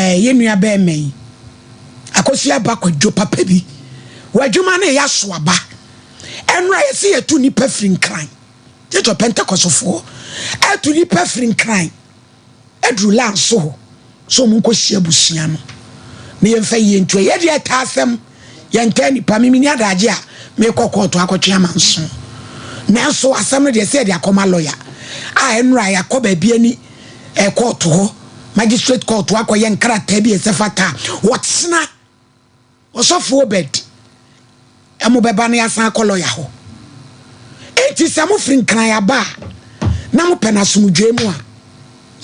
Ɛɛ yɛn nua bɛrima yi, Akosua ba kwadwo papa bi, w'adwuma no yɛ aso aba. Ɛnora yɛsɛ yɛtu nipa firi Nkran. Yɛtɔ Pentecostfoɔ atu nipa firi Nkran aduru Lanso hɔ sɛ wɔn nkɔhyia abusua no na yɛmfa yie nto yɛ deɛ ɛtaa asɛm yɛntaa nipa me meni adagye a mekɔ kɔɔto akɔtwe amanso nanso asɛm no deɛ sɛ yɛde akɔma lɔya a ɛnora yɛakɔ baabi ani kɔɔto hɔ, magistrate kɔɔto akɔyɛ nkrataa bi a ɛsɛ fata a, wɔkyena Ɔsɔfo Obed mo bɛba na yɛasan akɔ lɔya hɔ. Enti sɛ mofiri Nkran aba a, na mopɛ no asomdwoe mu a,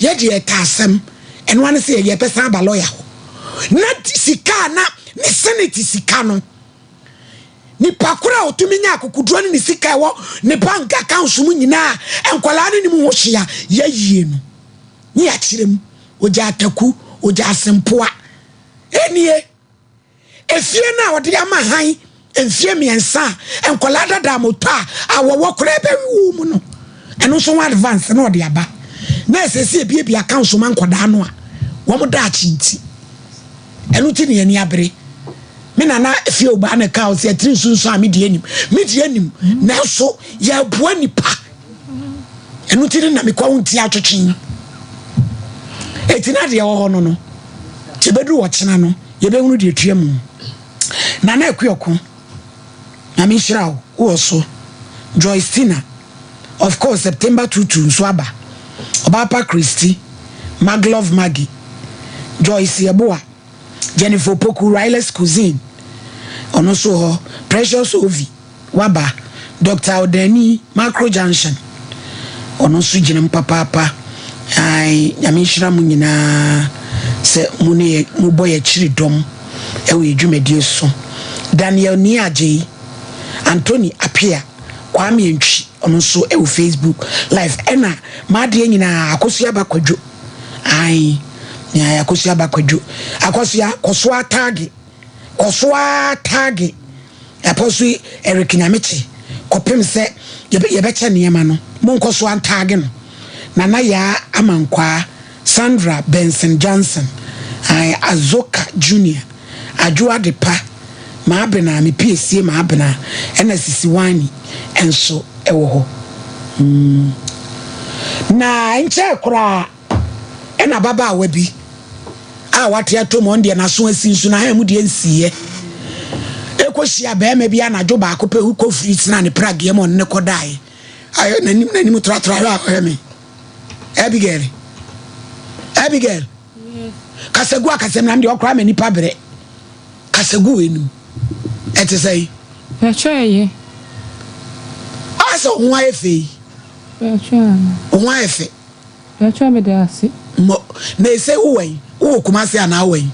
yɛ deɛ ɛta asɛm. Ɛno ara ne sɛ yɛbɛsan aba lɔya hɔ. Na sika a na ne senate sika no, Nipa koro a ɔtumi nya akokoduro ne ne sika ɛwɔ ne bank accounts mu nyinaa nkwadaa no nim ho hwee a yɛayie no ne yɛakyerɛ mu. Ɔgya ataku, ɔgya asempoa. Ɛnie, efie no a ɔde ama han mfie mmiɛnsa a nkwadaa dada motɔ a awɔwɔ koraa bɛwe wɔ mu no, ɛno nso ho advance na ɔde aba. Na ɛsɛ sɛ ebiebie accounts ma nkwadaa no a wɔn daakye nti. Ɛno nti na yɛn ani abere. Me nana fie obaa na ɛka ɔsɛ atiri nsunsun a me deɛ nim. Me deɛ nim. Nanso yɛboa nipa. Ɛno nti ne na mekɔ wo nti atwetwe. Eti na deɛ ɛwɔ hɔ no no. Nti ɛbɛduru ɔkyena no yɛbɛhunu deɛ ɛtua mu. Nana Akuoko, Nyame nhyira wo, wowɔ so. Joyce Tina, of course September Tutu nso aba. Ɔbaapa Christy, Maglove Maggie, Joyce Yeboah, Jennifer Opoku, Riley's Cuisine, ɔno nso wɔ hɔ. Precious Ovi, waba. Doctor Odani, Macro Junction, ɔno nso gyina mu papaapa. Ae, Nyame nhyira mo nyinaa sɛ mo ne yɛ, mobɔ yɛ akyiri dɔm wɔ yɛ dwumadie so. Daniel Nii Agyei, Anthony Appiah, Kwame Antwi, ɔno nso wɔ Facebook live. Ɛna m'adeɛ nyinaa, Akosua Ba Kwadwo. Ae, ae, Akosua Ba Kwadwo. Akosua, kɔ so ara taage, kɔ so ara taage Apostle Eric Nyamekye kɔpem sɛ yɛbɛkyɛ nneɛma no. Monkɔ so ara ntaage no. Nana Yaa Amankwaa, Sandra Benson Johnson, ae, Azoka Junior, Adwo Adepa, Maabena, me piesie Maabena, ɛna Sisi Wani nso wɔ hɔ. Mm. Na ɛnkyɛɛ koraa ɛna ababaawa bi a wate atom, ɔno deɛ n'aso asi nso n'ahan mu deɛ nsiiɛ, ɛkɔhyia barima bi anadwo baako pɛ, wokɔ firi tena ne prageɛ mu, ɔne ne kɔdaeɛ. Ayɛ n'anim n'anim tratra hwɛ a ɔhwɛ me. Abigail, Abigail, kasagu akasɛm nam deɛ ɔkora ma nipa brɛ. Kasagu wɔ anim. Ɛte sɛ yi. Bɛtwɛ yɛ. Asɛ wo ho ayɛ fɛ yi. Bɛtwɛ ana. Wo ho ayɛ fɛ. Bɛtwɛ me da ase. Mmɔ na ese wo wɔ yi. Wo wɔ Kumasi anaa wɔ yi?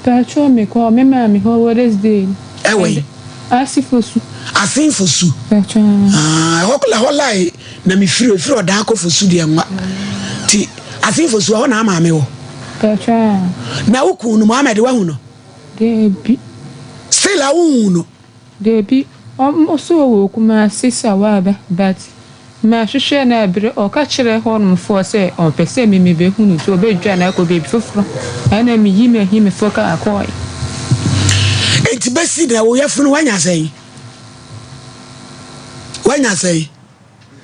Bɛtwɛ me kɔ me maame hɔ Wednesday. Ɛwɔ yi. Asifosu. Asinfosu. Bɛtwɛ ana. Ah, ɛhɔ ɛhɔ lai na me firi efiri ɔdan akɔ fosu deɛ nwa. Ti Asinfosu ɛhɔ na amaame wɔ. Bɛtwɛ ana. Na wo kun no Mohammed wahu no? Deebi. Still a wonhu no? Deebi, ɔmo so ɔwɔ Kumasi Sawaba but mahwehwɛ no abrɛ ɔka kyerɛ hɔnom foɔ sɛ ɔmpɛ sɛ me mebehu no nti ɔbɛdwane akɔ baabi foforɔ ɛna meyi m'ahimfoɔ kaa kɔɔe. Enti bɛsi dɛ wo yafunu wanya sɛn? Wanya sɛn?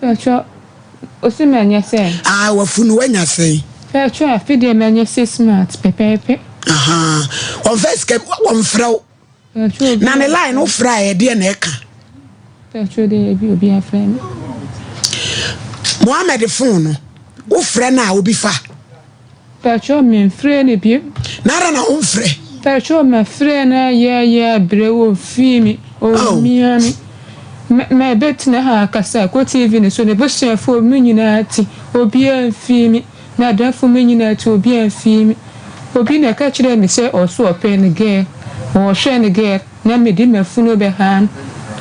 Fɛtwɛ, ɔsi manya sɛn? Ah, wafunu wanya sɛn? Fɛtwɛ, afe deɛ manya 6 months pɛpɛɛpɛ. Ahaa, wɔmfa sika wɔmfrɛ wo. Fɛtwɛ, obi Na ne line no wofrɛ a ɛdeɛ na ɛka? Fɛtwɛ deɛ ebi obi afrɛ me. Mohammed phone no wofrɛ no a obi fa? Fɛtwɛ, memfrɛ no bio. Na ara na womfrɛ? Fɛtwɛ, mafrɛ no ayɛyɛ abrɛ wɔ fii me, ɔmmia me. Ma ɛbɛtena ha akasa kɔ TV no so, n'abusuafoɔ mu nyinaa te, obiara mfii me. N'adamfo mu nyinaa te, obiara mfii me. Obi na ɛka kyerɛɛ me sɛ ɔso ɔpɛ no girl, ɔhwɛ no girl, na mede m'afunu bɛha no.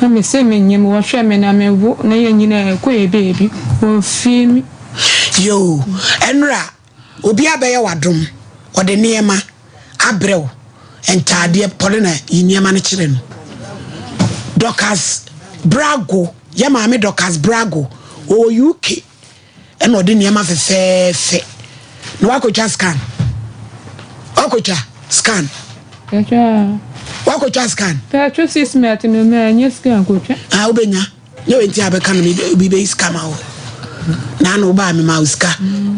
Na mese menyem, wɔhwɛ me na mewo na yɛn nyinaa ɛkɔ yɛ baabi, ɔmfii me. Yoo, ɛnora obi abɛyɛ w'adom, ɔde nneɛma abrɛ wo, ntaadeɛ, Paulina yi nneɛma no kyerɛ no. Dorcas Brago, yɛ maame Dorcas Brago, ɔwɔ UK, ɛna ɔde nneɛma fɛfɛɛfɛ na wakɔtwa scan. Wakɔtwa scan. Pɛtwa. Wakɔtwa scan. Pɛtwa six months no mɛ nye scan kɔtwa. Ah, wobɛnya. Nyɛ wei nti abɛka no obi bɛyi sika ma wo. Na ano wobaa me ma wo sika.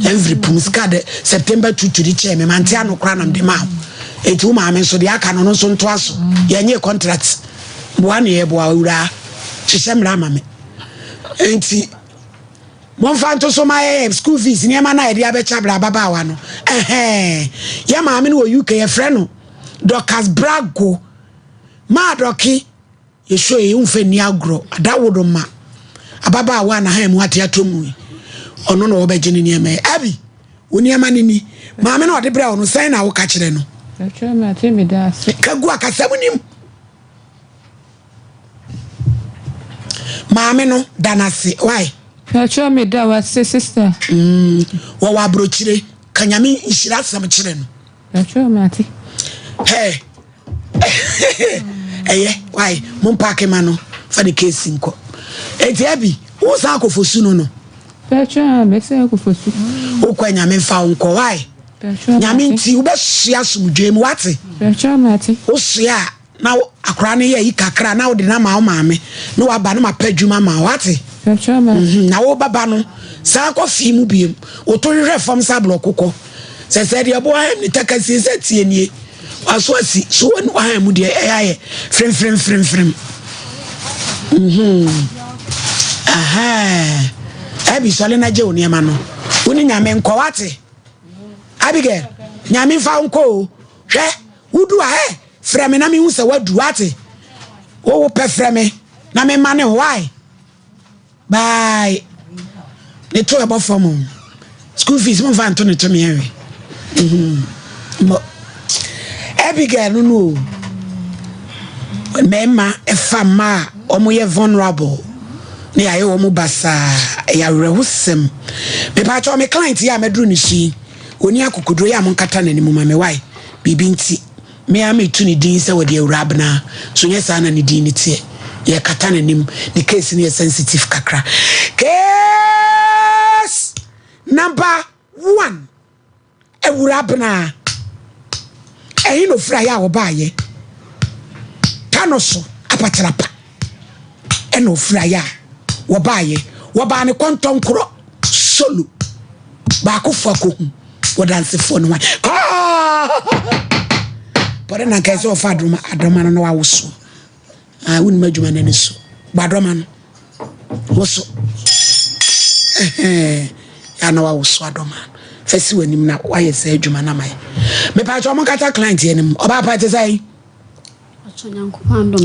Ɛmfiri pum sika de September tutu de kyɛɛ me mante ano koraa na mede ma wo. Enti wo maame nso deɛ aka no no nso ntoa so. Yɛnyɛ contract. Boa ne yɛboa awuraa. Hyehyɛ mmara ama me. Enti Momfa nto so ma yɛn school fees nneɛma no a yɛde abɛkyɛ abra ababaawa no. Ɛhɛn. Yɛn maame no wɔ UK, yɛfrɛ no Dorcas Brago. Maa Dɔke, yɛsuo yi, womfa nni agorɔ. Adawodo ma ababaawa a n'ahan mu ate atɔ mu yi, ɔno na wɔbɛgye ne nneɛma yi. Abby, wo nneɛma no ni. Maame no a ɔde brɛ wo no, sɛn na woka kyerɛ no? Ɛkyerɛ me ate meda ase. Ka gu akasam nim. Maame no da no ase why. Pacho me da wase sister. Mm, wɔwɔ aburokyire ka nyame nhyira asɛm kyerɛ no. Pacho mate. Hey. Ɛyɛ why mo mpaake ma no fa ne case nkɔ. Eti abi wo san akɔ fosu no no. Pacho a mɛsɛ akɔ fosu. Wokɔ nyame mfa wo nkɔ why. Pacho nyame nti wobɛsoa asomdwoe mu wate. Pacho mate. Wosoa a Na akwadaa no yɛ ayi kakra na wode no ama wo maame na waba na mapɛ adwuma ma wo wate. Mhm, na wobɛba no san kɔ fie mu biem woto hwehwɛ fam sɛ aborɔkokɔ sɛ sɛ deɛ ɛboa ha ne takasie sɛ tie nie waso asi so wahan mu deɛ ɛyɛ ayɛ fremfremfremfrem mhm aha ɛbi sɔle na gye wo nneɛma no wo ne nyame nkɔ wate Abigail nyame mfa wo nkɔ o hwɛ Wodu a ɛ frɛ me na mehu sɛ woadu wate wo wo pɛ frɛ me na me ma ne ho why bye ne to ɛbɔ fam o school fees mo nfa nto ne to me ɛwe mhm mo Abigail no no o mmarima ɛfa mmaa a wɔn yɛ vulnerable ne yɛayɛ wɔn basaa ɛyɛ awerɛhosɛm mepaakyɛw me client yi a mɛduru ne so yi Ɔnni akokoduro yɛ a monkata n'anim ma me wai biribi nti me ara metu ne din sɛ wɔde awura abena so nyɛ saa na ne din no teɛ yɛkata n'anim ne case no yɛ sensitive kakra case number one awura abena ɛhe na ofira yɛ a ɔbaayɛ ta no so apakyerapa ɛna ofira yɛ a wɔbaayɛ wɔbaa ne kɔntɔnkorɔ solo baako fo akɔhu wɔdansefoɔ no hwan pɔde na nkae sɛ ɔfa adɔma adɔma no na wawoso ah wonim adwuma no ani so bɔ adɔma no woso ɛhɛn ya na wawoso adɔma no fa si w'anim na wayɛ saa adwuma no ama yɛ mepaakyɛ ɔmo nkata client yɛ no mu ɔbaa pa te sɛ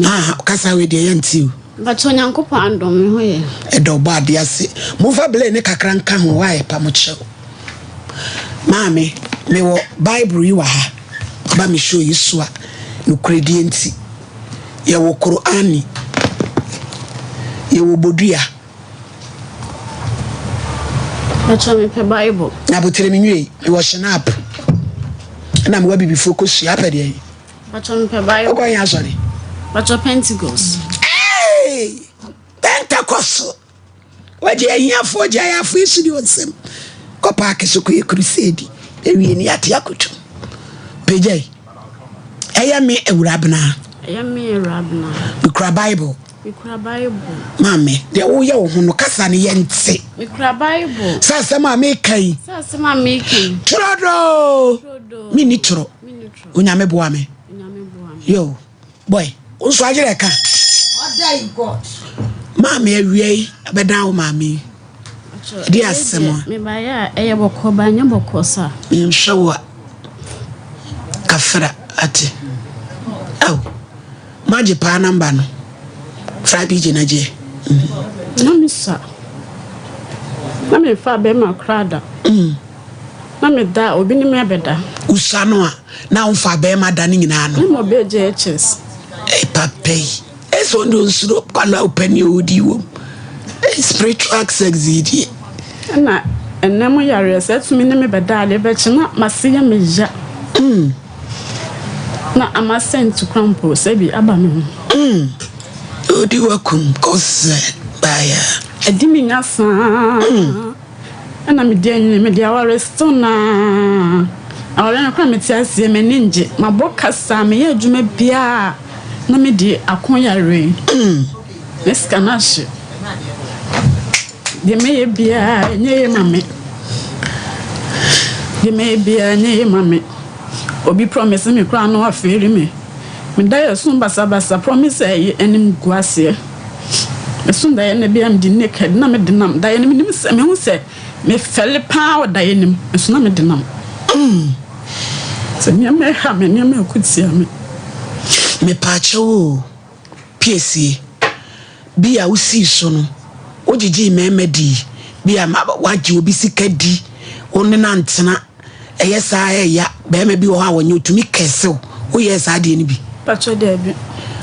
Ah, kasa wei deɛ yɛnte o. Mpakyɛ Onyankopɔn adom me ho yɛ. Ɛda ɔbɔ adeɛ ase. Momfa blɛ ne kakra nka ho why pa mo kyɛw. Maame, mewɔ Bible yi wɔ ha. Ba me show yi so a, nokorɛdie nti. Yɛwɔ Kor'ani. Yɛwɔ Bodua. Mpakyɛ mepɛ Bible. Na abotere me nwie, mewɔ Schnapp. Ɛna mewɔ abibifoɔ kosua apɛ deɛ. Mpakyɛ mepɛ Bible. Wokɔ yɛn asɔre? Mpakyɛ Pentecost. Hey! Pentecost. Wagye ahiafoɔ gye ayafoɔ esu ne ɔnsɛm. Kɔ paaki so kɔyɛ crusade. Ewie ne yɛate akoto. Pagya yi. Ɛyɛ me awurabena. Ɛyɛ me awurabena. Mekura Bible. Mekura Bible. Maame, deɛ woyɛ wo ho no kasa no yɛnte. Mekura Bible. Sɛ asɛm a meka yi. Sɛ asɛm a meka yi. Twerɛdoo. Menni torɔ. Onyame boa me. Yo, boy, wo nso agyerɛ ka. Maame awia yi abɛdan wo maame yi. Di asɛm a. Mebaeɛ a ɛyɛ bɔkɔɔ ba nyɛ bɔkɔɔ sa. Menhwɛ wo a kafra ate. Aw, magye paa namba no. Fra bi gye na gye. Na me sa. Na memfa bɛrima koraa da. Mm. Na me da a, obi ne me abɛda. Wosua no a, na womfa bɛrima da ne nyinaa no. Ne ma ɔbɛ JHS. Ei papa yi, ɛsɛ ɔno deɛ ɔnsuro kwalaa ɔpani a ɔdi wom. Ei spiritual sex yi deɛ. Ɛna ɛnɛ mo yareɛ sɛ atumi ne me bɛda adeɛ bɛkye na mase yɛ me ya. Mm. Na ama sɛ ntukwa mpo sɛ bi aba me ho. Mm. Ɔdi wakum kɔsɛ baaya. Ɛdi me nya saa. Mm. Ɛna mede anyini mede aware still naa. Awareɛ no koraa mete aseɛ m'ani ngye. Mabɔ ka saa meyɛ adwuma biaa na mede ako yareɛ yi. Me sika no ahye. Deɛ mɛyɛ biaa ɛnyɛ yie ma me. Deɛ mɛyɛ biaa ɛnyɛ yie ma me. Obi promise me koraa na wafeeli me. Meda yɛ so basabasa promise ɛyɛ anim gu aseɛ. Meso daeɛ na bia mede naked na mede nam daeɛ no menim sɛ mehu sɛ mefɛle paa wɔ daeɛ no mu nso na mede nam. Sɛ nneɛma ɛha me nneɛma ɛko tia me. Mepaakyɛw oo, piesie, bi a wosii so no, wogyegyee mmarima dii, bi a wagye obi sika di, wo ne no antena, Ɛyɛ saa a ɛya. Barima bi wɔ hɔ a ɔnyɛ ɔtumi kɛse wo. Woyɛɛ saa adeɛ no bi? Pakyɛ daabi.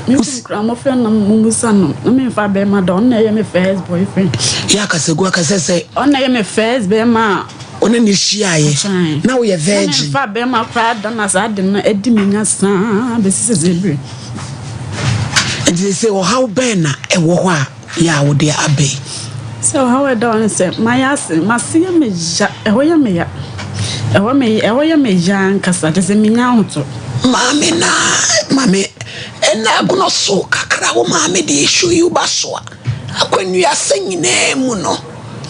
Me kunu koraa mmɔfra na mummusa no na memfa bɛrima da. Ɔno na ɛyɛ me first boyfriend. Yɛ akasagu akasɛ sɛ. Ɔno na ɛyɛ me first bɛrima a. Ɔne ne hyiaeɛ na woyɛ virgin. Na memfa bɛrima koraa da na saa ade no adi me nya saa bɛsi sɛ bere. Nti sɛ ɔhaw bɛn na ɛwɔ hɔ a yɛ a wode aba yi? Sɛ ɔhaw a ɛda hɔ ne sɛ, mayɛ ase, m'ase yɛ me ya, ɛhɔ yɛ me ya, ɛhɔ me, ɛhɔ yɛ me ya ankasa, kyerɛ sɛ minnya ahotɔ. Maame na maame ɛna agono so kakra wo maame deɛ show you ba so a akwannuasa nyinaa mu no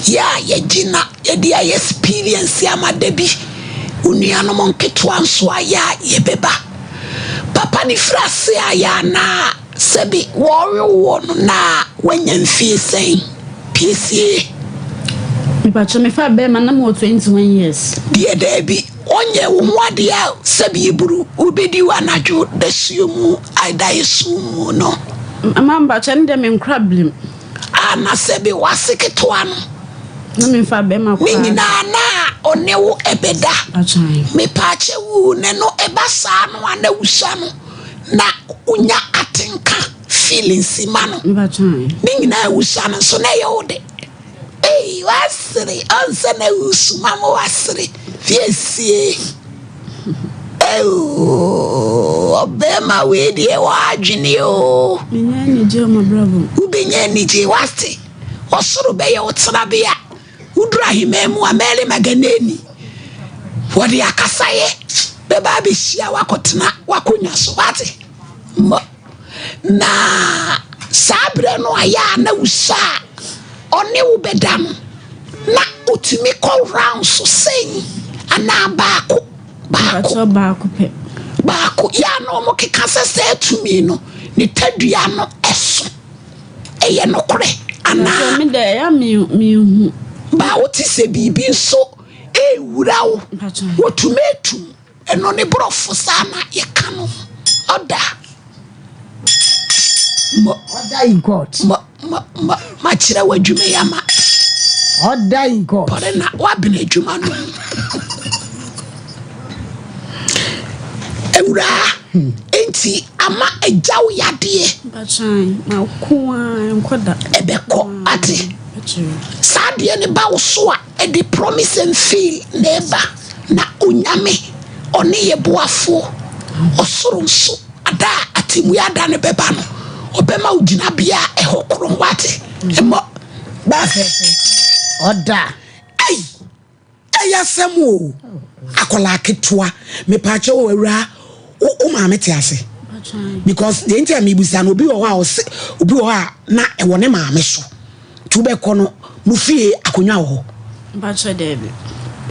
yɛ a yɛgye na yɛde ayɛ experience ama da bi wo nuanom nketewa nso ayɛ a yɛbɛba papa ne firi ase ayɛ anaa Sɛbi wɔrewo wo no na wanya mfie sɛn? Piesie. Mepakyɛ me fa bɛɛma na mewɔ 21 years. Deɛ daabi ɔnyɛ wo ho adeɛ a sɛbi eburu wobɛdi wo anadwo dasuo mu daeɛso mu no. Mama mepakyɛ ne deɛ me nkora blim. A na sɛbi wase ketewa no. Na me nfa bɛɛma koraa. Ne nyinaa na ɔne wo ɛbɛda. Mepakyɛ wuu ne no ɛba saa no a na wusua no. na wonya atenka feelings ma no ne nyinaa wusua no nso na ɛyɛ wo de ei wasere ɔnsɛ na wusu ma mo wasere fiesie ɔbɛrima wei deɛ wɔ adwene o wobɛnya anigye wate ɔsoro bɛyɛ wo tenabea Woduru ahemman mu a, Mary Magdalene, wɔde akasayɛ bɛba abɛhyia wo akɔtena w'akonnwa so. Wate? Mmɔ. Na saa berɛ no a yɛ a na wusa a ɔne wo bɛda no, na ɔtumi kɔ round so sɛn anaa baako baako. Baako pɛ. Baako. Yɛ a na wɔn keka sɛ saa tumi no, ne tadua no ɛso. Ɛyɛ nokorɛ anaa? Me dɛ ɛyɛ me mehu. Ba wote sɛ biribi nso ɛrewura wo wɔtumi atum ɛno ne borɔfo saa na yɛka no ɔda Order in court. Ma ma ma makyerɛ w'adwuma yi ama. Order in court. Pɔre na wabene adwuma no mu. Awuraa, enti ama agya wo yadeɛ. Ɛbɛkɔ ate. Saa adeɛ no ba wo so a, ɛde promise and fail na ɛba. Na Onyame, ɔne yɛ boafoɔ. Ɔsoro nso, ada a atemmuo ada no bɛba no, ɔbɛma wo gyinabea a ɛhɔ korɔn. Wate? Mmɔ. Baa fɛfɛ. Ɔda. Ei! Ɛyɛ asɛm o. Akwadaa ketewa. Mepaakyɛ o awuraa wo wo maame te ase? Because deɛ nti a mebusa no obi wɔ hɔ a ɔse obi wɔ hɔ a na ɛwɔ ne maame so. Nti wobɛkɔ no mo fie akonnwa wɔ hɔ? Mpakyɛ daabi.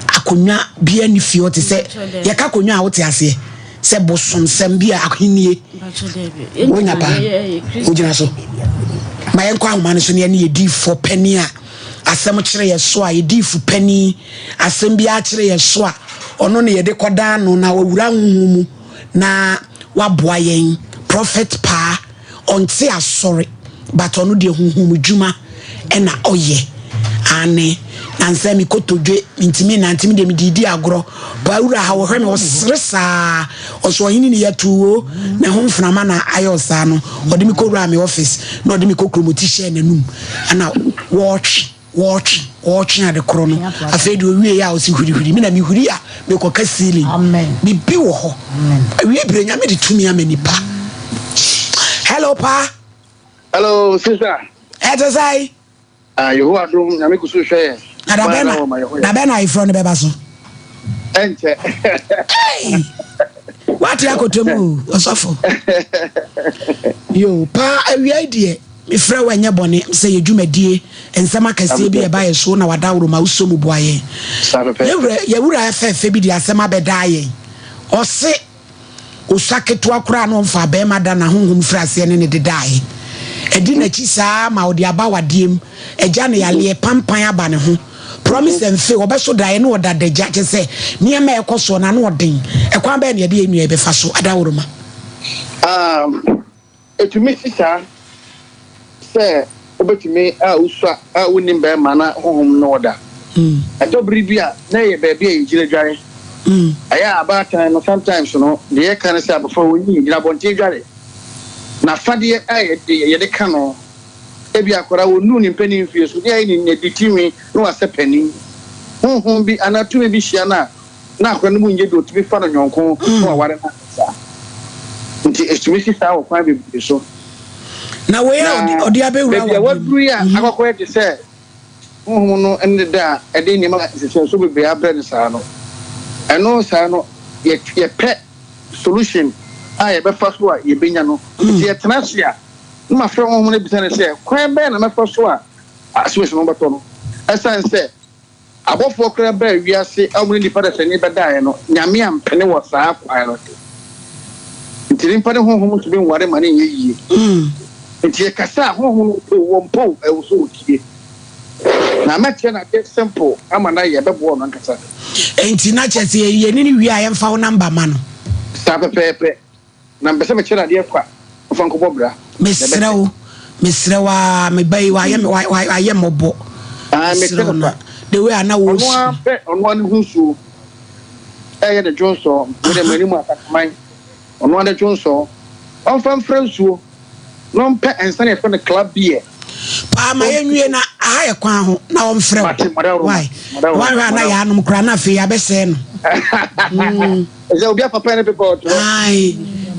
Akonnwa bia ni fie ɔte sɛ yɛka akonnwa a wote aseɛ sɛ bosomsɛm bi a ahennie wonya paa wogyina so ma yɛnkɔ ahoma no so ne ɛne yɛdiifoɔ panin a asɛm kyerɛ yɛ so a, yɛ diifo panin, asɛm biara kyerɛ yɛ so a, ɔno na yɛde kɔdan no na wawura honhom mu na waboa yɛn. Prophet paa, ɔnte asɔre, but ɔno deɛ honhom dwuma ɛna ɔyɛ. Aane, nansa me kotodwe, mentumi nante, me deɛ mede di agorɔ. Paa wura ha wɔhwɛ me, ɔsere saa, ɔso ɔhene ni yɛtoo o, ne ho mframa na ayɛ ɔsaa no, ɔde me kɔwuraa me office, na ɔde me kokromoti hyɛɛ n'anum. Ɛna wɔɔtwe, wɔɔtwe, wɔɔtwe ade korɔ no. Afei deɛ owie a ɔsi hurihuri. Me na mehuri a mekɔka ceiling. Bibi wɔ hɔ. Awie bere nyame de tumi ama nipa. Hello pa. Hello sister. Ɛte sɛn? Ah, Yehowa dom, nyame gu so hwɛ yɛn. Na dabɛn na dabɛn na ayeforɔ no bɛba so? Ɛnkyɛ. Hey! Wate akɔtɔ mu o, ɔsɔfo. Yo, paa awia yi deɛ mefrɛ wo ɛnyɛ bɔne sɛ yɛ dwumadie nsɛm akɛseɛ bi ɛba yɛ so na wadaworo ma wosɔ mu boa yɛn. Yɛwura yɛwura fɛfɛ bi de asɛm abɛdaa yɛn. Ɔse Osua ketewa koraa na ɔmfaa barima da na honhom firi aseɛ ne no dedaeɛ. Adi n'akyi saa ara ma ɔde aba awadeɛ mu, agya no yareɛ, pampan aba ne ho. Promise and fail, ɔbɛso daeɛ na ɔda adagya, kyerɛ sɛ nneɛma a ɛkɔ soɔ no ano ɔden. Ɛkwan bɛn na yɛde yɛn nua yi bɛfa so? Adaworoma. Um, Etumi si saa sɛ wobɛtumi a wosua a wonnim bɛrima na honhom ne wo da. Ɛtɔ bere bi a na ɛyɛ baabi a yɛgyina dware. Ɛyɛ a abaatan no sometimes no deɛ yɛka ne sɛ abɔfra wɔnyin gyina abɔnten dware. N'afadeɛ a yɛde ka no, ebi akwadaa wɔnnuu ne mpanin mfie so ne ayɛ ne ne tirinwi na wasɛ panin. Honhom bi anaa tumi bi hyia no a na akwadaa no mu nyɛ du, otumi fa no nyɔnko na waware no saa. Nti etumi si saa wɔ kwan bebree so. Na wei a ɔde abɛwura baabi a waduru yi a mhm. akɔkɔyɛ te sɛ honhom no ne da a ɛde nneɛma nhyehyɛso bebree abrɛ no saa no, ɛno saa no yɛpɛ solution a yɛbɛfa so a yɛbɛnya no. Mm. Nti yɛtena ase a na mafrɛ honhom no bisa no sɛ kwan bɛn na mɛfa so a asomasi no bɛtɔ no ɛsiane sɛ Abɔfoɔ koraa baa wiase a wɔne nnipa dasani bɛdaeɛ no, Nyame ampene wɔ saa kwan no so. Nti nnipa ne honhom ntumi nware ma no nyɛ yie. Nti yɛkasa a, honhom no mpo, wɔmpo, ɛwɔ sɛ ɔtie. Na mɛkyerɛ no adeɛ simple ama no ayɛ, ɛbɛboa ɔno ankasa. Nti na kyerɛ sɛ yɛne no wie a yɛmfa wo number ma no? Saa pɛpɛɛpɛ. Na mepɛ sɛ mekyerɛ no adeɛ kwa ɔmfa nkɔbɔ bra. Mesrɛ wo, mesrɛ wo aa, me ba yi wayɛ me wayɛ mmɔbɔ. Mesrɛ wo na the way a na wɔresu. Ɔno ara pɛ ɔno ara ne ho nsuo ɛyɛ ne dwonsɔ, me deɛ m'anim akataman, ɔno ara ne dwonsɔ, ɔmfa mfra nsuo na ɔmpɛ nsa na yɛfrɛ no club beer. Paa ma yɛnwie na aha yɛ kwan ho na ɔmfrɛ wo. Why? Wanhwɛ a na yɛanom koraa na afei yɛabɛsɛe no. Mm. Ɛsɛ obi afa pɛn ne pepa ɔtwerɛ. Ayi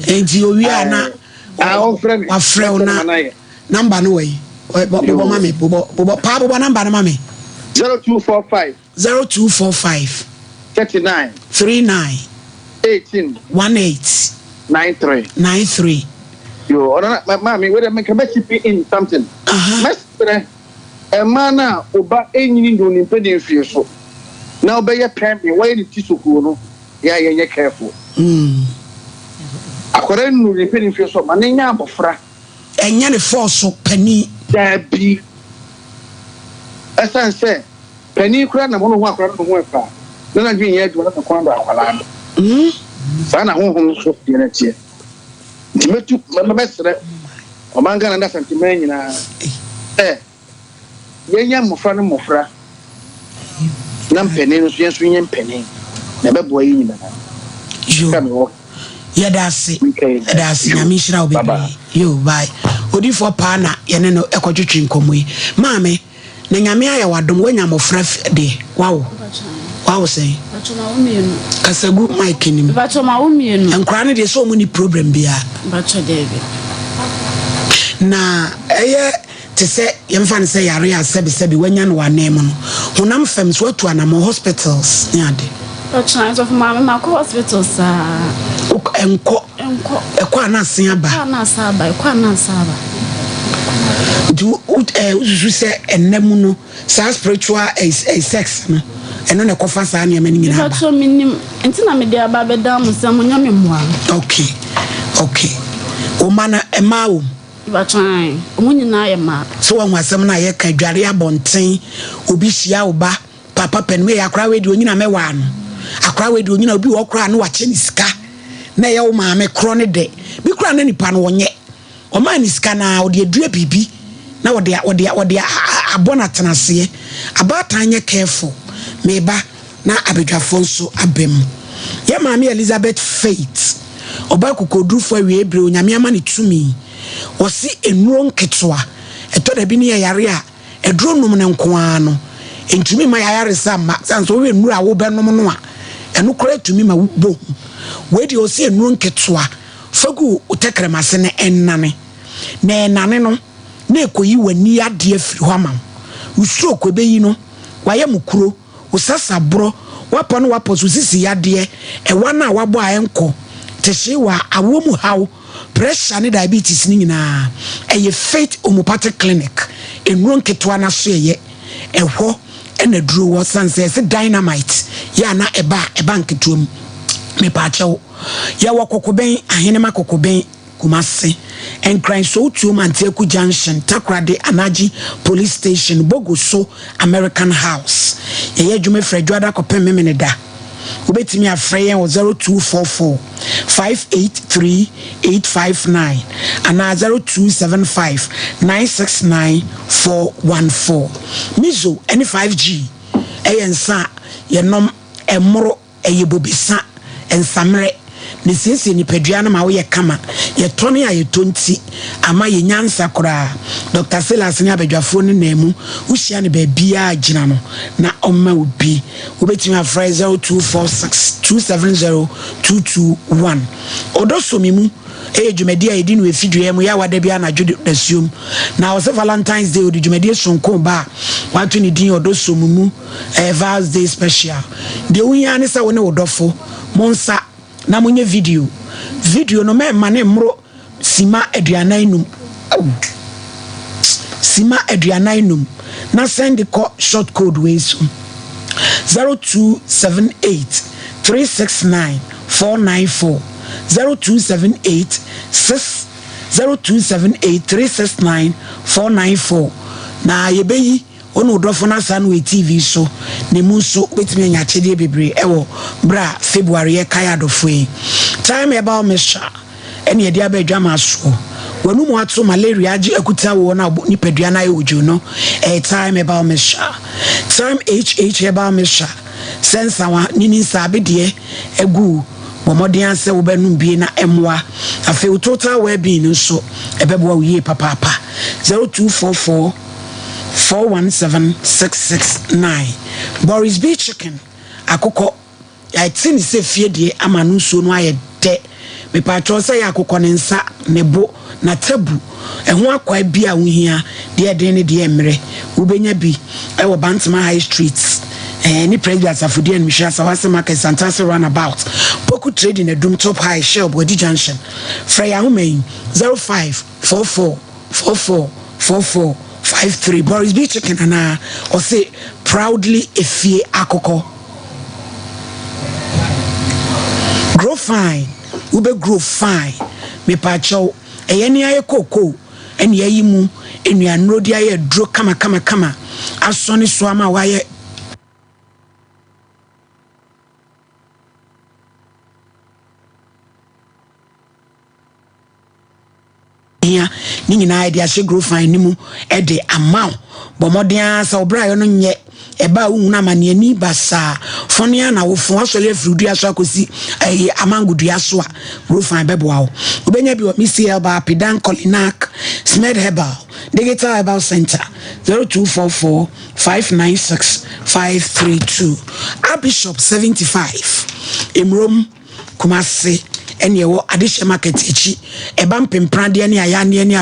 nti owie a na wafrɛ wo na namba no wɔ yi bobɔ ma me bobɔ bobɔ paa bobɔ namba no ma me. 0245. 0245. 39. 39. 18. 18. 93. 93. Yo, ɔno na maame wei dɛ meka bɛ in something. Mɛsrɛ mmaa no a ɔba ɛnyini nduru ne mpanin mfie so na ɔbɛyɛ pɛn me wɔyɛ ne ti sokuo no. Yɛ a yɛnyɛ careful. Akwadaa nnuru ne mpanin mfeɛ so a, ma no nyɛ abɔfra. Ɛnyɛ ne fɔɔso panin. Daabi. Ɛsiane sɛ panin koraa nam hɔ na ɔhu akwadaa no na ne ho ɛfɛ a, na n'adwene nyɛ adwuma na ne kɔn dɔ akwadaa no. Saa na honhom nso deɛ no teɛ. Nti mɛtu, mɛsrɛ ɔman Ghana ne Asanteman nyinaa sɛ. Yɛnyɛ mmofra no mmofra, na mpanin nso yɛn nso nyɛ mpanin, na ɛbɛboa yɛn nyinaa. Yo, yɛda ase, yɛda ase, Nyame nhyira wo bebree. Yo, bye. Odifoɔ paa na yɛne no ɛkɔtwetwe nkɔmmɔ yi. Maame, na Nyame ayɛ w'adom, woanya mmɔfra deɛ, wawo. Wawo sɛn? Kasa gu mic no mu. Nkwadaa no deɛ sɛ wɔn ni problem biara. Na ɛyɛ Te sɛ, yɛmfa no sɛ yare a sɛbesɛbe woanya no wɔ ananmu no, honam fam nso woatu anammɔn, hospitals ne ade. Ɔkyena, Nsɔfo maame, makɔ hospital saa. Wokɔ, ɛnkɔ. Ɛnkɔ. Ɛkɔ a na asen aba. Ɛkɔ a na asan aba, ɛkɔ a na asan aba. Nti wo, wo, ɛɛ, wosusu sɛ ɛnna mu no, saa spiritual ɛɛ, ɛɛ, sex no, ɛno na ɛkɔfa saa nneɛma no nyinaa ba? Mepakyɛw, mennim. Nti na mede aba abɛdan mo sɛ monyɛ me mmoa no. Okay, okay. Wo mma no, mmaa wɔ mu? Mpakyɛw ae, ɔmo nyinaa yɛ mmaa. So wahu asɛm no a yɛka dware abɔnten obi hyia wo ba papa pɛ no ei akora wei deɛ onyina mɛwaa no akora wei deɛ onyina obi wɔ hɔ koraa na wakyɛ ne sika na ɛyɛ wo maame korɔ ne dɛ bi koraa na nipa no ɔnyɛ ɔmaa ne sika na ɔde adua biribi na ɔde ɔde ɔde abɔ no atenaseɛ abaatan nyɛ careful meba na abadwafoɔ nso aba mu. Yɛn maame Elizabeth Faith, ɔbaa kokoɔdurufoɔ awiei berɛ, Onyame ama no tumi. Wɔse nnuro nketewa, ɛtɔ da bi ne yɛyare a, aduro nom no nko ara no, ɛntumi mma yɛayaresa mma. Sane sɛ wohwɛ nnuro a wobɛnom no a, ɛno koraa tumi ma wobɔ hu. Wei deɛ ɔse nnuro nketewa, fa gu wo tɛkrɛma ase na ɛnnane. Na ɛnane no, na ɛkɔyi w'ani adeɛ afiri hɔ ama wo. Wo stroke ɛbɛyi no, wayɛ mo kuro. Wo sasaborɔ. Woapɔ ne woapɔ so sisi yadeɛ, ɛwa no a woabɔ a ɛnkɔ, tehyeewa, awoɔ mu haw, pressure ne diabetes no nyinaa, ɛyɛ Faith Homeopathic Clinic nnuro nketewa no asoɛeɛ. Ɛhɔ na aduro wɔ sane sɛ yɛse dynamite yɛ a na ɛba a ɛba nketewa mu. Mepaakyɛw, yɛwɔ Kokoben, Ahenema Kokoben. Kumasi, Nkran Sowutuom Anteaku Junction, Takoradi Anagye Police Station, Bogoso American House. Yɛyɛ adwuma firi Adwoada kɔpem Memeneda. Wobɛtumi afrɛ yɛn wɔ 0244 583 859 anaa 0275 969 414. Mizo ne 5G yɛ nsa a yɛnom ɛmmoro. Ɛyɛ bobesa, nsammerɛ, na ɛsiesie nipadua no ma woyɛ kama. Yɛtɔne a yɛtɔ nti, ama yɛn nyansa koraa. Dɔkta Silas ne abadwafoɔ no nan mu, wohyia no baabiara a, gyina no na ɔmma wo bi. Wobɛtumi afrɛ 0246 270 221. Ɔdɔ Sɔ Me Mu yɛ dwumadie a yɛdi no wɔ Efidua mu, yɛ awada bi anadwo dasuom. Na ɔsɛ Valentine's Day, ɔde dwumadie sononko ba a wɔato ne din Ɔdɔ Sɔ Me Mu. Ɛyɛ Val's Day Special. Deɛ wohia ara ne sɛ wo ne wo dɔfo monsa na monyɛ video. Video no mɛmma no mmoro sima 45. Aww. Sima 45 na sɛnde kɔ short code wei so, 0278 369 494, 0278 6 0278 369 494 na yɛbɛyi Wo ne wo dɔfo no asa no wɔ TV so, na emu nso wobɛtumi anya akyɛdeɛ bebree wɔ berɛ a February yɛrekae adɔfoɔ yi. Thyme Herbal Mixture ɛne yɛde aba adwamaa soɔ. W'anum ato, malaria agye akuta woɔ na wo nipadua no ayɛ odwo no, ɛyɛ Thyme Herbal Mixture. Thyme HH Herbal Mixture, sɛ nsawa, nini, nsaabedeɛ agu wo, bɔ mmɔden ara sɛ wobɛnom bie na ɛmmoa. Afei wo total well-being no nso, ɛbɛboa wo yie papaapa. 0244 417 669 Boris B Chicken akokɔ yɛate ne sɛ fie deɛ ama no nsuo no ayɛ dɛ mepaakyɛw sɛ yɛ akokɔ ne nsa ne bo na tabu ɛho akwaa bi a wohia deɛ ɛden ne deɛ mmerɛ wobɛnya bi ɛwɔ Bantama High Street ɛɛ ne Presby Asafodie Animhwɛ Asawase Market Santase Runabout Poku Trading Adum Top High Shell Boadi Junction frɛ yɛn ahoma yi 0544 44 44 53 Boris B Chicken anaa ɔse proudly efie akokɔ Grow fine wobɛ grow fine mepaakyɛw ɛyɛ ne ayɛ kookoo ɛne ayi mu nnuanuro de ayɛ aduro kama kama kama asɔne so ama wayɛ. Hia ne nyinaa yɛde ahyɛ growfine no mu de ama wo. Bɔ mmɔden ara sɛ wo brayɔ no nyɛ ɛba a wohunu amanneɛni basaa. Fɔne ara na wofo asɔre afiri wo dua so akɔsi ɛyi amango dua so a, growfine bɛboa wo. Wobɛnya bi wɔ Missy Herbal, Pidan Kolinak, Smed Herbal, Digital Herbal Center, 0244 596 532. Abishop 75, Mmrom. Kumase ɛne ɛwɔ Adehyɛ market akyi. Ɛba mpempradeɛ ne ayaneɛ ne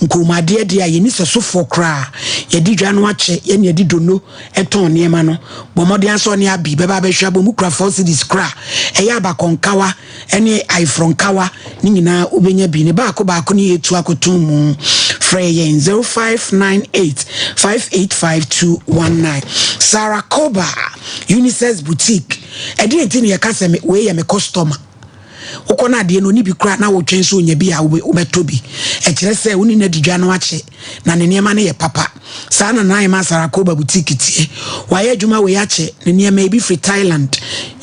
nkurumadeɛ deɛ a yɛnni sɛsofoɔ koraa. Yɛde dwa no akyɛ yɛne yɛde dono tɔn nneɛma no. Bɔ mmɔden ara sɛ ɔne Abi bɛba abɛhwɛ abɔ mu kura 4 cedis koraa. Ɛyɛ abakɔnkawa ne ayeforɔnkawa ne nyinaa wobɛnya bi. Ne baako baako ne yɛtu akɔtɔn mu. Frɛ yɛn 0598 585 219. Sarah Koba, Unisex Boutique. Ɛdeɛn nti na yɛka sɛ me wei yɛ me customer? Wokɔ no adeɛ no ɔni bi koraa na wotwɛn sɛ ɔnya bi a wobɛtɔ bi. Ɛkyerɛ sɛ wo ne no adi dwa no akyɛ na ne nneɛma no yɛ papa. Saa na Naima Sarakoba boutique teɛ. Wayɛ adwuma wei akyɛ, ne nneɛma ebi firi Thailand,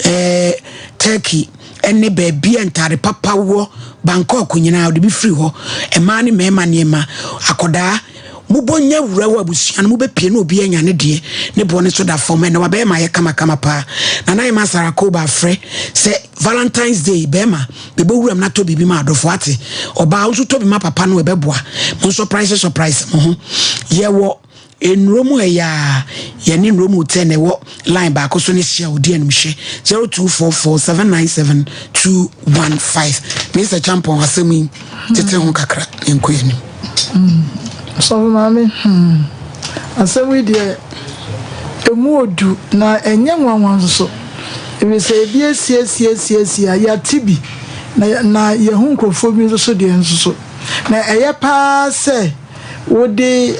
eh, Turkey, ɛne baabi a ntaade papa wɔ Bangkok nyinaa ɔde bi firi hɔ. Mmaa ne mmarima nneɛma, akɔdaa Mobɔ nya wura wɔ abusua no mobɛpie na obi anya ne deɛ ne boɔ no nso da fam ɛnɛ wabɛyɛ ma ayɛ kamakama paa Nana Emma Sarah Koba afrɛ sɛ Valentine's Day bɛɛma bɛbɔ wuram na tɔ biribi ma adɔfo ate ɔbaa wo nso tɔ bi ma papa no ɛbɛboa mo nsɔpraise sɔpraise mo ho yɛwɔ nnuro mu ɛyɛ a yɛne nnuro mu tɛ na ɛwɔ line baako so ne hyia odi animhwɛ 0244 797 215 Mr. Champon asɛm yi tete ho kakra yɛnkɔ yɛn anim. Sɔfo maame, hmm, asɛm yi deɛ, ɛmu odu na ɛnyɛ nwanwa nso. Ɛfiri sɛ ebi asiesiesiesie a, yɛate bi, na na yɛahu nkurɔfoɔ bi nso so deɛ nso so. Na ɛyɛ pa ara sɛ wode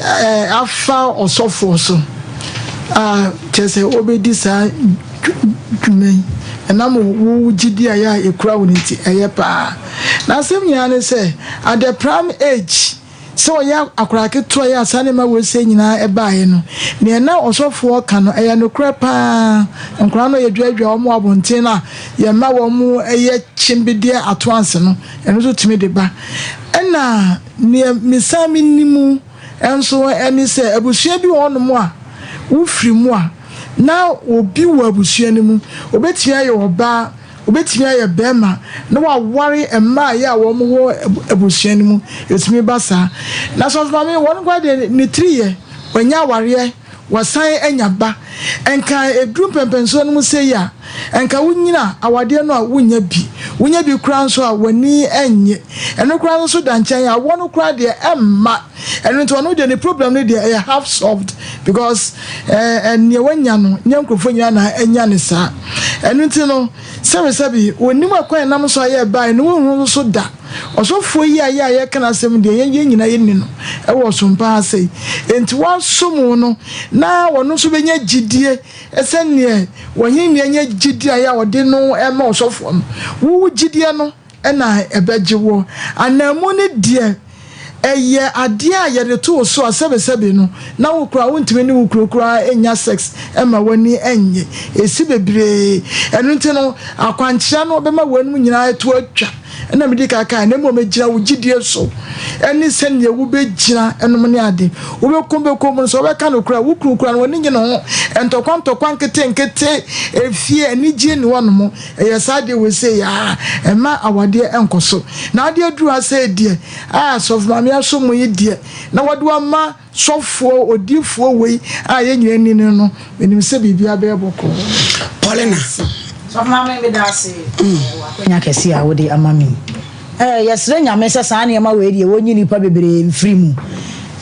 afa ɔsɔfoɔ so a, kyerɛ sɛ wobɛdi saa dwuma yi. Ɛnam wo gyidie a ɛyɛ a ɛkura wo no nti, ɛyɛ pa ara. Na asɛm nyinaa ne sɛ, at the prime age, Sɛ ɔyɛ akwadaa ketewa yi a saa nneɛma wei sei nyinaa baeɛ no, deɛ na ɔsɔfoɔ ka no, ɛyɛ nokorɛ pa ara. Nkwadaa no a yɛduadua wɔn wɔ abɔnten no a yɛma wɔn yɛ kyembedeɛ atoanse no, ɛno nso tumi de ba. Ɛna deɛ mesan menim nso ne sɛ, abusua bi wɔ hɔnom a wofiri mu a, na obi wɔ abusua no mu, ɔbɛtumi ayɛ ɔbaa, Obetumi ayɛ barima na waware mmaa a wɔwɔ abusua no mu. Etumi ba saa. Na Sɔfo Maame, wɔn koraa deɛ ne tiri yɛ, wanya awareɛ, wasan anya ba. Nka eduru mpɛnpɛnsoɔ no mu sei a, nka wonyina awadeɛ no a wonnya bi. Wonya bi koraa nso a, w'ani nnye. Ɛno koraa nso da nkyɛn, awoɔ no koraa deɛ ɛmma. Ɛno nti ɔno deɛ ne problem no deɛ ɛyɛ half solved because ɛɛ nea wanya no nyɛ nkurɔfoɔ nyinaa na anya ne saa. Ɛno nti no sɛbesɛbe wɔnim ɛkwan ɛnam so a yɛbaeɛ no wɔnhunu nso da. Ɔsɔfoɔ yi a yɛ a yɛka n'asɛm deɛ yɛn yɛn nyinaa yɛnni no ɛwɔ ɔsom pa ha sei. Enti wɔasom no na ɔno nso bɛnya gyidie sɛdeɛ ɔhene nua nya gyidie a yɛ a ɔde no ɛma ɔsɔfoɔ no. Wo gyidie no na ɛbɛgye woɔ. Ananmu no deɛ, ɛyɛ adeɛ a yɛde to wo so a sɛbesɛbe no, na wo koraa wontumi ne wo kunu koraa nnya sex mma w'ani nnye. Ɛsi bebree. Ɛno nti no, akwankyerɛ no bɛma weinom nyinaa to atwa. Ɛna medi kan kaeɛ, na mmom ɛgyina wo gyidie so ne sɛdeɛ wobɛgyina nom ne ade. Wobɛkɔ bɛkɔ mu no, sɛ wobɛka nokorɛ a, wo kunu koraa no w'ani nnye ne ho. Ntɔkwa ntɔkwa nketenkete, efie anigyeɛ nni hɔnom. Ɛyɛ saa deɛ wei sei aa ɛmma awadeɛ nkɔ so. Na adeɛ aduru ha sei deɛ aa sɔfo maame aso mu yi deɛ na wɔde wo ama sɔfoɔ odiifoɔ wei a yɛn nyinaa ni no no menim sɛ biribiara bɛyɛ bɔkɔɔ. Paulina. Sɔfo maame meda ase wɔ akwanya kɛse a wode ama me yi. Eh, yɛsrɛ Nyame sɛ saa nneɛma wei deɛ wɔnyi nnipa bebree mfiri mu.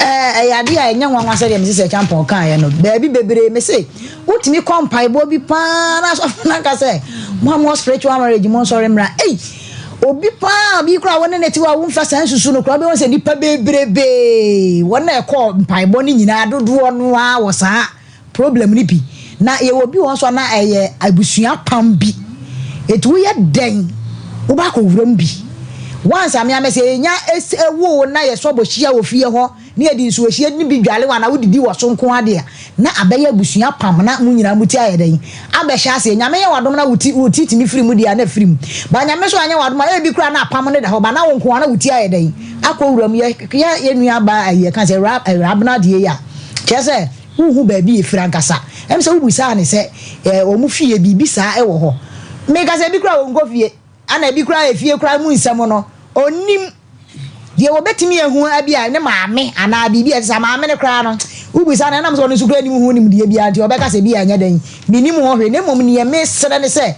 Eh, ɛyɛ adeɛ a ɛnyɛ nwanwa sɛdeɛ Mrs. Acheampong kaeɛ no. Baabi bebree mese wotumi kɔ mpaebɔ bi paa na asɔfo no aka sɛ mo a mowɔ spiritual marriage mo nsɔre mmra. Ei, obi paa bi koraa wɔne ne te hɔ a womfa saa nsusu no koraa wobɛhu sɛ nnipa bebrebee wɔn a ɛkɔɔ mpaebɔ no nyinaa dodoɔ no ara wɔ saa Problem no bi. Na yɛwɔ bi wɔ hɔ nso a na ɛyɛ abusua apam bi. Eti woyɛ dɛn wobɛ akɔ wura mu bi. Once a me a mɛsɛ yɛnya ɛwo wo na yɛsɔ bɔ hyia wɔ fie hɔ na yɛde nsuo hyia no bi dwale wo anaa wodidi wɔ so nko ara deɛ na abɛyɛ abusua apam na mo nyinaa mo ti ayɛ dɛn abɛhyɛ aseɛ. Nyame yɛ w'adom na wo ti wo ti tumi firi mu deɛ a na firi mu. But Nyame nso anyɛ w'adom a ebi koraa na apam no da hɔ but na wo nko ara na wo ti ayɛ dɛn akɔ wura mu. Yɛ yɛ nua baa ayi yɛka sɛ Rabena deɛ yi a kyerɛ sɛ Wonhu baabi a ɛfiri ankasa. Ɛm sɛ wobisaa no sɛ wɔn fie biribi saa wɔ hɔ. Meka sɛ ebi koraa ɔnkɔ fie, ɛna ebi koraa efie koraa mu nsɛm no ɔnnim. Deɛ wɔbɛtumi ahu bi a ne maame anaa biribi a ɛte saa, maame no koraa no wobisa no ɛnam sɛ ɔno nso koraa nnim ho nimdeɛ biara nti ɔbɛka sɛ bi a ɛnyɛ dɛn mennim ho hwee na mmom neɛ mesrɛ ne sɛ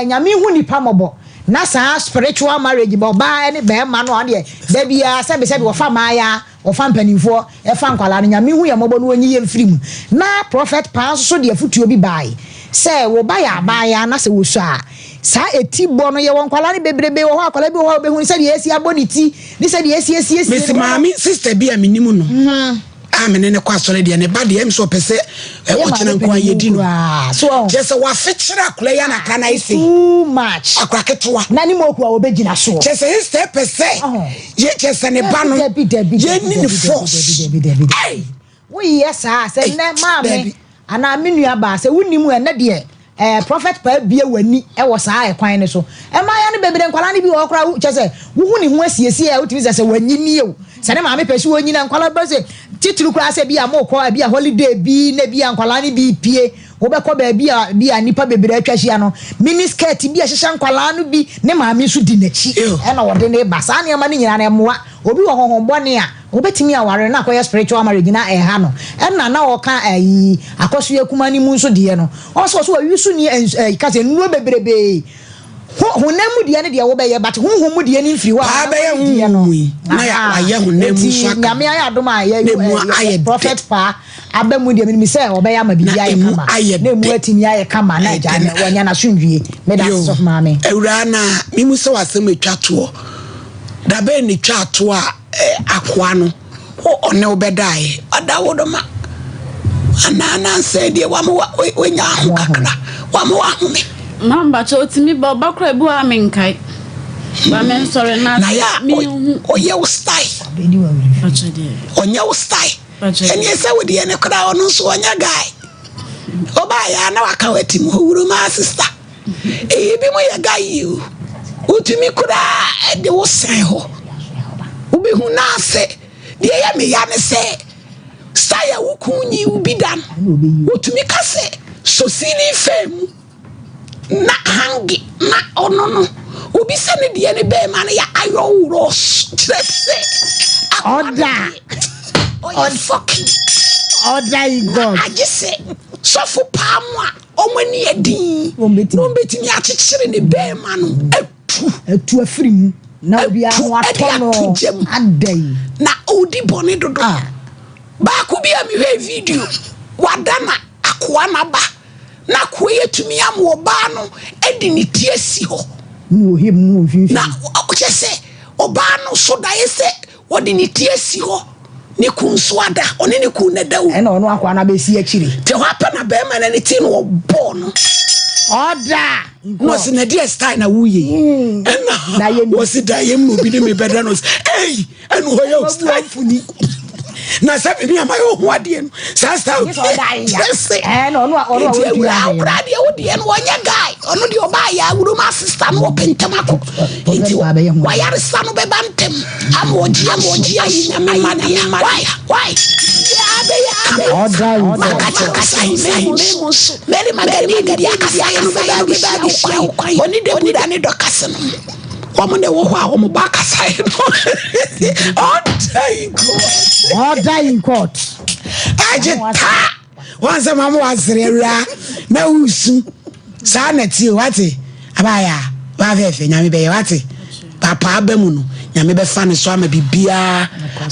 Nyame hu nnipa mmɔbɔ na saa spiritual marriage ɔbaa ne barima no a ɔno deɛ da biara sɛbesɛbe wɔfa mmaayaa Wɔfa mpaninfoɔ fa nkwadaa no Nyame hu yɛn mmɔbɔ na ɔnyi yɛn mfiri mu. Na Prɔfɛt paa nso so de afutuo bi baae sɛ wo ba yɛ abaayaa na sɛ wɔsua a saa ɛti bɔ no yɛwɔ nkwadaa no bebrebee wɔ hɔ akwadaa bi wɔ hɔ a wobɛhu no sɛdeɛ yɛasi abɔ ne ti ne sɛdeɛ yɛasi asiesie Mese ne ho no. maame sister bi a menim no a mene no kɔ asɔre deɛ ne ba deɛ ɛm sɛ ɔpɛ sɛ Ɛyɛ ɔkyena maame nko a panimu yɛdi no koraa so ɔho. kyerɛ sɛ wafekyere akora yi ana akora no ayɛ sei Too much. akora ketewa Na ne moku a wɔbɛgyina soɔ. kyerɛ sɛ sister pɛ sɛ Ɔho. yɛ kyerɛ sɛ ne ba no Dabi dabi dabi yɛnni ne dabi dabi force dabi dabi dabi. Ei! Woyɛ saa sɛ Ei, nnɛ maame dabi. anaa me nua baa sɛ wonim ɛnɛ deɛ eh, prophet paa bie w'ani wɔ saa ɛkwan no so. Mmaayɛ no bebree nkwadaa no bi wɔ hɔ koraa kyɛ sɛ wohu ne ho asiesie a wotumi sɛ sɛ wanyini o. Sɛ ne maame pɛ sɛ onyini a nkwadaa bɛ sɛ titiri koraa sɛ bi a mokɔ bi a holiday bi na bi a nkwadaa no bi pie wobɛkɔ baabi a bi a nnipa bebree atwa ahyia no mini skirt bi a ɛhyehyɛ nkwadaa no bi ne maame nso di n'akyi ɛna ɔde ne ba saa nneɛma no nyinaa no ɛmmoa obi wɔ honhom bɔne a Obetumi aware no na akɔyɛ spiritual marriage na ɛha no. Ɛna na ɔka ayi Akɔsoɛ kuma no mu nso deɛ no, ɔsɛ ɔsɛ ɔyi so ni ɛyi ka sɛ nnuro bebrebee. Ho honam mu deɛ no deɛ wobɛyɛ but honhom mu deɛ no mfiri hɔ a Paa na bɛyɛ wode deɛ honhom no. mu yi na Ahaa. wayɛ honam mu Enti nso aka Nyame ayɛ adom a yɛ na emu ayɛ prophet dɛ. paa. aba mu deɛ menim sɛ ɔbɛyɛ ama biribi Na ayɛ emu kama ayɛ na emu dɛ. atumi ayɛ kama na Ayɛ agya dɛ no na wanya n'asomdwie. Meda ase Yo, sɔfo maame. awuraa na memu sɛ w'asɛm atwa toɔ. Da bɛn na etwaa toɔ a eh, akoa no wo ɔne wo bɛdaeɛ? Ɔda wo doma anaa nansɛ deɛ wama wa, wanya aho kakra, wama wahome. Maame bakyɛ otumi ba ɔba koraa ebi wɔ a menkae. Ba me nsɔre na Na yɛ a menhu. ɔyɛ wo style. Bakyɛ deɛ. Ɔnyɛ wo style. Bakyɛ Ɛneɛ deɛ. sɛ wo deɛ no koraa ɔno nso ɔnyɛ guy. Ɔbaeɛ a na waka w'atim hɔ wuro maa sister. Ebi mo yɛ guy yi o. Wotumi koraa de wo sɛn hɔ. Wobɛhu naa sɛ deɛ ɛyɛ me ya ne sɛ style a wo kun nyi wo bi da no. Wotumi ka sɛ sosini faa mu. Na hange na ɔno no obi sɛ ne deɛ ne bɛɛma no yɛ iron rods kyerɛ sɛ akoa no Ɔda. deɛ ɔyɛ fucking Ɔda in na God. agye sɛ sɔfo paa mo a ɔmo ani yɛ din Wɔn na bɛtumi. wɔn bɛtumi akyekyere ne bɛɛma no atu Atu afiri mu na obiara atu ho ɛde atɔ no ato gya mu ada yi. na ɔredi bɔne dodo Ah. baako bi a mehwɛ video wada na akoa no aba Na akoa yi atumi ama ɔbaa no de ne ti asi hɔ. Na ɔhim mu wɔ mfimfini. Na kyerɛ sɛ ɔbaa no so daeɛ sɛ ɔde ne ti asi hɔ, ne kun nso ada, ɔne ne kun na da o. Ɛna ɔno akoa no abɛsi akyire. Te hɔ apɛ na bɛrima no ne ti na ɔbɔɔ no. Ɔda! Na ɔsi na deɛ style na woyɛ yi. Ɛna wɔsi daeɛ mu na obi ne me bɛda no ɔsi ei. Ɛna ɔyɛ o style na sɛ bibi ama yɛ ɔho adeɛ no saa style kyerɛ sɛ nti awura awura deɛ wo deɛ no ɔnyɛ guy ɔno deɛ ɔbaa yɛ awuro ma sista no ɔpɛ ntɛm akɔ nti wayaresa no bɛba ntɛm ama ɔgye ama ɔgye ayi nyame ma deɛ why why bɛyɛ kama maka kasa yi mu so Mary Magdalene deɛ akasa yɛ no bɛba abɛhyia wo kwan ɔne Deborah ne dɔkase no Wɔn na ɛwɔ hɔ a wɔn ba akasaeɛ no. Order in court. Order in court. Agye ta. Wɔn sɛ mamu wasere awura na wusu. Saa na ti o wate. Abaya ba fɛfɛ nyame bɛyɛ wate. Papa aba mu no nyame bɛfa ne so ama biribiara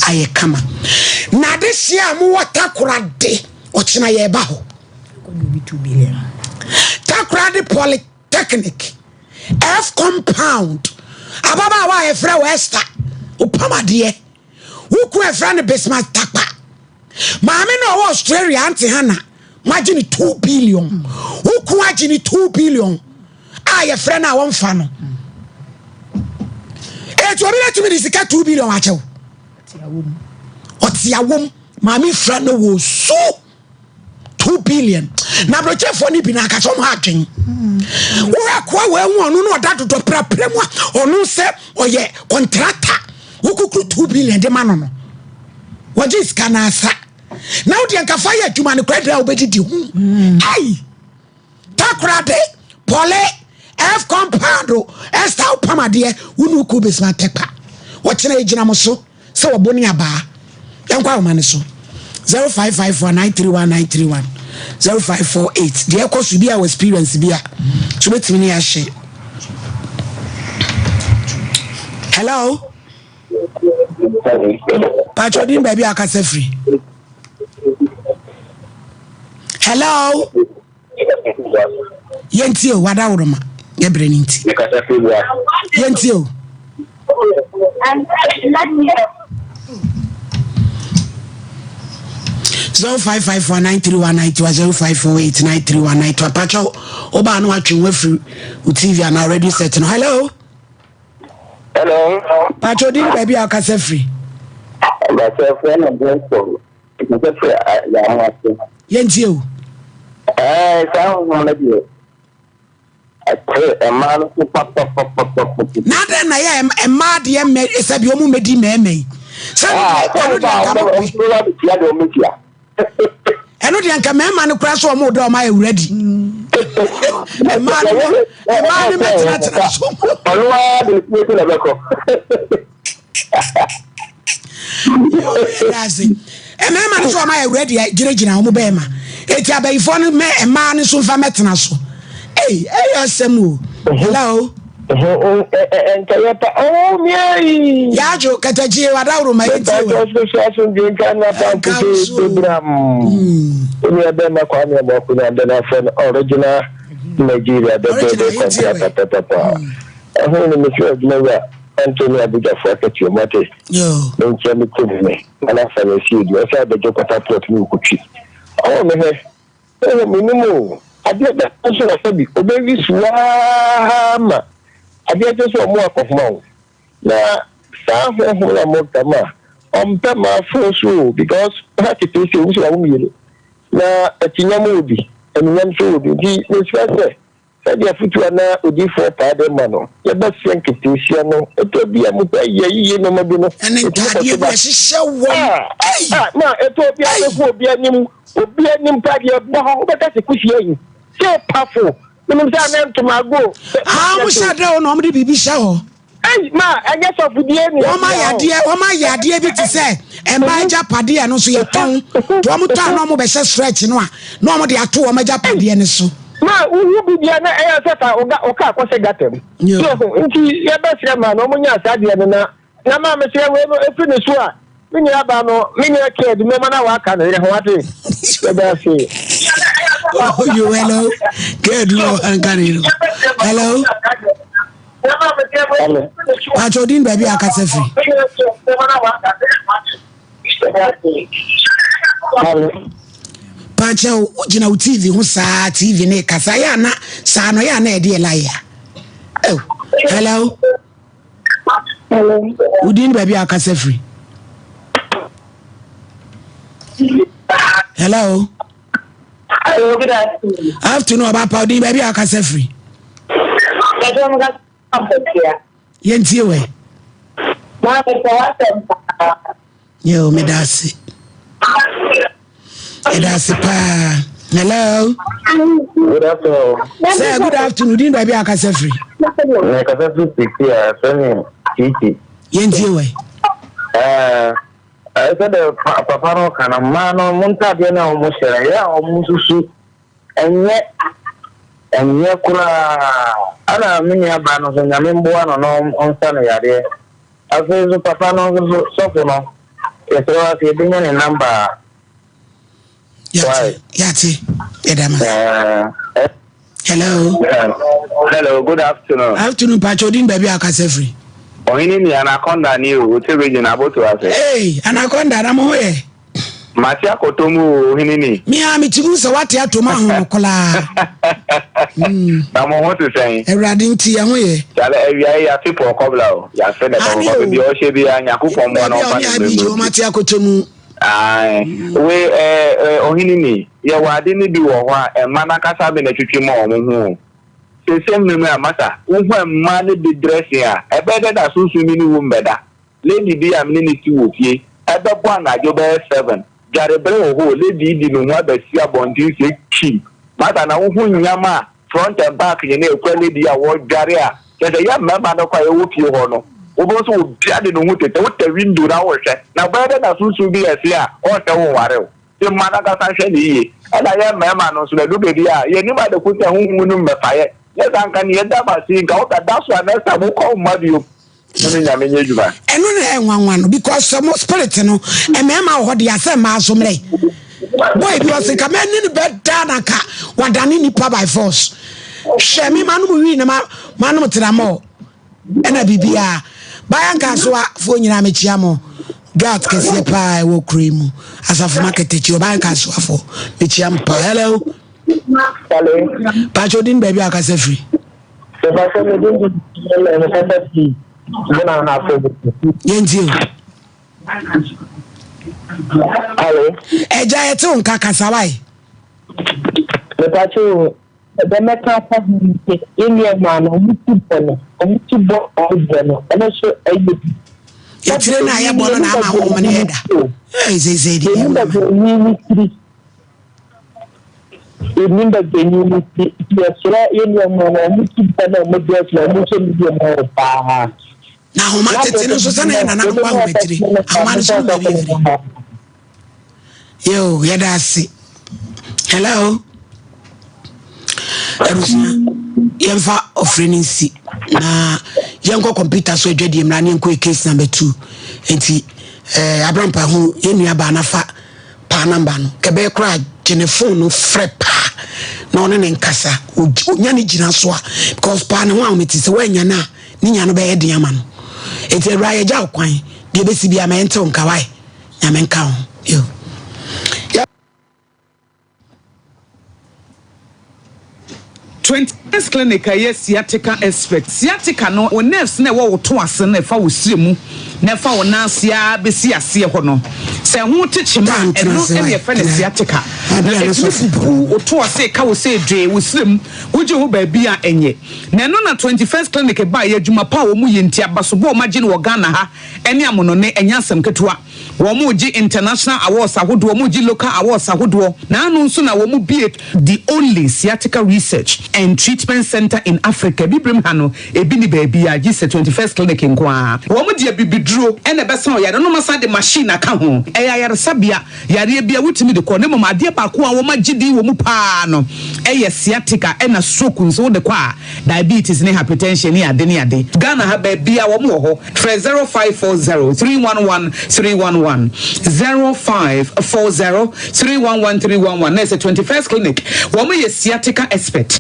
ayɛ kama. Na ade hyia a mowɔ takorade ɔkyena yɛba hɔ. Takorade poly Technic, F compound, ababaawa a yɛfrɛ wo Esther, wopam adeɛ, wo kunu a yɛfrɛ no Bismarck Takpa, maame no a ɔwɔ Australia, Auntie Hannah, moagye ne 2 billion, wo kunu agye ne 2 billion a yɛfrɛ no a wɔmfa no. Eti obi bɛtumi de sika 2 billion akyɛw. Ɔte awom, maame fira no wɔ su. 2 billion na aburokyefoɔ no bi na ankasa wɔn adwen wohwɛ akoa wɔ ehu ɔno na ɔda dodɔ prapra mu a ɔno sɛ ɔyɛ kɔntrata wokukuru 2 billion de ma no no wɔgye sika no asa na wodeɛ nkafa yɛ adwuma no kora deɛ a wobɛdidi ho ai Takoradi, Pɔle, F compound, Esther wopam adeɛ, wo ne wo kuo bɛsima tɛkpa. Wɔkyena yɛgyina mo so sɛ wɔbo ne abaa. Yɛnkɔ ahoma no so. 0554 931 931 0548 deɛ ɛkɔ so bi a wɔ experience bi a so bɛtumi ne yɛahyɛ. Hello? Patro din baabi a akasa firi. Hello? Yɛntie o, wada woroma. Yɛbrɛ no nti. Yɛntie o. 0554931931 0548931931 patro wobaa no watwe ho afiri wo tv anaa radio set no. Hello? Hello. Patro din baabi a ɔkasa firi. Bàtɛ fẹ́ na Johnson. Bàtɛ fẹ́ yàrá ase. Yɛn tie o. Ɛɛ saa ahohom no deɛ ɛte mmaa no so papapapapapa. Na adɛn na yɛ mmaa deɛ mmɛ sɛ bi ɔmo mmɛdi mmarima yi. Sɛ ɛno deɛ nka mo pɛ. Ɛno deɛ nka mmarima no koraa so ɔmo dɔ ɔmo ayɛ ready. Mmaa no mmaa no mɛtenatena so. Ɔno ara de ne fie so na ɛbɛkɔ. Mmarima no so ɔmo ayɛ ready gyinagyina ɔmo bɛrima. Eti abayifoɔ no mɛ mmaa no so nfa mɛtena so. Ei ɛyɛ asɛm o. Hello. Nkɛyɛ pa ɔwɔ miai. Yaadwo katakyie wadaworo ma yɛntie wɛ. Mepatɔ so so asomdwe nka nna Nka pampo wo so o. bebram. Onua bɛma Kwame Amoako Nyame na afrɛ no original Nigeria Original dɛdɛɛdɛ yɛntie kɔmpea wɛ. papapapa. Ɛho ne mesrɛ adwuma wura Anthony Abujafo akatua mu ate. Yo. Menkyia me kurom hene Nana Asare Asiedu ɔsɛ abɛgye kwata plot ne wokotwi. Ɔwɔ me hwɛ. Oh, mennim o. Adeɛ bɛn nso na sɛbi ɔbɛwi so ara ma adeɛ kye sɛ ɔmo akɔhoma wo. Na saa honhom no a moka ma ɔmpɛ m'afoɔ so o because ha tete sɛ obi sɛ wawo mmienu na akyinyam wɔ bi, anunyam nso wɔ bi nti mesrɛ sɛ Sɛdeɛ afotuo a na odiyifoɔ taa de ma no, yɛbɛsrɛ nketeesia no, ɛtɔ bi a mo taa yɛ yiye nnoɔma bi no, Ɛne ɛtumi ntaadeɛ kɔto bi ba. ɛhyehyɛ wɔn. Ah, Ei! ah, na ɛtɔ obi a Ei! bɛhu obi anim, obi anim pa deɛ ɛbɔ hɔ, wobɛka sɛ kusi ayi. Sɛ pafo, menim sɛ anɛ ntomago, sɛ Ah, wɔn hyɛ adeɛ hɔ na wɔn de biribi hyɛ hɔ. Ei, ma ɛnyɛ sɔfodie ne Wɔn ayɛ adeɛ, wɔn ayɛ adeɛ bi te sɛ mmaa agyapadeɛ no nso yɛtɔn. Nti wɔn tɔ a na wɔn bɛhyɛ stretch no a na wɔn de ato wɔn agyapadeɛ no so. Ma wohu bi deɛ na ɛyɛ sɛ fa wo kaa kɔhyɛ gata mu. So ho nti yɛbɛsrɛ ma na wɔn nya saa adeɛ no na na ma mesrɛ wei no ɛfiri ne so a me nua baa no me nua kɛɛ de nneɛma no a waka no yere ho ate yɛda ase. Oh, you hello. Good no anka ne no. Hello. Pacho din baabi a akasa firi. Pacho wogyina wo TV ho saa TV ne kasa yɛ ana saa no yɛ ana ɛde ɛla yɛ a. Oh, hello. Hello. Wodin baabi a akasa firi. Hello. Hello, good afternoon. Afternoon, ɔba pa odin baabi a akasa firi. Yɛntie wɛ. Yo, meda ase. Meda ase paa. Hello. Good afternoon. Sir, good afternoon. Din baabi a akasa firi. Mekasa firi Sisi a ɛfrɛ me Titi. Yɛntie wɛ. Ɛɛ sɛ dɛ papa no ka no mmaa no mo ntaadeɛ no a wɔhyɛ no ɛyɛ a wɔn nsusu Ɛnyɛ, ɛnyɛ koraa. Ɛna me nua baa no nso, Nyame mboa no na ɔnsa no yareɛ. Afei nso papa no nso so, sɔfo no, yɛsrɛ wo afei yɛbɛnya ne number a. Yate, yate, yɛda mo ase. Hello. Hello, good afternoon. Afternoon, Pacho, din baabi a akasa firi. Ɔhene ni Anaconda ni o, Ote region, Aboto ase. Hey, Anaconda, na mo ho yɛ. Mate akɔtɔ mu o, ohene ni. Me ara mete mu sɛ woate atɔ mu ahono koraa. Na mo ho te sɛn? Awurade nti yɛn ho yɛ. Kyale awia yi yɛafe pɔɔ kɔbla o, yɛafe ne Aane pɔpɔpɔ o. baabi a ɔhyɛ biara Nyankopɔn mmoa na Baabi a ɔmfa ɔne ne IBG mmerɛ wɔn mu. ate akɔtɔ mu. Ae, we eh, eh, ohene ni, yɛwɔ ade no bi wɔ hɔ a mma no ankasa bɛ na twitwi ma wɔn ho o. Seesei mmerɛ mu a, masa, wohu mmaa no bi dressing a, ɛbɛyɛ dɛ na sunsum bi ne wo mmɛda. Lady bi a me ne no te wɔ fie, ɛbɛbɔ anadwo bɛyɛ seven, dwarebere wɔ hɔ o, lady yi de ne ho abɛsi abɔnten sɛ kim. Masa na wohu nneɛma a front and back nyinaa ekura lady yi a wɔredware a, kyerɛ sɛ yɛn mmarima no koraa a yɛwɔ fie hɔ no, wobɛhu sɛ obiara de ne ho tete, wotɛ window na worehwɛ, na wobɛyɛ dɛn na sunsum bi yɛ se a ɔnhwɛ wo nware wo. Nti mma no ankasa nhwɛ no yiye. Ɛna yɛn mmarima no nso no, ɛdu baabi a, yɛnnim ade ko sɛ honhom no mmɛfa yɛn. Nyɛ saa nka nea yɛda mo ase yi, nka wobɛda so a next time wokɔ wo mma bio. Mo ne Nyame nyɛ adwuma. Ɛno na ɛyɛ nwanwa no because sɛ mo spirit no mmarima wɔ hɔ deɛ asɛ mmaa so mmerɛ boy bi ɔse nka mɛne no bɛda na nka wadane nipa by force hwɛ me manom wii na manom tramɔ ɛna biribiaa baya nka so a foɔ nyinaa mekyia mo gat kɛseɛ paa ɛwɔ kuro yi mu asafo market akyi ɔbaya nka so afoɔ mekyia mo paa hello pakyɛ odin baabi a akasa firi Mepakyɛ me din de Daniel mekasa firi Ghana Ahafo. Yɛntie o. Hello. Ɛgya yɛte wo nka kasa wae. Mepakyɛ o ɛbɛ mɛka afa ho ni sɛ yɛn nua mmaa no ɔmo ti bɔ no ɔmo ti bɔ ɔmo deɛ no ɛno nso ɛyɛ bi. Yɛtire no a yɛbɔ no na ama wɔn no yɛ da. Ɛɛ seesei deɛ. Yɛn bɛbɛ ni ne tiri. Yɛnnim baabi a ɛnyin no fi, nti yɛsrɛ yɛn nuanom no, wɔn ti bɔ na wɔn dress na wɔn nhyɛ no yie ma wɔn paa. Na ahoma tete no nso sɛnea yɛn nananom bɔ ahomatire, ahoma no so no baabi efiri. Yo, yɛda ase. Hello. Abusua, yɛmfa ɔfrɛ no nsi. Na yɛnkɔ kɔmputa so adwadie mmra ne yɛnkɔ yɛ case number 2. Nti eh, Abrampa hu yɛn nua baa na fa paa number no. Kɛbɛyɛ koraa gye ne phone no frɛ paa na ɔne ne nkasa. Onya ne gyina so a because paa ne ho ahomete sɛ woanya no a ne nya no bɛyɛ den ama no. Nti awura yɛgya wo kwan deɛ ɛbɛsi biara ma yɛnte wo nka wae. Nyame nka wo ho. Yo. 20 Clinic a ɛyɛ sciatica expert. Sciatica no, wo nerves no a ɛwɔ wo to ase no a ɛfa wo srɛ mu na ɛfa wo nan ase ara bɛsi aseɛ hɔ no, sɛ ɛho te kyema a, ɛno na yɛfrɛ no sciatica. Na ɛtumi bubu wo to ase, ɛka wo sɛ dwee, wo srɛ mu, wogye ho baabi a ɛnyɛ. Na ɛno na 21st Clinic baeɛ, adwuma pa a wɔyɛ nti, abasobɔ a wɔagye no wɔ Ghana ha ne amonɔne, ɛnyɛ asɛm ketewa. Wɔregye international awards ahodoɔ, wɔregye local awards ahodoɔ. Naano nso na wɔbue the only sciatica research and treatment centre in Africa. Abibirem ha no, ebi nni baabiara gye sɛ 21st Clinic nko ara. Wɔde abibiduro na ɛbɛsa ɔyare no na wɔasan de machine aka ho. Ɛyɛ ayaresabea, yareɛ biara wotumi de kɔ na mmom adeɛ baako a wɔagye din wɔ mu pa ara no yɛ sciatica ɛna stroke nso wode kɔ a diabetes ne hypertension ne ade ne ade. Ghana ha baabiara wɔn wɔ hɔ. Frɛ 0540 311 311, 0540 311 311 na ɛsɛ 21st Clinic. Wɔn yɛ sciatica expert.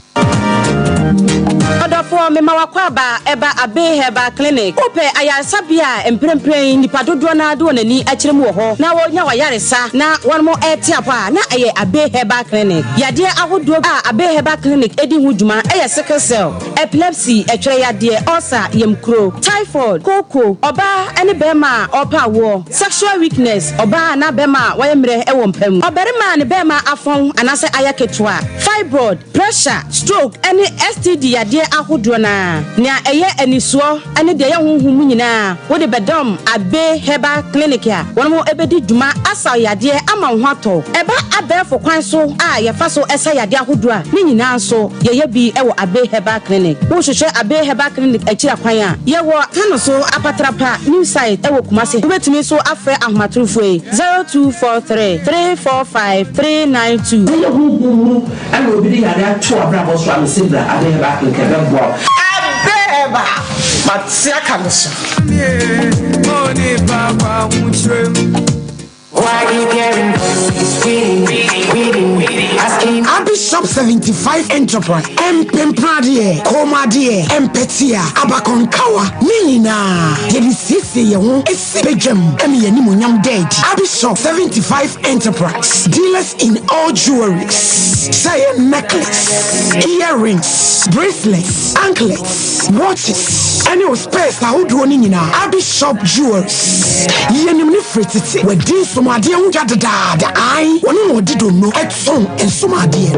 Ɔdɔfoɔ, mema w'akwaaba ɛba Abbey Herbal Clinic. Wopɛ ayaresabea a mprempren nnipa dodoɔ no ara de wɔn ani akyerɛ mu wɔ hɔ na wɔnya w'ayaresa na wɔn rete apɔ a, na ɛyɛ Abbey Herbal Clinic. Yadeɛ ahodoɔ a Abbey Herbal Clinic di ho dwuma yɛ sickle cell, epilepsy, ɛtwerɛ yadeɛ, ulcer, yamkuro, typhoid, kooko, ɔbaa ne barima a ɔrepɛ awoɔ, sexual weakness, ɔbaa anaa barima a wayɛ mmerɛ wɔ mpa mu, ɔbarima a ne barima afɔn anaasɛ ayɛ ketewa, fibroid, pressure, stroke ne STD yadeɛ ahodoɔ no ara. Nea ɛyɛ anisoɔ ne deɛ ɛyɛ honhom mu nyinaa wode bɛdɔm Abbey Herbal Clinic a wɔn bɛdi dwuma asaw yadeɛ ama wo ho atɔ wo. Ɛba abɛɛfo kwan so a yɛfa so sa yadeɛ ahodoɔ a, ne nyinaa nso yɛyɛ bi wɔ Abbey Herbal Clinic. Wohwehwɛ Abbey Herbal Clinic akyiri akwan a, yɛwɔ Tano so Apatrapa New Site wɔ Kumasi. Wobɛtumi nso afrɛ ahomatorofoɔ yi, 0243 345 392. Sɛ yɛ honhom mu na obi de yare ato w'abrabɔ so a, mese bra Abbey Herbal Clinic ɛbɛboa wo. Abbey Herbal, mate aka me so. Abishop 75 Enterprise, Mpempradeɛ, Kɔnmuadeɛ, Mpɛtea, Abakɔnkawa, ne nyinaa yɛde siesie yɛn ho si badwam ma yɛn animuonyam da adi. Abishop 75 Enterprise, dealers in all jewelries, sɛ ɛyɛ necklace, earrings, bracelets, anklets, watches, ɛne wo spares ahodoɔ no nyinaa. Abishop Jewelries, yɛnim no firi tete, wadi nsomadeɛ ho dwa dedaada, ae, ɔno na ɔde donno tɔn nsomadeɛ no.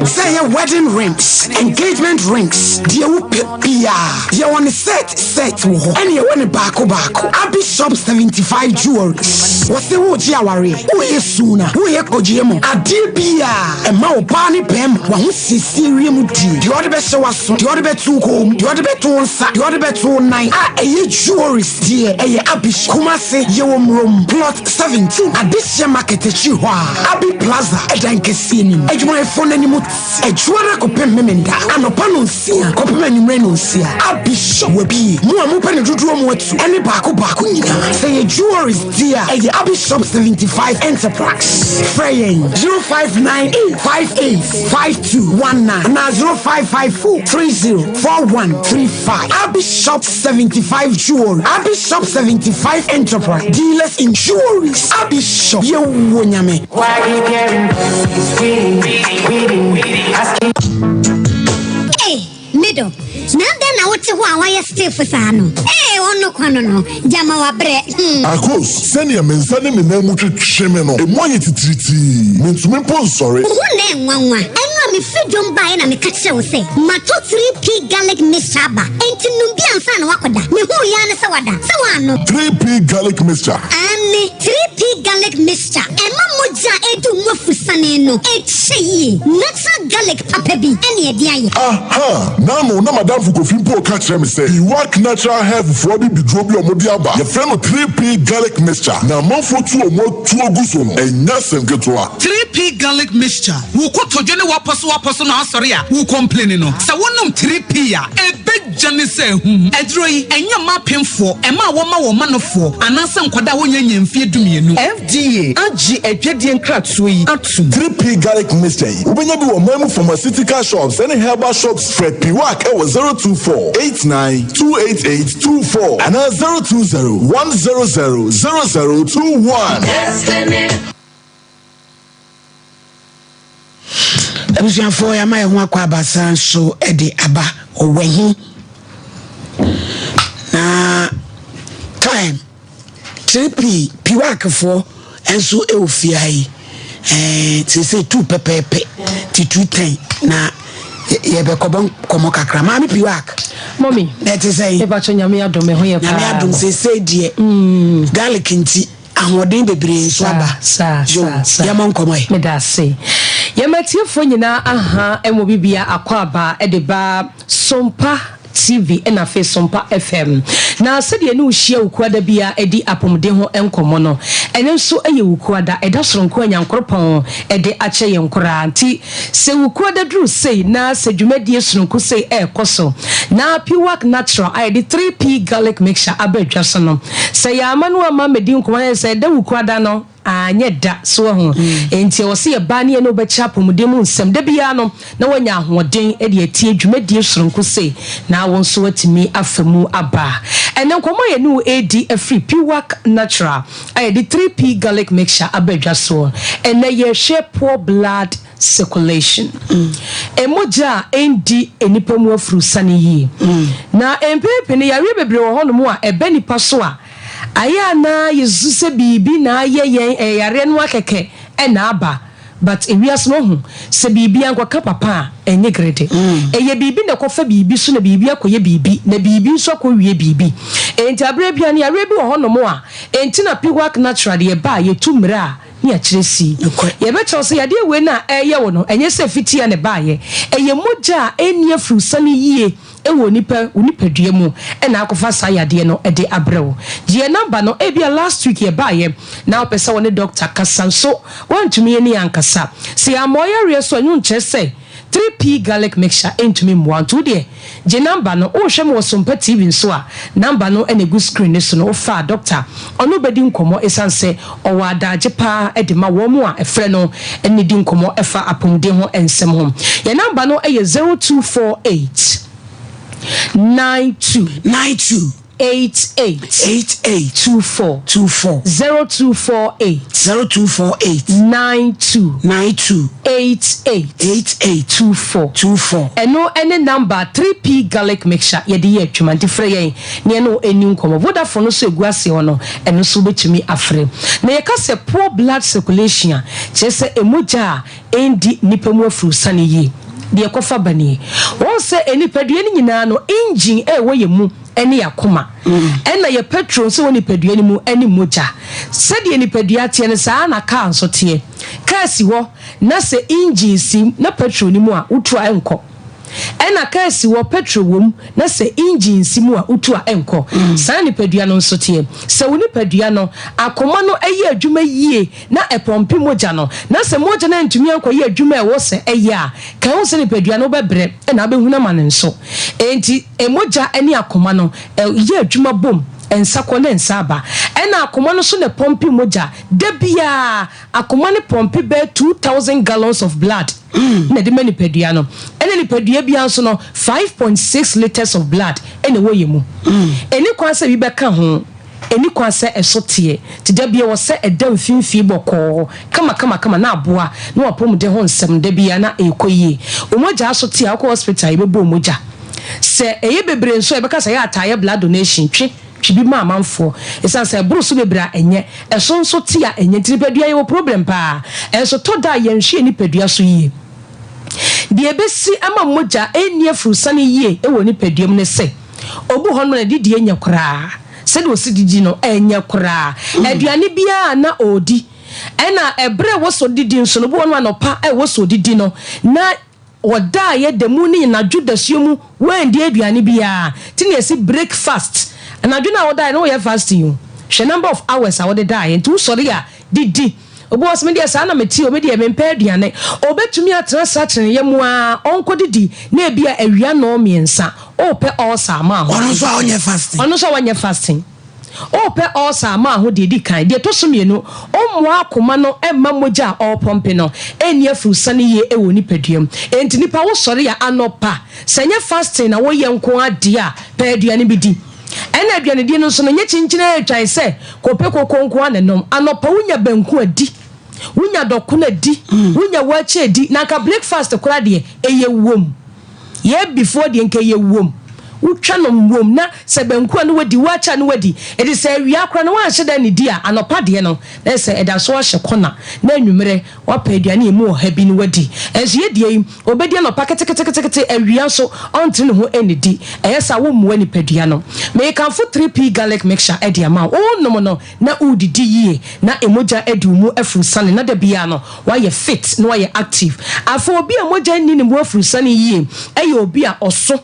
Sɛ ɛyɛ wedding rings, engagement rings, deɛ wopɛ biara, yɛwɔ ne set set wɔ hɔ, ɛne yɛwɔ ne baako baako. Abi Shop 75 Jewelries, wɔse woregye awareɛ, woreyɛ suna, woreyɛ kɔgyeɛ mu, adeɛ biara ɛma ɔbaa ne bɛrima w'ahosiesie wiem die, deɛ ɔde bɛhyɛ w'aso, deɛ ɔde bɛto wo kɔn mu, deɛ ɔde bɛto wo nsa, deɛ ɔde bɛto wo nan a ɛyɛ jewelries deɛ ɛyɛ Abi Shop. Kumasi, yɛwɔ Murom, Plot 17, Adehyeɛ Market akyiri hɔ a, Abi Plaza ɛdan kɛseɛ no mu. Adwumayɛfoɔ no anim te Adwuada kɔpem Memenda, anɔpa nonsia kɔpem anwummerɛ nonsia. Abi Shop wabue. Mo a mopɛ no dodoɔ mu atu ɛne baako baako nyinaa, sɛ ɛyɛ jewelries deɛ a, ɛyɛ Abi Shop 75 Enterprise. Frɛ yɛn 0598 58 5219 anaa 0554 30 4135. Abi Shop 75 Jewelry, Abi Shop 75 Enterprise, dealers in jewelries. Abi Shop, yɛwɔ Nyame. Hey, middle. Na adɛn na wote hɔ a woayɛ stiff saa no? Ee, ɔno kwa no no, gyama wabrɛ. Hmm. Akos, sɛnea me nsa ne me nan mu twetwe me no, emu ayɛ titiritii. Mintumi mpo nsɔre. Wo ho na ɛnwanwa. Ɛno a mefiri dwom baeɛ na meka kyerɛɛ wo sɛ matɔ 3P garlic mixture aba. Enti nom bi ansa na woakɔda. Mehuu yi ara ne sɛ wada. Sɛ woannom. 3P garlic mixture. Aane, 3P garlic mixture. Ɛma mogya a ɛredi wo mu afusane no kyɛ yie. Natural garlic papa bi ne ɛde ayɛ. Aha! N'ano na m'adamfo Kofi mpo reka kyerɛ me sɛ Iwak Natural Health foɔ abibiduro bi a wɔde aba, yɛfrɛ no 3P Garlic Mixture, na amanfoɔ tu wɔn atuo gu so no, ɛnyɛ asɛm ketewa. 3. 3P Garlic Mixture, Wo kotodwe ne w'apɔso apɔso na asɔre a wo complaini no, sɛ wonom 3P a, ɛbɛgya ne sɛ ahum. Aduro yi, ɛnyɛ mma apemfoɔ, mmaa a wɔma wɔn manofoɔ, anaasɛ nkwadaa a wɔnnya nnya mfeɛ dumienu. FDA agye adwadie nkratoɔ yi atom. 3P Garlic Mixture yi, wobɛnya bi wɔ ɔman mu pharmaceutical shops ne herbal shops. Frɛ Piwak wɔ 024 89 288 24 anaa 020 100 0021. Abusuafoɔ yɛama yɛn ho akɔ abasa nso de aba ɔwɛhi na time 3p piwakfoɔ nso wɔ fie ha yi ɛɛ seesei tu pɛpɛɛpɛ ti 2:10 na yɛbɛkɔbɔ nkɔmɔ kakra maame piwak. Mɔmi. Na ɛte sɛ. Mepakyɛ nyame adom ɛho yɛ paa. Nyame adom seesei deɛ garlic nti. Ahoɔden bebree nso aba. Saa, Yo, saa, saa. yɛmmɔ nkɔmmɔ ɛ. Meda ase. Yɛma atiefoɔ nyinaa aha ɛwɔ bibia akwaaba de ba Sompa TV ɛna afei Sompa FM. Na sɛdeɛ yɛne wo hyia Wukuada biara ɛdi apɔmuden ho nkɔmmɔ no, ɛnɛ nso ɛyɛ Wukuada, ɛda soronko a Nyankoropɔn ɛde akyɛ yɛn koraa. Nti Sɛ Wukuada duru sei na sɛ dwumadie sononko sei ɛrekɔ so na Piwak Natural a yɛde 3P Garlic Mixture aba dwa so no, sɛ yɛamma no amma ammɛdi nkɔmmɔ na kyerɛ sɛ ɛda Wukuada no anyɛ da. So wahu? Enti ɛwɔ sɛ yɛba ne yɛne wo bɛkyɛ apɔmuden mu nsɛm da biara no na woanya ahoɔden de atie dwumadie sononko sei na wo nso woatumi afa mu aba. Ɛnnɛ nkɔmmɔ a yɛne wo redi afiri Piwak Natural a yɛde 3P garlic mixture aba dwa soɔ. Ɛnnɛ yɛrehwɛ poor blood circulation. Mogya a ɛndi nnipa mu afurusane yie. Na mpɛn pii no yareɛ bebree wɔ hɔnom a ɛba nnipa so a, ayɛ a na yɛsusu sɛ biribi na ayɛ yɛn, ɛyɛ yareɛ no ara kɛkɛ na aba. But ewiase no wahu sɛ biribi ankɔka papa a ɛnyɛ grede. Ɛyɛ biribi na ɛkɔfa biribi so na biribi akɔyɛ biribi na biribi nso akɔwie biribi. Enti aberɛ biara no yareɛ bi wɔ hɔnom a enti na Piwak Natural deɛ ɛba a yɛtu mmerɛ a ne yɛakyerɛ si. Yɛbɛkyerɛ wo sɛ yadeɛ wei no a ɛreyɛ wo no ɛnyɛ sɛ fitia na ɛbaeɛ. Ɛyɛ mogya a ɛnni afurusane yie wɔ onipa wo nipadua mu na akɔfa saa yadeɛ no de abrɛ wo. Gye yɛn number no, ebia last week yɛbaeɛ na wopɛ sɛ wo ne doctor kasa nso woantumi yɛne yɛn ankasa. Sɛ yɛammɔ wo yareɛ so a ɛno nkyerɛ sɛ 3P garlic mixture ntumi mmoa wo. Nti wo deɛ gye number no, wohwɛ me wɔ Sompa TV nso a number no na ɛgu screen no so no, wofa a doctor ɔne wo bɛdi nkɔmmɔ ɛsiane sɛ ɔwɔ adaagye paa de ma wɔn a ɛfrɛ no ne no di nkɔmmɔ fa apɔmuden ho nsɛm ho. Yɛn namba no yɛ 0248 92. 92. 88. 88. 24. 24. 0248. 0248. 92. 92. 88. 88. 24. 24. Ɛno ne namba 3P garlic mixture yɛde yɛ adwuma nti frɛ yɛn. ne yɛne wo nni nkɔmmɔ. Vodafone no nso a ɛgu aseɛ hɔ no, ɛno nso wobɛtumi afrɛ. Na yɛka sɛ poor blood circulation a, kyerɛ sɛ mogya a ɛndi nnipa mu afurusane yie. Deɛ ɛkɔfa ba nie. Woahu sɛ nipadua no nyinaa no, engine a ɛwɔ yɛn mu ne yɛn akoma. Ɛna yɛn petrol nso wɔ nipadua no mu ne mogya. Sɛdeɛ nipadua teɛ no, saa ara na kaa nso teɛ. Kaa si hɔ na sɛ engine si na petrol nni mu a, wotu a ɛnkɔ. Ɛna kaa si hɔ, petrol wom, na sɛ engine nsi mu a, wotu a ɛnkɔ. Saa na nipadua no nso teɛ. Sɛ wo nipadua no, akoma no yɛ adwuma yie na ɛpɔmpe mogya no, na sɛ mogya no antumi ankɔyɛ adwuma a ɛwɔ sɛ ɛyɛ a, kae hu sɛ nipadua no wobɛbrɛ na wobɛhunu amane nso. Enti mogya ne akoma no yɛ adwuma bom, nsa kɔ na nsa aba. Ɛna akoma no nso na ɛpɔmpe mogya. Da biara, akoma no pɔmpe bɛyɛ 2000 gallons of blood. na ɛde ma nipadua no. Ɛna nipadua biara nso no, 5.6 litres of blood na ɛwɔ yɛn mu. Ɛnni kwan sɛ bi bɛka ho, ɛnni kwan sɛ ɛso teɛ. Nti da biara ɛwɔ sɛ ɛda mfimfini bɔkɔɔ, kamakamakama na aboa na w'apɔmuden ho nsɛm da biara na ɛrekɔ yie. Wo mogya so te a, wokɔ hospital a yɛbɛbu wo mogya. Sɛ ɛyɛ bebree nso a, yɛbɛka sɛ ɛyɛ a taa yɛ blood donation, twe. Twe bi ma amanfoɔ. Ɛsiane sɛ ɛboro so bebree a ɛnyɛ, ɛso nso te a ɛnyɛ nti nipadua yɛwɔ problem paa. Ɛnso tɔ da a yɛnhwɛ yɛn nipadua so yie. Deɛ ɛbɛsi ama mogya ɛnni afurusane yie wɔ nipadua mu ne sɛ, obu hɔ nom na didie nyɛ koraa. Sɛdeɛ ɔsi didi no ɛnyɛ koraa. Aduane biara a na ɔredi ɛna ɛberɛ a ɛwɔ sɛ ɔdidi nso no, obi wɔ hɔ nom anɔpa a ɛwɔ sɛ ɔdidi no na Wɔdaeɛ da mu ne anadwo dasuo mu wɔanndi aduane biara nti na yɛse break fast anadwo no a wodaeɛ no woyɛ fasting o hwɛ number of hours a wode daeɛ nti wosɔre a didi. Obi wɔ hɔ sɛ me deɛ saa na mete o, me deɛ mempɛ aduane. Ɔbɛtumi atena saa kyeneeɛ mu ara, ɔnkɔdidi na ebia awia nnɔn mmiɛnsa, ɔrepɛ ulcer ama aho. Ɔno nso a ɔnyɛ fasting. Ɔno nso a wanyɛ fasting. Ɔrepɛ ulcer ama aho deɛ ɛdi kan. Deɛ ɛtɔ so mmienu, ɔmmoa akoma no mma mogya a ɔrepɔmpe no nni afurusane yie wɔ nipadua mu. Enti nipa wosɔre a anɔpa, sɛ ɛnyɛ fasting na woyɛ nko ara deɛ a, pɛ aduane bi di. Ɛna aduanedie no nso no, nyɛ kyinkyin ara twan sɛ kɔpɛ koko nko ara na ɛnom. Anɔpa wonya banku a di, wonya dɔkono a di, wonya waakye a di, na anka breakfast koraa deɛ ɛyɛ wom. Yɛ Abifoɔ deɛ nka ɛyɛ wom. Wotwa no wom na sɛ banku a na wadi, waakye a na wadi. Ɛde sɛ awia koraa no woanhyɛ da annidi a, anɔpa deɛ no na ɛsɛ ɛda so ahyɛ kɔna na anwummerɛ Wapɛ aduane a emu wɔ ha bi na wadi. Nanso yɛ deɛ yi, ɔbɛdi anɔpa keteketekete, awia nso, ɔntere ne ho nnidi. Ɛyɛ saa a, wommoa nipadua no. Merekamfo 3P Garlic Mixture de ama wo. Worenom no na woredidi yie, na mogya adi wo mu afurusane, na da biara no, woayɛ fit na woayɛ active. Afei obi a mogya nni ne mu afurusane yie yɛ obi a ɔso.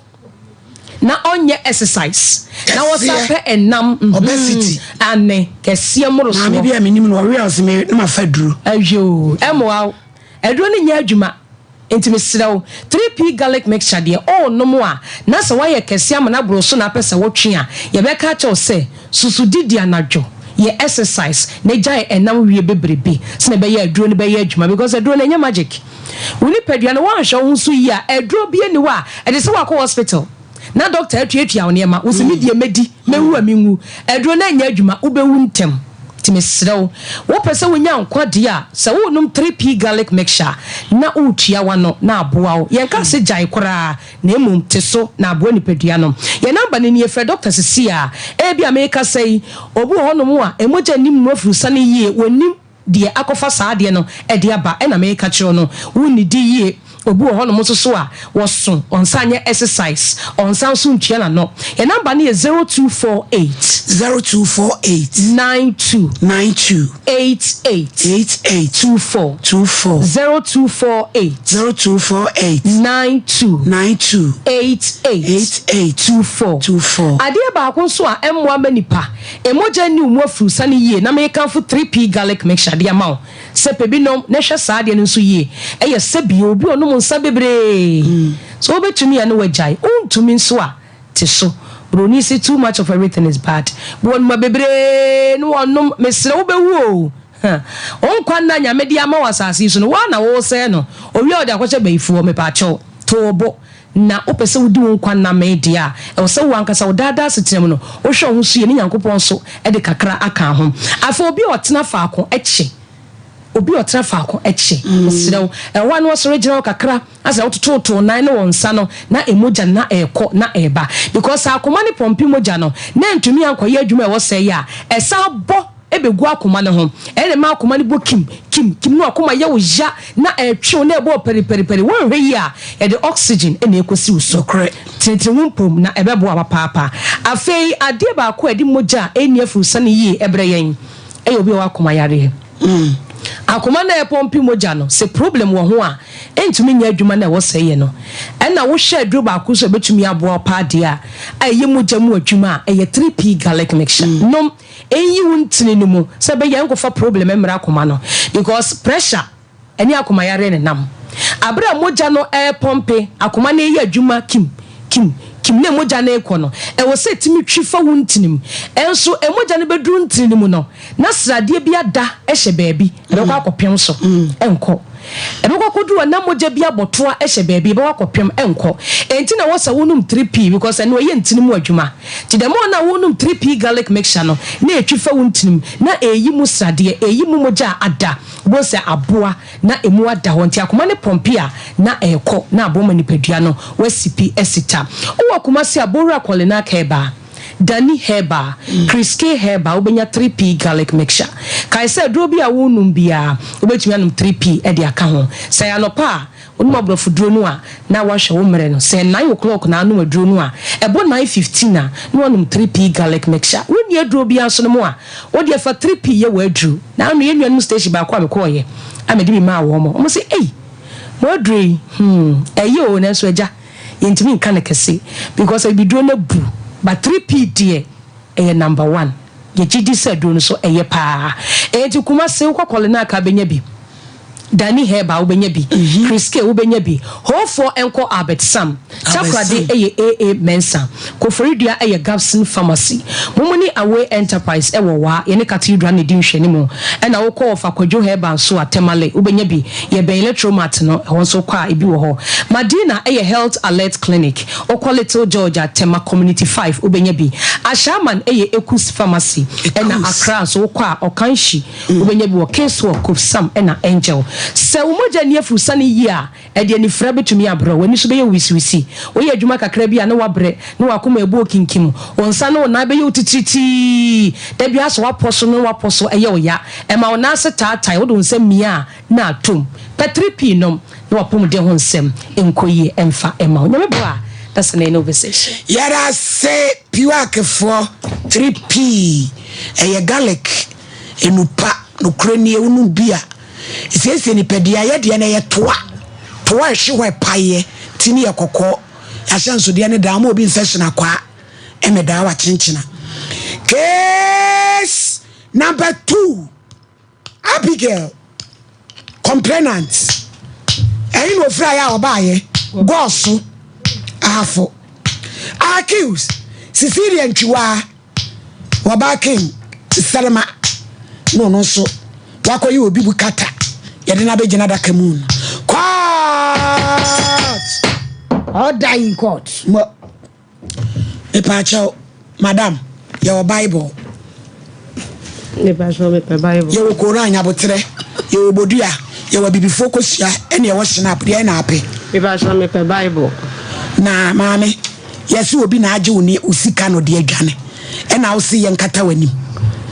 na ɔnyɛ exercise na wɔsa pɛ ɛnam obesity ane kɛseɛ mmorosoɔ. Maame bi a menim no ɔwe a ɔse me na mafa aduro. Ayoo ɛmmoa wo aduro no nyɛ adwuma nti mesrɛ wo 3P garlic mixture deɛ ɔɔnom a na sɛ woayɛ kɛseɛ ama no aboro so na apɛ sɛ wotwe a yɛbɛka akyɛ wo sɛ susu didi anadwo yɛ exercise na gyae ɛnam wie bebrebe sɛnea ɛbɛyɛ a aduro no bɛyɛ adwuma because aduro no ɛnyɛ magic. Wo nipadua no woanhwɛ wo ho so yie a, aduro bi nni hɔ a ɛte sɛ woakɔ hospital na doctor atuatua wo nneɛma, wo se me deɛ mɛdi, mɛwu a menwu. Aduro no anyɛ adwuma, wobɛwu ntɛm. Nti mesrɛ wo, wopɛ sɛ wonya nkwa deɛ a, sɛ worenom 3P garlic mixture a, na woretua w'ano na aboa wo. Yɛnka sɛ gyae koraa, na mmom te so na aboa nipadua no. Yɛn number no nie, frɛ doctor seesei ara. Ebia merekasa yi, obi wɔ hɔnom a, mogya nnim mu afurusane yie, wɔnnim. Deɛ akɔfa saa adeɛ no de aba na mereka kyerɛ wo no, wonnidi yie, obi wɔ hɔnom nso so a, wɔso, ɔnsan nyɛ exercise, ɔnsan nso ntua n'ano. Yɛn number no yɛ 0248. 0248. 92. 92. 88. 88. 24. 24. 0248. 0248. 92. 92. 88. 88. 24. 24. Adeɛ baako nso a ɛmmoa ma nipa Mogya nni wo mu afurusane yie na merekamfo 3P Garlic Mixture de ama wo sɛ pɛ bi nom na hwɛ saa adeɛ no nso yie. Ɛyɛ sɛ bio obi a ɔnom nsa bebree. Sɛ wobɛtumi a na wagyae, wontumi nso a te so. Broni se too much of everything is bad. Bi wɔnom a bebree na wɔnom, mesrɛ wobɛwu oo. Huh. Wo nkwa nna a Nyame de ama wo asase yi so no, wo ara na woresɛe no. Owie a wode akɔhyɛ bayifoɔ, mepaakyɛw, to wo bo. Na wopɛ sɛ wodi wo nkwa nna mee deɛ a, ɛwɔ sɛ wo ankasa wo daa daa asetena mu no, wohwɛ wo ho so yie ne Nyankopɔn nso de kakra aka ho. Afei obi a ɔtena faako kye, obi a ɔtena faako kye, mesrɛ wo, ɛhɔ a na wasɔre agyina hɔ kakra, asɛ wotototo wo nan ne wo nsa no, na mogya no na ɛrekɔ na ɛreba. Because sɛ akoma no pɔmpe mogya no, na antumi ankɔyɛ adwuma a ɛwɔ sɛ ɛyɛ a, ɛsan bɔ bɛgu akoma no ho. Ɛna ɛma akoma no bɔ kim, kim, kim na akoma yɛ wo ya na ɛtwe wo na ɛbɔ wo pɛripɛripɛri. Woanhwɛ yie a, yɛde oxygen na ɛkɔsi wo so. Tenetene wo mpom na ɛbɛboa papaapa. Afei adeɛ baako a ɛde mogya a ɛnni afurusane yie brɛ yɛn yɛ obi a ɔwɔ akoma yareɛ. Akoma no a ɛpɔmpe mogya no, sɛ problem wɔ ho a, ɛntumi nyɛ adwuma no a ɛwɔ sɛ ɛyɛ no. Ɛna wohwɛ aduro baako nso a ɛbɛtumi aboa wo paa deɛ a, a ɛyɛ mogya mu adwuma a, ɛyɛ 3P garlic mixture. Nom. Nyi wo ntini no mu sɛ ɛbɛyɛ a ɛnkɔfa problem mmrɛ akoma no because pressure ɛne akoma yareɛ na ɛnam. Aberɛ a mogya no ɛrepɔmpe, akoma no ɛreyɛ adwuma kim kim kim na mogya no rekɔ no, ɛwɔ sɛ ɛtumi twi fa wo ntini mu. Nso mogya no bɛduru ntini no mu no, na sradeɛ bi ada hyɛ baabi, ɛbɛkɔ akɔpem so, ɛnkɔ. Ɛbɛkɔ akɔduru hɔ na mogya bi abɔ toa hyɛ baabi, ɛbɛkɔ akɔpem, ɛnkɔ. Enti na ɛwɔ sɛ wonom 3P because ɛno ɛyɛ ntini mu adwuma. Nti the more no a wonom 3P garlic mixture no, na ɛtwi fa wo ntini mu, na ɛreyi mu sradeɛ, ɛreyi mu mogya a ada. Wobɛhu sɛ aboa na ɛmu ada hɔ. Nti akoma no pɔmpe a, na ɛrekɔ, na aboa ma nipadua no wasi pi asi ta. Wowɔ Kumasi a, Bowura Kɔlenak Herbal. Danny Herbal, Chris K Herbal, wobɛnya 3P Garlic Mixture. Kae sɛ aduro bi a worenom biara, wobɛtumi anom 3P de aka ho. Sɛ ɛyɛ anɔpa a, wonom aborɔfo duro no a, na woahwɛ wo mmerɛ no. Sɛ ɛyɛ nine o'clock na anom aduro no a, ɛbɔ 9:15 a, na woanom 3P Garlic Mixture. Wonni aduro biara nso nom a, wo deɛ fa 3P yɛ w'aduro. Na ano yɛn nuanom station baako a mekɔeɛ a mede bi maa wɔn, wɔn se, Ei, mo aduro yi, hmm, ɛyɛ o, nanso agya, yɛntumi nka no kɛse because abibiduro no abu but 3P deɛ ɛyɛ number one. Yɛgye di sɛ aduro no so ɛyɛ paa. Enti Kumasi wokɔ Kɔlenak a bɛnya bi. Danny Herbal wobɛnya bi, Chris K wobɛnya bi, Hoofoɔ nkɔ Albert Sam, Takoradi yɛ AA Mensah, Koforidua yɛ Gabson Pharmacy, Mumuni Away Enterprise wɔ Waa, yɛne Cathedral na ɛdi nhwɛanimu, ɛna wokɔ Ɔfa Kwadwo Herbal nso a, Tamale wobɛnya bi, yɛbɛn Electromat no, ɛhɔ nso wokɔ a ebi wɔ hɔ. Madina yɛ Health Alert Clinic, wokɔ Little George a, Tema Community 5 wobɛnya bi. Ashaiman yɛ Ekus Pharmacy, ɛna Accra nso wokɔ a, Okanshi. Wobɛnya bi wɔ Kesoɔ, Kofsam ɛna Angel. Sɛ wo mogya nni afurusane yie a, ɛde anifira bɛtumi abrɛ wo. W'ani so bɛyɛ wo wisiwisi. Woyɛ adwuma kakra bi a na woabrɛ, na w'akoma abu okinkim. Wo nsa ne wo nan bɛyɛ wo titiritii. Da biara sɛ woapɔ so ne woapɔ so yɛ wo ya. Ɛma wo nan ase taatae. Wode wo nsa mia a, na atom. Pɛ 3P nom na w'apɔmuden ho nsɛm nkɔ yie mfa mma wo. Nyame boa a, dasani ne wo bɛsɛ hyia. Yɛdase Piwakfoɔ 3P ɛyɛ garlic Nnupa, nokorɛ nie, wonom bi a, ɛsiesie nipadua. Yɛ deɛ no ɛyɛ toa, toa a ɛhye hɔ ɛpaeɛ, ti no yɛ kɔkɔɔ. Ahyɛnsodeɛ no daa, ɔma obi infection akwaa, ɛmɛdaa wakyenkyena. Case number 2, Abigail. Complainant, Ɛhe na ofiri ayɛ a ɔbaayɛ? Gɔɔso, Ahafo. Accused, Cecilia Ntwiwaa, wɔbaa King Serema na ɔno nso wakɔyɛ obi bu kata yɛde no abɛgyina adaka mu no. Court! Order in court. Mo. Mepaakyɛw, madam, yɛwɔ Bible. Mepaakyɛw, mepɛ Bible. Yɛwɔ Koran, nyaboterɛ, yɛwɔ bodua, yɛwɔ abibifoɔ kosua, ɛne yɛwɔ Schnapp, deɛn na apɛ? Mepaakyɛw, mepɛ Bible. Na maame, yɛse obi na agye wo ne wo sika na ɔde adwane, ɛna wose yɛnkata w'anim.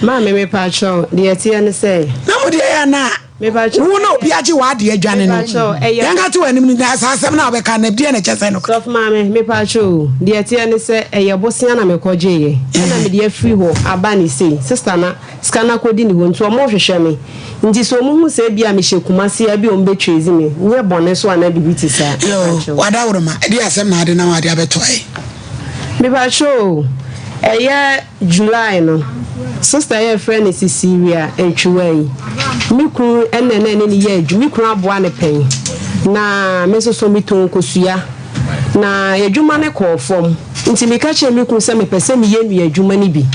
Maame, mepaakyɛw, deɛ ɛteɛ ne sɛ. Na mo deɛ yɛ anaa? Wo na obi agye w'ade adwane no, yɛnka to w'anim no, na saa asɛm no a wobɛka no, ɛdeɛn na ɛkyɛ sɛ nokorɛ? Sɔfo maame, mepaakyɛw o, deɛ ɛteɛ ne sɛ, ɛyɛ bosea na mekɔgyeeɛ, ɛna mede afiri hɔ aba ne sei, sista na sika no akɔdi ne hɔ, nti wɔrehwehwɛ me, nti sɛ wɔhu sɛ ebia mehyɛ Kumasi a, ebia wɔbɛtrace me, nyɛ bɔne so anaa biribi te saa, Yoo, mepaakyɛw. w'adaworoma, ɛdeɛn asɛm na ade nam a wode abɛto ha yi? Mepaakyɛw o, ɛyɛ. July no, sista yi a yɛfrɛ no Cecilia Antwiwa yi, me kunu na na ɛne no yɛ adwuma. Me kunu aboa no pɛn, na me nso so metɔn nkosua. Na adwuma no kɔɔ fam, nti meka kyerɛɛ me kunu sɛ mepɛ sɛ meyɛ nnua adwuma no bi.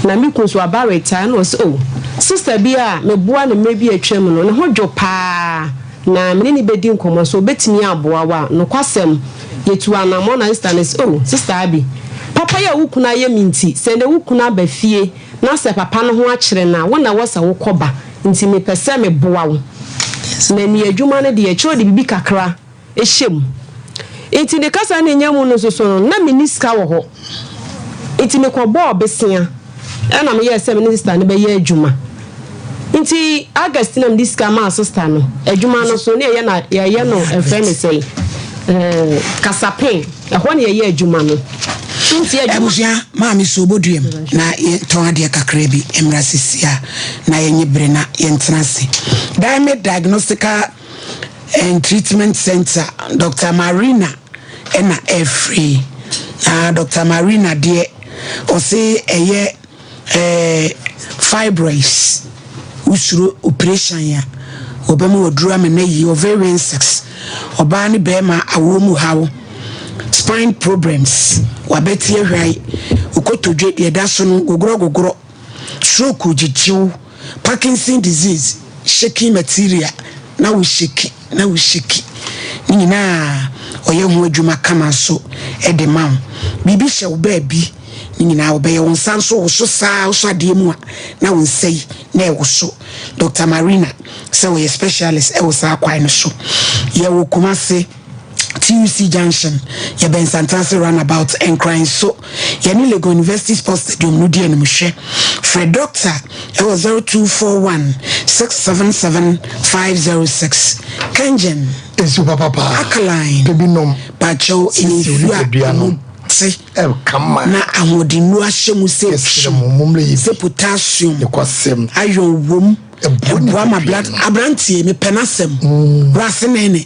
Na me kunu nso waba retire, na ɔse, Oh, sista bi a meboa no mmerɛ bi a atwam no, ne ho dwo paa. Na me ne no bɛdi nkɔmmɔ, sɛ ɔbɛtumi aboa wo a. Nokwasɛm, yɛtuu anammɔn na sista no se, Oh, Sista Abby, papa yi a wo kunu ayɛ me nti, sɛ nnɛ wo kunu aba fie na sɛ papa no ho akyere no a, wo na ɛwɔ sɛ wokɔ ba, nti mepɛ sɛ meboa wo. Na nnuadwuma no deɛ, kyerɛ ɔde biribi kakra hyɛ mu. Nti ne kasa no nnya mu no nso so no, na menni sika wɔ hɔ. Nti mekɔbɔɔ besea ɛna meyɛɛ sɛ me ne sista no bɛyɛ adwuma. Nti August na mede sika maa sista no. Adwuma no so ne yɛyɛ na yɛyɛ no ɛfrɛ ne sɛn ɛɛ kasapen ɛhɔ na yɛyɛ adwuma no. Nti adwuma. Abusua, maame so oboduam na yɛntɔn adeɛ kakra bi mmra sisi a na yɛnye bere na yɛntena ase. Diamond Diagnostical and Treatment Center, Doctor Marina ɛna ɛfiri. Na Doctor Marina deɛ ɔse ɛyɛ ɛɛ fibroids, wosuro operation a wɔbɛma waduru amena yi, ovarian cysts, ɔbaa ne bɛrima awoɔ mu haw, spine problems, wabɛti ahwae, okotodwe deɛ ɛda so no gogorɔ gogorɔ, stroke gyegyew. Parkinson disease, shaking material, na wo shake na wo shake ne nyinaa ɔyɛ ho adwuma kama nso de ma wo. Biribi hyɛ wo baabi ne nyinaa ɔbɛyɛ. Wo nsa nso woso saa wosɔ adeɛ mu a na wo nsa yi na ɛwoso. Doctor Marina sɛ ɔyɛ specialist ɛwɔ saa kwan no so. Yɛwɔ Kumasi. TUC Junction, yɛbɛn Santase Runabout, Nkran so. Yɛne Legon University Sports Stadium no di animhwɛ. Frɛ Dɔkta wɔ 0241 677 506. Kangen. Nsuo papa paa. Alkaline. Pɛ bi nom. Pakyɛw, ɛyɛ Siesie wo nsuo a nipadua no. emu te. Ɛkama. Na ahoɔdennuro ahyɛ mu sɛ Yɛsrɛ mo, mommrɛ yɛ bi. sɛ potassium. Nokwasɛm. Iron wom. Ɛboa Ɛboa ma nipadua blood. no. Aberanteɛ, mepɛ n'asɛm. Rasenene.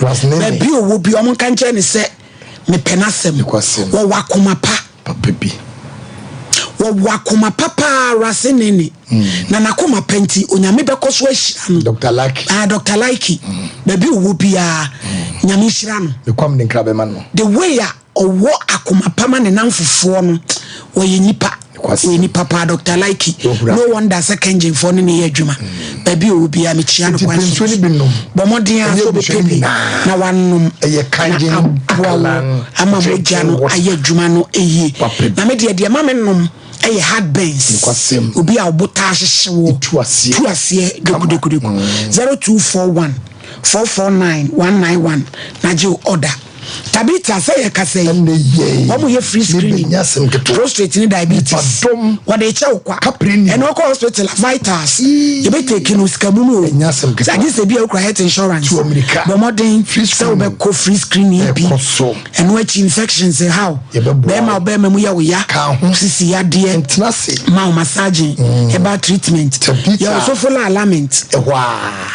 Baabi ɔwɔ bi ɔmo nka nkyerɛ ne sɛ mepɛ n'asɛm. Wɔwɔ akoma pa. Papa bi. Wɔwɔ akoma pa paa ara se ne ne. Na n'akoma pa nti, Onyame bɛkɔ so ahyira no. Doctor Lucky. Ah, Doctor Lucky. Baabi ɔwɔ biara, Nyame nhyira no. Me kwam de nkra bɛma no. The way a ɔwɔ akoma pa ma ne namfofoɔ no, ɔyɛ nipa. Ɔyɛ nipa paa, Doctor Lucky. No wonder sɛ Kenjenfoɔ ne no yɛ adwuma. Baabi ɔwɔ biara, mekyia no kwan so. Bɔ mmɔden ara sɛ wobɛpɛ bi na wanom na aboa wo ama mogya no ayɛ adwuma no yie. Na me deɛ, deɛ ɛma menom yɛ heartburns. Obi a wo bo taa hyehye wo, tu aseɛ dekudeku. 0241 449 191 na gye wo order. Tabitha sɛ yɛ kasa yi wɔn yɛ free screening prostate ne diabetes wɔde kyɛ wo kwa ɛna ɔkɔ hospital vitals yɛbɛ take no sika mu no o sɛ agye sɛ bi a okura health insurance bɔ mmɔden sɛ wobɛkɔ free screening bi ɛno akyi infections how bɛrima ɔbɛrima mu yɛ wo ya sisi yadeɛ ma wo massaging herbal treatment yɛ osofo la alignment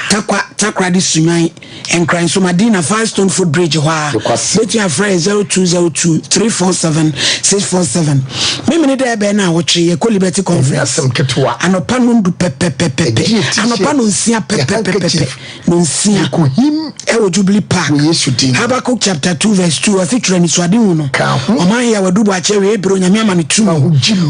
takwa takoradi sunwan. Nkran so Madina Firestone Foot Bridge hɔ ara. Wobɛtumi afrɛ yɛ 0202 347 647. Memene dɛ ɛbɛn na awɔtwe yɛkɔ Liberty Conference. Anɔpa nondu pɛpɛpɛpɛ. Anɔpa nonsia pɛpɛpɛpɛ. Nonsia. Ɛwɔ Jubilee Park. Habakkuk chapter 2 verse 2 ɔse twerɛ anisoadehu no. Ɔman yɛ wadu boakye awie bere Onyame ama no tumi.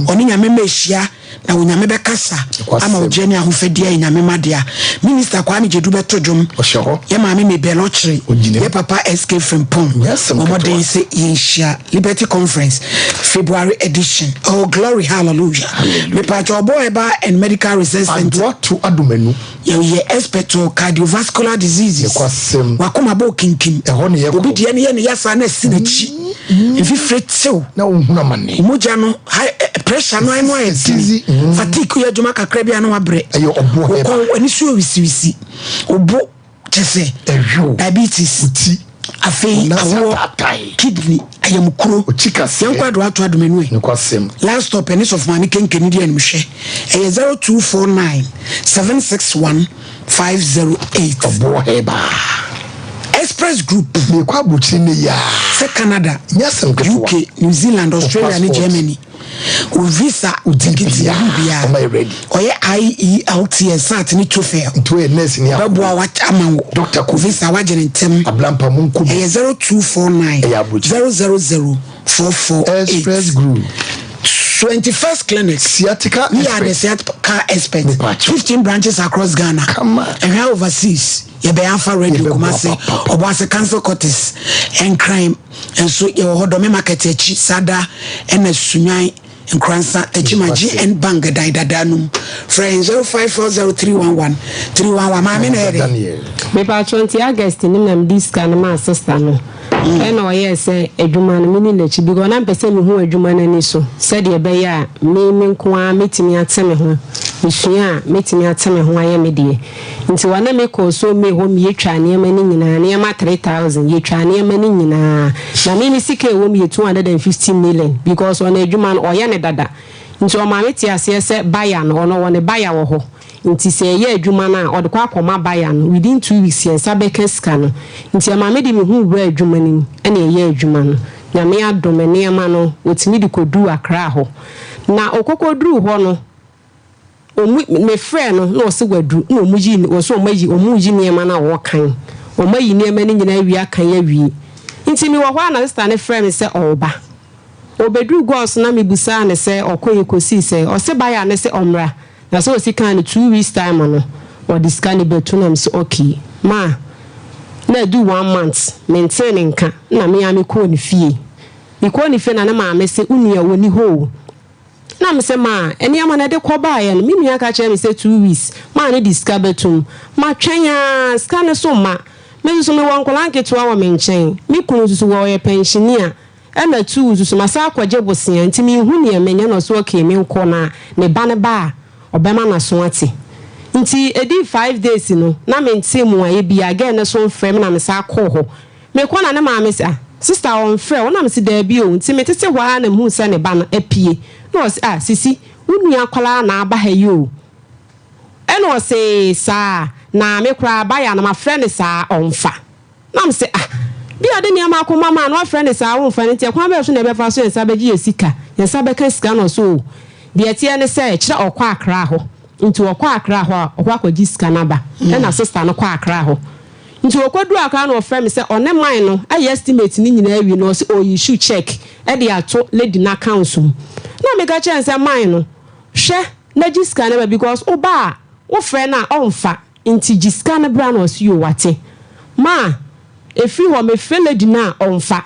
Ɔne Nyame ma ahyia. Na Onyame bɛkasa ama ɔgyeɛ ne ahofadie ayɛ Nyame mma dea. Minister Kwame Gyedu bɛto dwom. Yɛ maame Mabel Ɔkyere, yɛ papa SK Frimpong bɔ mmɔden sɛ yɛnhyia Liberty Conference February edition. Oh glory hallelujah. Mepaakyɛw Ɔbɔ Herbal and Medical Research Center. Yɛyɛ expert wɔ cardiovascular diseases. Wakoma bɔ kinkim. Obi deɛ no yɛ ne yasa na asi n'akyi. Mfifire tew. Mogya no high pressure no ano ayɛ den. Fatigue woyɛ adwuma kakra bi a na wabrɛ. Wokɔn w'ani so yɛ wisiwisi. Wo bo kyɛ sɛ diabetes. Afei awoɔ, kidney, ayamkuro. Yɛnkɔ Adowa ato Adomanu ɛ. Last stop ɛne Sɔfo Maame Kenkeni di animhwɛ. Ɛyɛ 0249 761 508. Ɔboɔ herbal. Express Group. Mekɔ abrokyire nnɛ yi aa. Sɛ Canada, Nyɛ asɛm ketewa. UK, New Zealand, Australia ne Germany. Wo visa ticket ne biribiara. Ɔma yɛ ready. Ɔyɛ IELTS, SAT ne TOEFL. Nti woyɛ nurse ni a. Ɔbɛboa wo ama wo. Doctor Wo visa wagye ne ntɛm. Ablampa mo nkɔ bi. Ɛyɛ 0249 Ɛyɛ aburokyire. 000 448. Express Group. 21st Clinic. Sciatica We are the expert. sciatica expert. Mepa kyɛw. 15 branches across Ghana. Kama. Ɛhwɛ overseas. Yɛbɛn Alpha Radio Yɛbɛboa Kumasi. papa. Obuasi Council Quarters. Nkran. Nso yɛwɔ hɔ Dɔme market akyi Sada ɛna Sunyani Nkoransa Techiman GN Bank dan dadaa no mu frɛ yɛn 0540311311 Maame na ɛyɛ dɛn? Mepakyɛw nti August nim na mede sika no maa sister no ɛna ɔyɛɛ sɛ adwuma no meni nakyi because na mpɛ sɛ mehu adwuma no ani so sɛdeɛ ɛbɛyɛ a me me nko ara mɛtumi ate me ho mesua a mɛtumi ate me ho ayɛ me deɛ Nti wɔne me kɔɔ Sommeh hɔ mietwaa nneɛma no nyinaa, nneɛma 3000, yɛtwaa nneɛma no nyinaa. Na me me sika a ɛwɔ mu yɛ 250 million because ɔno adwuma no ɔyɛ no dada. Nti ɔmaa me tee aseɛ sɛ buyer no ɔno ɔwɔ ne buyer wɔ hɔ. Nti sɛ yɛyɛ adwuma no a ɔde kɔ akɔma buyer no within two weeks yɛn nsa bɛka sika no. Nti ɛmaa me de me ho wuraa adwuma no mu ɛna yɛyɛɛ adwuma no. Nyame adom nneɛma no wɔtumi de kɔduu Accra hɔ. Na ɔkɔkɔduruu hɔ no, Ɔmo, me frɛɛ no na ɔse waduru na ɔmo yii, ɔse ɔmo ayi, ɔmo reyi nneɛma no a ɔɔkan. Ɔmo ayi nneɛma no nyinaa awie akan awie. Nti me wɔ hɔ a na sista no frɛɛ me sɛ ɔɔba. Ɔbɛduru Gɔs na me busaa no sɛ ɔkɔeɛ kɔsii sɛn. Ɔse baya no se ɔmmra na sɛ ɔsi kaa no 2 weeks time no ɔde sika no bɛtu na me se okay. Ma na adu one month mentee ne nka na me ara me kɔɔ ne fie. Me kɔɔ ne fie na ne maame se wo nua ɔnni hɔ o. Na mese maa nneɛma no ɛde kɔ baeɛ no me nua ka kyerɛɛ me sɛ 2 weeks maa no de sika bɛtum. Matwɛn aa sika no so mma. Me nso mewɔ nkwadaa nketewa wɔ me nkyɛn. Me kunu nso so ɔyɛ pɛnhyenia ɛna two nso so masan akɔgye bosea nti menhu neɛ menyɛ na ɔse okay menkɔ na ne ba no ba a ɔbɛma n'aso ate. Nti ɛdii 5 days no na mentee mmuaeɛ biara girl no so mfrɛ me na mesan kɔɔ hɔ. Mekɔ na ne maame se ah sister ɔnfrɛ wo na mese daabi o nti metete hɔ ara na mehuu sɛ ne ba no apue na ɔse ah sisi wo nua akwadaa na aba ha yi o ɛna ɔse saa na me koraa baya no mafrɛ no saa ɔnfa na mese ah bi a ɔde nneɛma akɔma maa no wafrɛ no saa wonfa no nti ɛkwan bɛn so na ɛbɛfa so yɛn nsa bɛgye yɛ sika yɛn nsa bɛka sika na ɔse o. Deɛ ɛteɛ ne sɛ, kyerɛ ɔkɔ Accra hɔ. Nti ɔkɔ Accra hɔ a, ɔkɔ akɔgye sika no aba. Ɛna sister no kɔ Accra hɔ. Nti ɔkɔduru Accra na ɔfrɛ me sɛ ɔne man no ayɛ estimate no nyinaa awie na ɔse ɔreissue cheque de ato lady no accounts mu. Na meka kyerɛɛ no sɛ man no, hwɛ na gye sika no ba because woba a, wofrɛ no a ɔmfa. Nti gye sika no bra na ɔse yoo wate. Ma ɛfiri hɔ mefrɛ lady no a ɔmfa.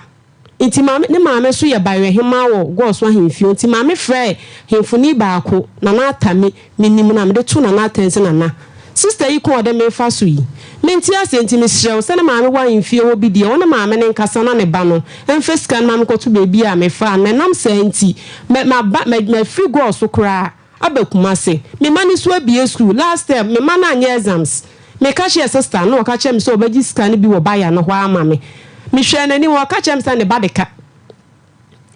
Nti maame, ne maame nso yɛ Bayerɛhemaa wɔ Gɔɔso ahemfie hɔ, nti maame frɛɛ hemfoni baako, Nana Atta, me, menim no a, mede too Nana Atta nti Nana, sister yi kɔn a ɔde me fa so yi, mente aseɛ nti mesrɛ wo sɛ ne maame wɔ ahemfie hɔ bi deɛ, wo ne maame no nkasa na ne ba no mfa sika no ma menkɔto baabi a mefaa no, na ɛnam saa nti, mɛ, maba, mɛ, mafiri Gɔɔso koraa. Aba Kumase. Me mma no nso abue sukuu. Last term, me mma no anyɛ exams. Me ka kyerɛɛ sister no na ɔka kyerɛɛ me sɛ ɔbɛgye sika no bi wɔ buyer no hɔ ama me. Me hwɛɛ n'anim, ɔka kyerɛɛ me sɛ ne ba de ka.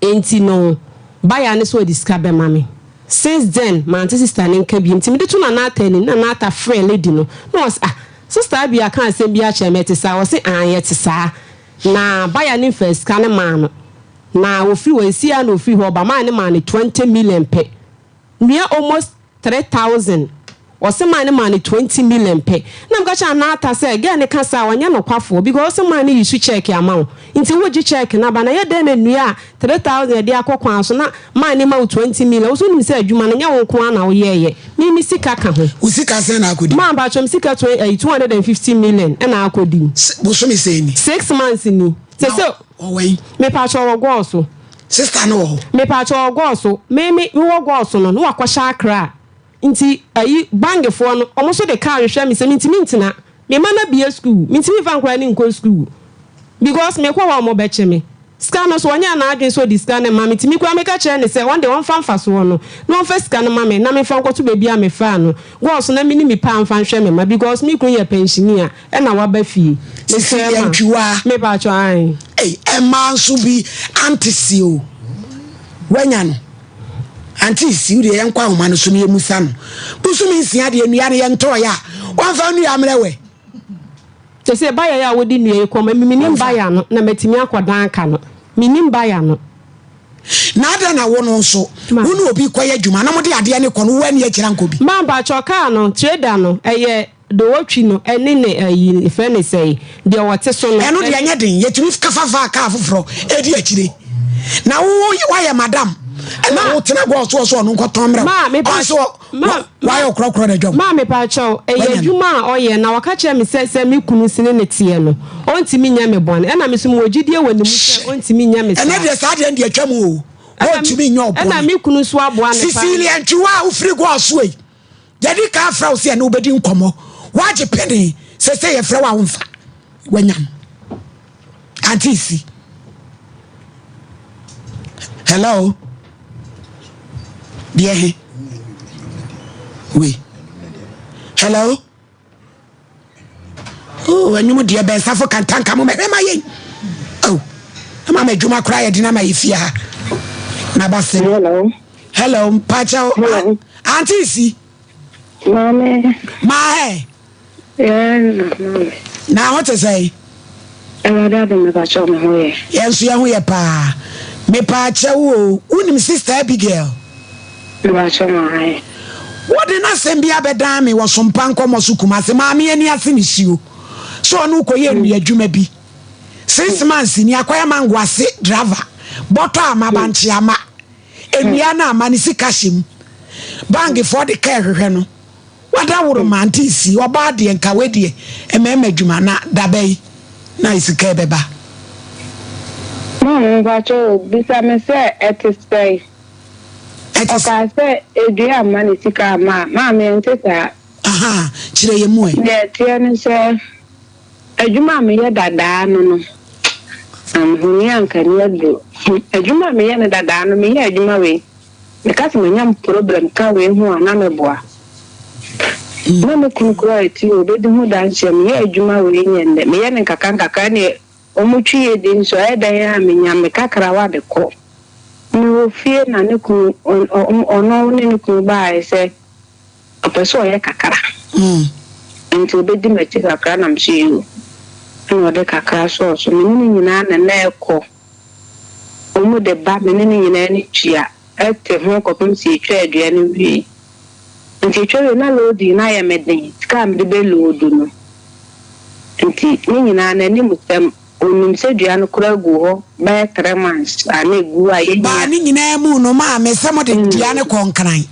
Enti no, buyer no sɛ ɔde sika bɛma me. Since then, mante sister no nka bio. Nti mede to Nana Atta anim, na Nana Atta frɛɛ lady no. Na ɔse, ah, sister Abby aka asɛm bi akyerɛ me, ɛte saa? Ɔse, aane, ɛte saa. Na buyer no mfaa sika no maa no. Na ofiri hɔ, nsi ara na ofiri hɔ ba, maa ne maa no 20 million pɛ. Nua almost 3000, ɔse maa ne maa no 20 million pɛ. Na meka kyerɛ Anata sɛ, girl no ka saa a, ɔnyɛ nokwafoɔ because ɔse maa no use check ama wo, nti wogye check no aba na ɛyɛ dɛn na nua a 3000 yɛde akɔ kwan so na maa no ma wo 20 million, wo nso wonim sɛ adwuma no nyɛ wo nko ara na woyɛɛyɛ, me me sika ka ho. Wo sika sɛn na akɔdi mu? Maa mpakyɛw me sika 250 million na akɔdi mu. Bosome sɛn ni? Six months ni. Sese. Ɔwɔ yi. Mepakyɛ ɔwɔ gɔɔ so. Sister no wɔ hɔ. Mepakyɛ ɔwɔ gɔɔ so. Me me me wɔ gɔɔ so no na wakɔhyɛ akra nti ayi bank foɔ no ɔmo nso de car hwehwɛ me sɛ mentumi ntena me mma no abue school mentumi nfa nkwadaa no nkɔ school because mekɔ hɔ a ɔmo bɛkye me sika no so ɔnyɛɛ n'adwene sɛ ɔde sika no ma me nti me koraa meka kyerɛ no sɛ ɔno deɛ ɔmfa mfasoɔ no na ɔmfa sika no ma me na memfa nkɔto baabi a mefaa no gɔɔ so na me ne me paa mfa nhwɛ me mma because me kunu yɛ pɛnhyini a Ɛna waba fie. Sisi yɛ ntwiwaa. Me paatwɔ ae. Ei ɛmaa nso bi ante si o. Wanya no. Ante si wo deɛ yɛnkɔ ahoma no so no yɛmusa no. Bosome nsia deɛ nnua no yɛntɔɔyɛ a wamfa nnua mmerɛ wɛ. Kyɛ sɛ baya yi a wode nnua yi kɔma me menim baya no na matumi akɔ dan ka no. Menim baya no. Na adɛn na wo no nso wo ne obi kɔyɛ adwuma na mode adeɛ no kɔ no wo ani akyira nkɔ bi. Ma mpakyɛw kaa no trader no ɛyɛ Deɛ ɔtwi no ɛne ne ayi yɛfrɛ no sɛn deɛ ɔte so no. Ɛno deɛ ɛnyɛ den yɛtumi kafa fa kaa foforɔ ɛdi akyire na wo wayɛ madam ɛna wo tena gɔɔ soɔ so ɔno nkɔtɔn mmerɛ ɔnso wayɛ ɔkorɔkorɔ na adwam. Maa mepa kyɛw ɛyɛ adwuma a ɔyɛ na ɔka kyerɛ me sɛ sɛ me kunu sene ne teɛ no ɔntumi nyɛ me bɔne ɛna me nso mewɔ gyidie wɔ ne mu sɛ ɔntumi nyɛ me saa. Ɛnɛ deɛ saa deɛ no deɛ atwa mu o ɔntumi nyɛ ɔbɔne. Ɛna me kunu nso aboa ne paa. Cecilia Ntwiwa a wofiri gɔɔ soɔ yi. Yɛde ka afrɛ wo sɛ yɛne wobɛdi nkɔmmɔ. Woagye pene sɛ sɛ yɛfrɛ wo a womfa. Wanyam. Auntie si. Hello. Deɛ he. Wei. Hello. Oh, ɛnwom deɛ bɛnsafo kantanka mo mɛhwɛ ma yɛn. Oh, ama ma adwuma koraa yɛde na ma yɛ fie ha. Na ba sɛ. Hello. Hello, mpakyɛw. Hello. Auntie si. Maame. Maahɛ. Yeah, maame. Na ho te sɛn? Awurade adom mepakyɛw me ho yɛ. Yɛn nso yɛn ho yɛ paa. Mepaakyɛw o, wonim Sister Abigail? Mepakyɛw maahɛ. Wode n'asɛm bi abɛdan me wɔ Sompa nkɔmmɔ so Kumasi. Maame ani ase nisuo sɛ ɔne wo kɔyɛ nnuadwuma bi. Six months ni akɔyɛ mango ase driver. Bɔtɔ ama, bankye ama. Nnua no ama ne sika hyɛ mu. Bankfoɔ de kaa hwehwɛ no. Wada woro ma nti si ɔbaa deɛ nka wei deɛ mmarima adwuma na daba yi na sika ɛbɛba. Maame mpakyɛw o, bisa me sɛ ɛte sɛn? Ɔkaa sɛ dua amma ne sika amma a, maame ɛnte saa. Ahaa, kyerɛ yɛn mu ɛ. Deɛ ɛteɛ ne sɛ, adwuma a meyɛ dadaa no no, na mehunii anka ani aduru. Adwuma a meyɛ no dadaa no, meyɛ adwuma wei, meka sɛ manya problem ka wei ho a, na meboa. Na me kunu koraa ɛti ɔbɛdi ho danseɛ, meyɛ adwuma wei nyɛ nnɛ, meyɛ no nkakra nkakra, ɛnneɛ wɔtwe yɛ di nso ɛyɛ dɛn a menya me kakrawa de kɔ. Mewɔ fie na ne kunu, ɔno ne ne kunu baeɛ sɛ ɔpɛ sɛ ɔyɛ kakra nti ɔbɛdi m'akyi kakra na mese yoo ɛna ɔde kakra sɔɔ so. Me ne no nyinaa na na ɛkɔ. Wɔn de ba, me ne no nyinaa ani tua. te ho kɔpem sɛ yɛtwaa dua no wiei. Nti yɛtwa wiei na loading no ayɛ me den, sika a mede bɛ load no. Nti ne nyinaa no animsɛm, ɔnim sɛ dua no koraa gu hɔ bɛyɛ tre months a na ɛgu a yɛnnya. Baa ne nyinaa mu no maame sɛ mode dua no kɔ Nkran.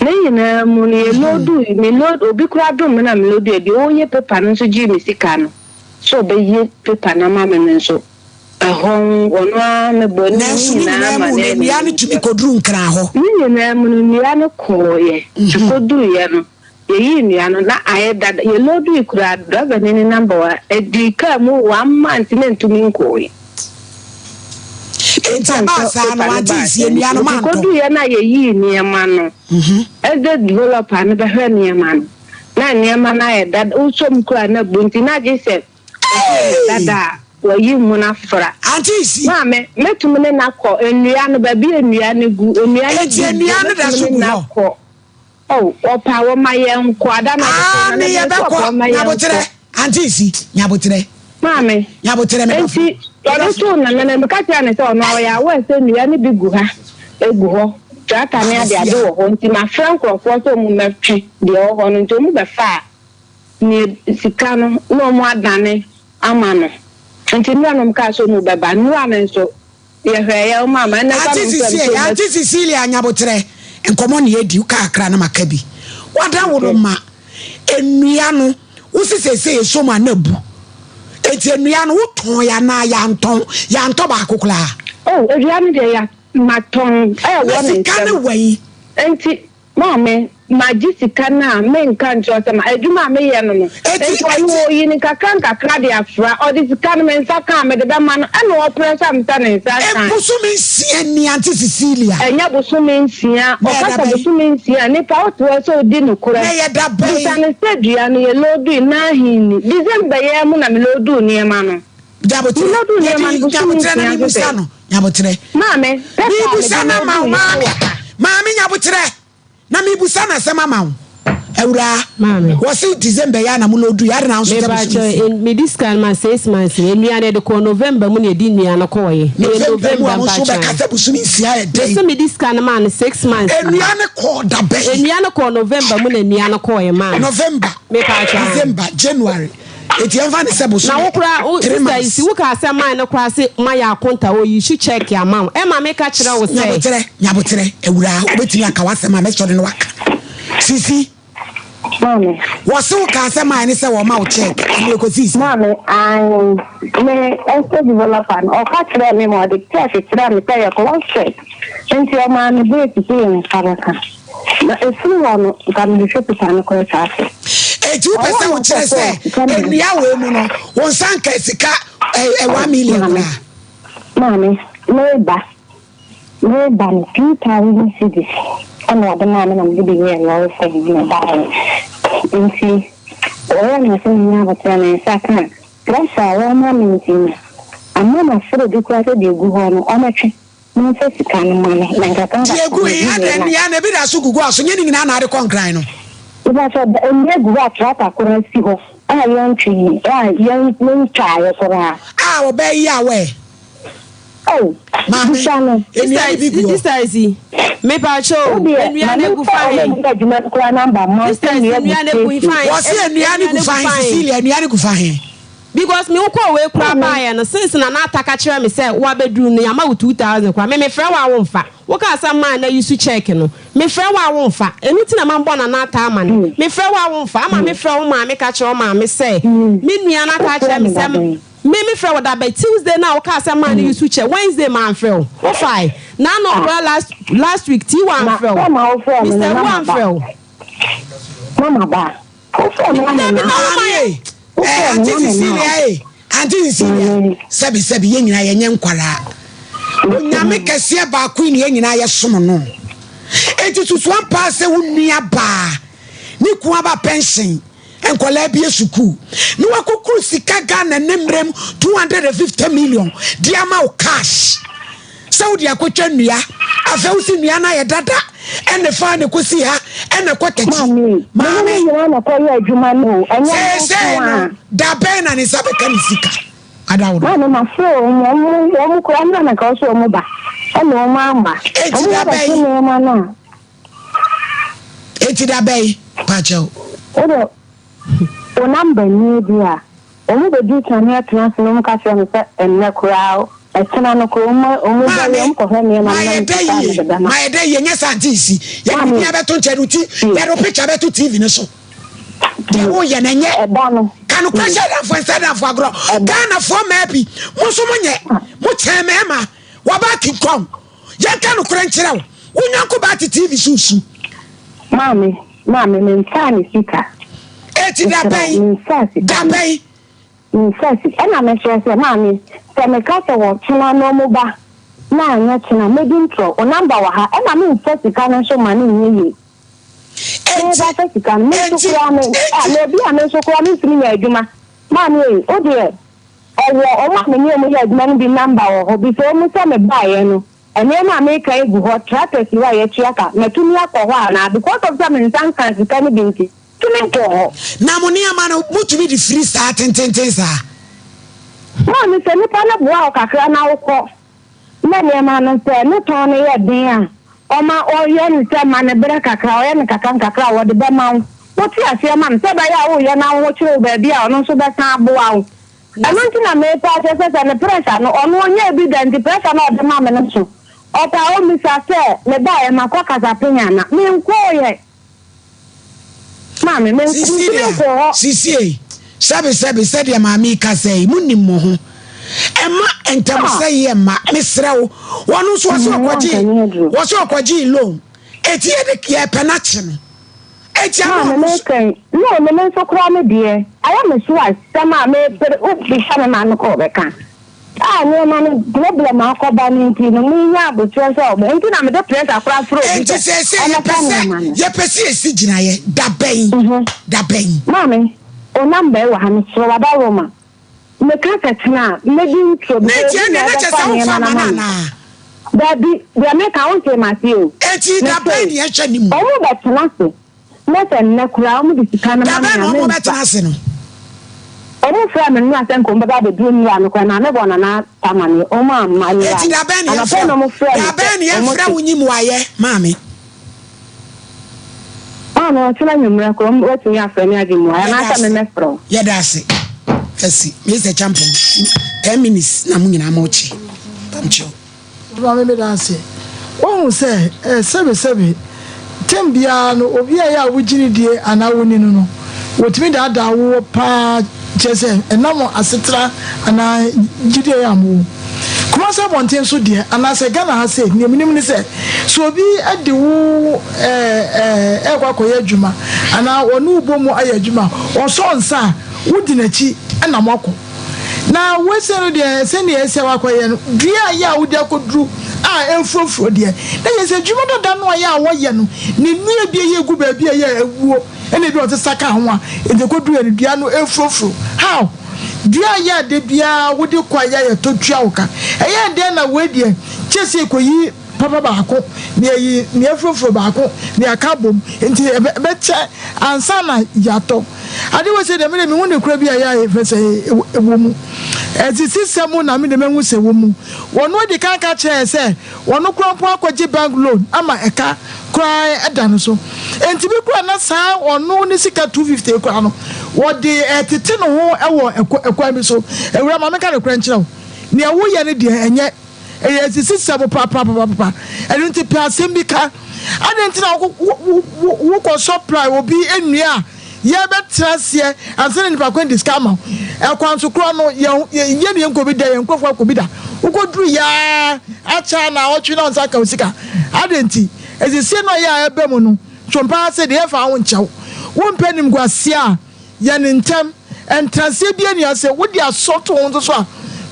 Ne nyinaa mu no yɛ loadu, me load, obi koraa dom me na me loadu a, deɛ ɔreyɛ paper no nso gyee me sika no sɛ ɔbɛyɛ paper no ama me no nso. Ɛhɔ no, ɔno ara mebɔ ne Nanso ne nyinaa nyinaa ma mu no no, nnua no tumi kɔduru Nkran hɔ. Ne nyinaa mu no, nnua no kɔeɛ. Ɛkɔduruiɛ no, yɛyii nnua no, na ayɛ dada. Yɛloadui koraa, driverni no number wa, ɛdii kaa mu one month na ɛntumi nkɔeɛ. Enti ɛbaa saa no, wante nsie, nnua no mantɔ. Ɛkɔduruiɛ no a yɛyii nneɛma no, estate developer no bɛhwɛ nneɛma no, na nneɛma no ayɛ dada, wosɔ mu koraa na abu nti na gye sɛ Ɔyɛ dada a, wayi mu no afra. Auntie Isi. Maame, mɛtumi ne no akɔ nnua no, baabi a nnua no gu, nnua no Enti nnua no da so mɛtumi gu ne no hɔ? akɔ. Oh, ɔpɛ a wɔma yɛnkɔ. Ada no Ah, ade me no nso yɛbɛkɔ. ɔpɛ ɔma yɛnkɔ. Nyaboterɛ, Auntie Isi, nyaboterɛ. Maame, Nyaboterɛ, me dɔfo. enti ɔde too Nana no, meka kyerɛɛ no sɛ ɔno a ɔyɛ aware sɛ nnua no bi gu ha, egu hɔ, tractor ne ade ade wɔ hɔ, nti mafrɛ nkurɔfoɔ sɛ wɔn mmɛtwe deɛ ɛwɔ hɔ no, nti wɔn bɛfaa Nea sika no na ɔmo adane ama no nti nnura na ɔmo kaa sɛ ɔmo bɛba nnura no nso yɛhwɛɛyɛ ɔmo amma ɛnɛ kora na Auntie ɔmo frɛ me sɛ Cecilia, ɔmo Auntie Cecilia Nyaboterɛ, nkɔmmɔ na yɛdi, woka kakra na maka bi. Wada wo no ma nnua no, wo se seesei ɛsɔ mu a na abu. Enti nnua no wotɔn yɛ anaa yɛantɔn? Yɛantɔ baako koraa. Oh, dua no deɛ ya, matɔn, ɛwɔ Na ne sika no nsam. wɔ yi? Enti Maame, magye sika no a, menka nkyerɛ wo sɛ ma adwuma a meyɛ no no. Enti ɔno ɔyi no nkakrankakra de afra. Ɔde sika no, me nsa ka a, mede bɛma no. Ɛnna ɔprɛ sɛ me sɛ ne nsa nka. Bosome nsia ni, Auntie Cecilia. Ɛnyɛ bosome nsia. Ɔka sɛ bosome nsia a, nipa wote hɔ sɛ odi nokorɛ. Na ɛyɛ da bɛn? Bisa no sɛ dua no, yɛloadui no ahe ni? December yi ara mu na meloaduu nneɛma no. Nyaboterɛ, yɛde nyaboterɛ na mebusa no. Nyaboterɛ. Maame, pɛpɛ a Mebusa mede no ama wo, loaduu yɛ maame. wɔ ha. Maame Nyaboterɛ, na mebusa no asɛm ama wo. Awuraa, Maame. wɔse December yi a na mo loaduu yɛ, adɛn na wo nso sɛ bosome Mepakyɛ, nsia? medi sika no ma six months ni, nnua no yɛde kɔɔ November mu na yɛde nnua no kɔɔeɛ. Ɛyɛ November mu a November wo nso mpakyɛ. wobɛka sɛ bosome nsia yɛ dɛn? Mese medi sika no maa no six months ni. Nnua no kɔɔ da bɛn? Nnua no kɔɔ November mu na nnua no kɔɔeɛ maame. November, Mepakyɛ. December, January. Eti yɛmfa no sɛ Na wo bosome koraa wo three sister months. yi si wo kaa sɛ mine no koraa se mayɛ akonta oyi su check ama wo ɛma me ka kyerɛ wo sɛ. Nyaboterɛ nyaboterɛ awuraa wobɛtumi aka w'asɛm a mɛsɔre na waka sisi. Maame. Wɔse wo kaa sɛ mine ne sɛ wɔma wo check ɛno ɛkɔsii sɛn? Maame, ae me estate developer no ɔka kyerɛɛ me ma ɔde check kyerɛɛ me sɛ yɛ close check nti ɔmaa me date sɛ yɛn nsa bɛka. Na ɛfiri hɔ no, nka mehwehwɛ pepa no kɔ asaase. Enti wopɛ sɛ wokyerɛ sɛ nnua wei mu no, wo nsa nka sika ɛ 1 million koraa? Maame, meba, meba no 2,000 cedis ɛna ɔde maa me na mede bi yɛɛ lɔre fare na mebaeɛ. Nti wɔyɛɛ me sɛ menyɛ aboterɛ me nsa ka a, pressure a wɔma me nti no, ama maforo bi koraa sɛ deɛ ɛgu hɔ no ɔmɛtwe. Momfa sika no mma no, na nkakrankakra Deɛ egu no, he, ebi adɛn na. nnua na ebi da so gugu aso, nyɛ ne nyinaa na ade kɔ nkran no? Mepakyɛw, nnua gu hɔ a tractor koraa si hɔ a yɛntwee, a yɛn mentwaaeɛ koraa. A ɔbaa yi a wɛ. Oh, Maame, bisa no. nnua no bi gu hɔ. Sister Esi, mepakyɛw o, Wo deɛ, nnua ma no egu memfa fa ɔmo he? a wɔyɛ adwuma no koraa number mma wo Sister sɛ Esi, nnua gu nnua no egu station. fa he? Wɔse nnua no gu fa he, Cecilia, nnua no gu fa he? Because me wo kɔɔ wei koraa baayɛ no since Nana Atta ka kyerɛ me sɛ wabɛduru no yama wo 2000 koraa me me frɛ wo a wo nfa wo kaa sɛ maa na use check no me frɛ wo a wo nfa ɛno nti na ma bɔ Nana Atta amane me frɛ wo a wo nfa ama me frɛ wo maame ka kyerɛ wo maame sɛ me nua no aka akyerɛ me sɛ me me frɛ wo da bɛ Tuesday no a wo kaa sɛ maa no use check Wednesday maa nfrɛ wo wo fae na ano koraa last last week Tiwa anfrɛ wo Mister Wu anfrɛ wo. Dabi na wo maame Eh, Auntie Cecilia eh, Auntie Cecilia, sɛbi sɛbi yɛn nyinaa yɛnyɛ nkwaraa. Onyame kɛseɛ baako yi na yɛn nyinaa yɛsom no. Enti susu ampa sɛ wo nua baa ne kun aba pension, nkwadaa bie sukuu, na wakokuru sika Ghana ne mmerɛ mu 250 million de ama wo cash. Sɛ wode akɔtwa nnua, afei wo se nnua no ayɛ dada, ɛna fa na ɛkɔsi ha, ɛna ɛkɔ takyi. Maame, seesei no, da bɛn na ne nsa bɛka ne sika? Adaworo. Maame mafrɛ wɔn, wɔn wɔn koraa mmerɛ na nka wɔsɛ wɔn ba, ɛna wɔn amma. Eti Wɔn da ba bɛto bɛn? nneɛma no a. Eti da bɛn? Pakyɛw. Wode wo number nie bi a, wɔn bɛdi kan atena ase na wɔn ka kyerɛ me sɛ ɛnnɛ koraa ɛkyena no koraa wɔn wɔn bɛyɛ Maame, wɔn kɔhwɛ nneɛma no na mayɛ me dɛ sika a yie, mede bɛma. mayɛ dɛ yie, nyɛ saa nti nsi. Yɛde Maame, biribiara bɛto nkyɛn, yɛde wo ti, tie. yɛde wo picture bɛto TV no so. Deɛ woyɛ no ɛnyɛ. Ɛda no. Ka nokorɛ hyɛ adamfoɔ nsɛ adamfoɔ agorɔ. Ghanafoɔ mmaa bi, mo nso mo nyɛ, mo kyɛn mmarima. Waba King Kong. Yɛnka nokorɛ nkyerɛ wo. Wo nyɔnko baa te TV so resu. Maame, maame, menfaa ne sika. Eti da Mesrɛ wo, bɛn? menfaa sika Da no. bɛn? Menfaa sika. Ɛna mesrɛ sɛ, maame, sɛ meka sɛ wɔkyena na ɔmo ba na anyɛ kyena a, mɛdi ntorɔ. Wo number wɔ ha. Ɛna menfa sika no nso ma no nyɛ yie. Enti, Meba sɛ sika no, me nso enti, koraa me, ah, enti. na ebi a me nso koraa mentumi nyɛ adwuma. Maame ei, wo deɛ, ɔwɔ wɔn a me ne wɔn yɛ adwuma no bi number wɔ hɔ. Bisa wɔn sɛ mebaeɛ no, nneɛma a meka yi gu hɔ, tractor si hɔ a yɛatua ka, matumi akɔ hɔ anaa? Because of sɛ me nsa nkaa sika no bi nti, mentumi nkɔɔ hɔ. Na mo nneɛma no, motumi de firi saa tententen saa? Maame, sɛ nipa no boa wo kakra na wokɔ, Na nneɛma no, sɛ ne tɔn no yɛ den a, ɔma ɔyɛ no sɛ ma no berɛ kakra, ɔyɛ no nkakrankakra a, ɔde bɛma wo. Wote aseɛ ma no, sɛ ɛbɛyɛ a woreyɛ na wo ho kyere wo baabi a, ɔno nso bɛsan aboa wo. Ɛno nti na merepa akyɛ sɛ, sɛ ne pressure no, ɔno ɔnyɛɛ bi da nti pressure no a ɔde ma me no so. Ɔpɛ a ɔmmisa sɛ, mebaeɛ makɔ Kasapen anaa? Menkɔeɛ. Maame, me mentumi Cecilia, nkɔɔ hɔ. Sisiei, sɛbesɛbe, sɛdeɛ maame yi kasa yi, monim mo ho. Ɛmma ntɛmsɛeɛ mma, mesrɛ wo. Wɔno nso wɔse ɔkɔgyee, wɔse ɔkɔgyee loan. Enti yɛde, yɛrepɛ no akye no. Enti ama Maame, ɔno nso. meka yi, loan no, me nso koraa me deɛ, ayɛ me so asɛm a mepere, wobisa me maame kɔ ɔbɛka. A nneɛma no problem akɔba no nti no menya aboterɛ sɛ ɔmo nti na mede pressure koraa frɛ obi Enti sɛ seesei ɔmmɛfa yɛpɛ sɛ nneɛma no. yɛpɛ sɛ yɛsi gyinaeɛ da bɛn? Da bɛn? Maame, wo number wɔ ha mesrɛ wo adaworoma meka sɛ kyena a mɛdi nturo Na because enti obi ɛnneɛ na na kyerɛ ɛbɛfa sɛ womfa nneɛma no mma no ama me. anaa? Dabi, deɛ meka wontee m'aseɛ o. Enti da bɛn Mese na yɛhwɛ ne mu? ɔmo bɛtena ase Na sɛ nnɛ koraa wɔn de sika no Da ma me bɛn a, na memfa. wɔbɛtena ase no? Wɔn frɛɛ me nnora sɛ nka wɔn bɛba abɛduru nnora no koraa, Maame bɔɔ Nana amaneɛ, wɔn amma nnora Enti no. da bɛn na Anɔpa yɛmfrɛ yi na wo? wɔn frɛɛ me Da sɛ bɛn na wɔn yɛmfrɛ te. wo nyi mmuaeɛ, Maame? Maame, ɔkyena anwummerɛ koraa wɔn bɛtumi afrɛ me agye mmuaeɛ Yɛda anaasɛ ase. me mɛfrɛ wo. Yɛda ase. Asi. Mister Champon, 10 minutes na mo nyinaa mokye. Pamkyɛw. Maame meda ase. Woahu sɛ sɛbesɛbe, tɛm biara no obi a ɛyɛ a wogye no die anaa wonni no no, wɔtumi daadaa wo paa, kyerɛ sɛ ɛnam asetra anaa gyidi a ɛyɛ a mowɔ. Kumasi abɔnten so deɛ, anaasɛ Ghana ha sei, nea menim ne sɛ, sɛ obi de wo rekɔ akɔyɛ adwuma anaa ɔne wo bɔ mu ayɛ adwuma a, ɔsɔ nsa a, wodi n'akyi na moakɔ. Na wose no deɛ, sɛdeɛ ɛsɛ wakɔyɛ no, dua a ɛyɛ a wode akɔduru a ɛrefurofuro deɛ, na kyerɛ sɛ adwuma dada no a ɛyɛ a wɔyɛ no, ne nnua bi a ɛyɛ gu baabi a ɛyɛ a awuo, ɛna ebi a wɔte sa ka ho a, enti ɛkɔduru yɛ no, dua no refurofuro. How? Dua a ɛyɛ a da biara wode kɔ a ɛyɛ a yɛtɔ tua wo ka. Ɛyɛɛ dɛn na wei deɛ, kyerɛ sɛ yɛkɔyi papa baako, na yɛayi nea afurofuro baako, na yɛaka abom, enti ɛbɛkyɛ ansa na yɛatɔ. Ade wei sɛ deɛ me deɛ mehu ne kora bi a ɛyɛ a yɛfrɛ sɛ ɛwɔ mu. Asisisɛm na me deɛ mahu sɛ ɛwɔ mu. Wɔn adi kan ka kyerɛɛ sɛ wɔn kora mpo akɔgye bank loan ama ɛka koraa ɛda no so. Enti bi koraa na saa ɔno ne sika 250 koraa no wɔde ɛtete ne ho wɔ ɛkwan bi so. Awura ma menka nokorɛ nkyerɛ wo, nea woyɛ no deɛ ɛnyɛ. Ɛyɛ asisisɛm papaapapa. Ɛno nti pɛ asɛm bi ka. Adɛn nti na wokɔ supply obi nnua a yɛbɛtena aseɛ ansa na nipa ko de sika ama wo? Ɛkwan so korɔ no yɛn ne yɛn nkɔ bi da, yɛn nkurɔfoɔ akɔ bi da. Wokɔduru yɛ ara akyɛ a naawɔtwe na wo nsa aka wo sika. Adɛn nti? Asisie no a ɛyɛ a ɛba mu no, twom paa sɛ deɛ yɛmfa wo nkyɛ wo. Wompɛ animguaseɛ a, yɛ no ntɛm. Ntenaseɛ biara nni ase. Wode asɔ to wo ho nso so a,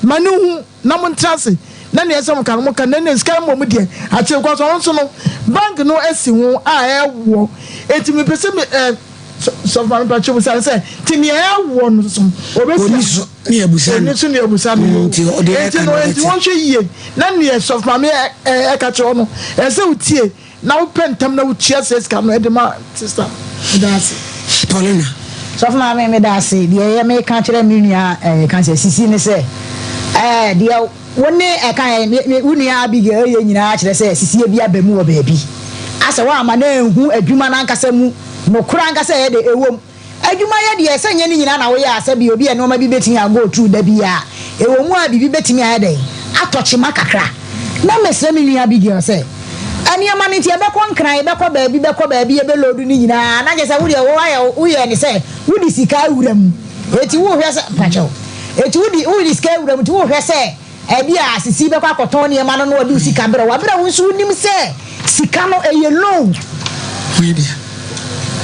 ma no nhu. na montra ase na nea ɛsɛ sɛ moka no moka, na nea sika no mmom deɛ, akyire kɔ so ɔno nso no, bank no asi ho a ɛwoɔ. Enti mepɛ sɛ me eh, sɔfo maame mpakyɛ busa no sɛ, nti nea ɛwoɔ no nso ɔbɛsi Ɔni so ne abusa no. Ɔni so ne abusa no. Nti ɔde Enti ɛka no, no enti bɛte. wɔnhwɛ yie na nea sɔfo maame ɛka kyerɛ no, ɛsɛ sɛ wotie. Na wopɛ ntɛm na wotua saa sika no de ma sista no. Meda ase. Paulina. Sɔfo maame meda ase deɛ ɛyɛ meka kyerɛ me nua ɛɛ kan sɛ sisi ne sɛ ɛɛ deɛ wo ne ɛka ɛ wo nua Abigail yɛ nyinaa kyerɛ sɛ sisie bi aba mu wɔ baabi asɛ woama no anhu adwuma no ankasa mu nokorɛ ankasa ɛyɛ de ɛwɔ mu Adwuma yɛ deɛ sɛ nyɛ ne nyinaa na woyɛ a sɛbi obi a nnoɔma bi bɛtumi a go through da biara ɛwɔ mu a biribi bɛtumi ayɛ dɛn atɔ kyema kakra na mesrɛ me nua Abigail sɛ nnoɔma no nti yɛbɛkɔ nkran yɛbɛkɔ baabi bɛkɔ baabi yɛbɛ load ne nyinaa na kyerɛ sɛ wodeɛ woayɛ woyɛ ne sɛ wode sika awura mu eti wohwɛ sɛ mpakyɛw eti wode wode sika awura mu nti wohwɛ sɛ Ebia Sisi bɛkɔ akɔtɔn nneɛma no na ɔde wo sika brɛ wo bere a wo nso wunim sɛ sika no ɛyɛ loan.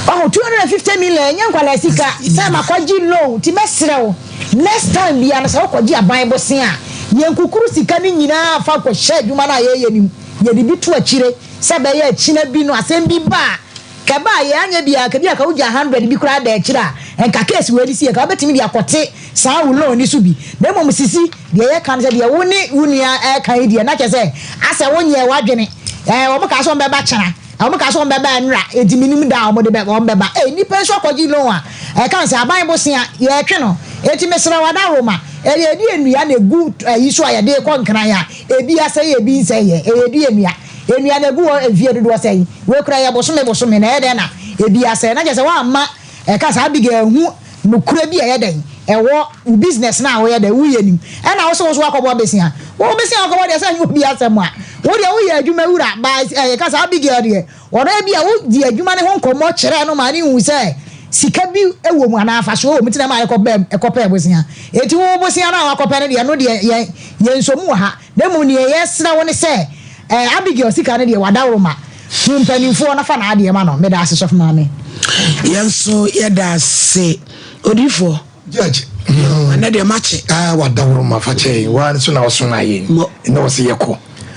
Wahu, 250 million ɛnyɛ nkwadaa sika sɛ makɔgye loan nti mɛsrɛ wo next time biara no sɛ wokɔgye aban bosea a yɛnkukuru sika no nyinaa mfa nkɔhyɛ adwuma no a yɛreyɛ no mu, yɛde bi to akyire sɛ ɛbɛyɛ a kyina bi no asɛm bi ba a Ka ɛbaa yɛ anyɛ biaa ka bi a ka wogyaa hundred bi koraa da akyire a nka case wei de si yɛ ka wobɛtumi de akɔte saa wo loan no so bi na mmom sisi deɛ yɛka no sɛ deɛ wo ne wo nua ɛka yi deɛ na kyerɛ sɛ asɛ wonyɛɛ w'adwene ɛɛ wɔn kaa sɛ wɔn bɛba kyena wɔn kaa sɛ wɔn bɛba nnora enti menim da a wɔn de bɛ wɔn bɛba ee nipa nso akɔgye loan a ɛka sɛ aban bosea yɛtwe no enti mesrɛ wo adaworoma ɛyɛ ɛdi nnua na egu ayi so a yɛde kɔ nkran a ebi asɛe ebi nsɛe yɛ ɛyɛ ɛdi nnua. Nnua no agu hɔ mfeɛ dodoɔ sɛn? Wei koraa ɛyɛ bosome bosome na ɛyɛ dɛn na ebi asɛe? Na kyerɛ sɛ woamma ɛka saa Abigail anhu nokorɛ bi a ɛyɛ dɛn ɛwɔ wo business no a woyɛ dɛn woyɛ no mu. Ɛna wo se wo nso woakɔbɔ besia. Wo besia a woakɔbɔ deɛ sɛ ɛnyɛ obi asɛm a. Wo deɛ woyɛ adwuma wura but ɛka saa Abigail deɛ ɔno ebia wodi adwuma no ho nkɔmmɔ kyerɛɛ no maa no huu sɛ sika bi wɔ mu anaa mfasoɔ wɔ mu nti na ɛma ɛkɔpɛɛ bosea. Enti wo bosea no a woakɔpɛ no deɛ ɛno deɛ yɛn yɛnsɔ mu wɔ ha. Na mmom nea yɛsrɛ wo ne sɛ, eh, Abigail sika no deɛ w'adaworoma, hu mpanimfoɔ na fa n'adeɛ ma no. Meda ase, Sɔfo Maame. Yɛn nso yɛda ase, Odiyifoɔ. Judge. Ɛnɛ deɛ makye. Ah, w'adaworoma fa kyɛ yɛn. Waa nso na ɔso ayɛ. Mo. Ɛnɛ ɔse yɛkɔ.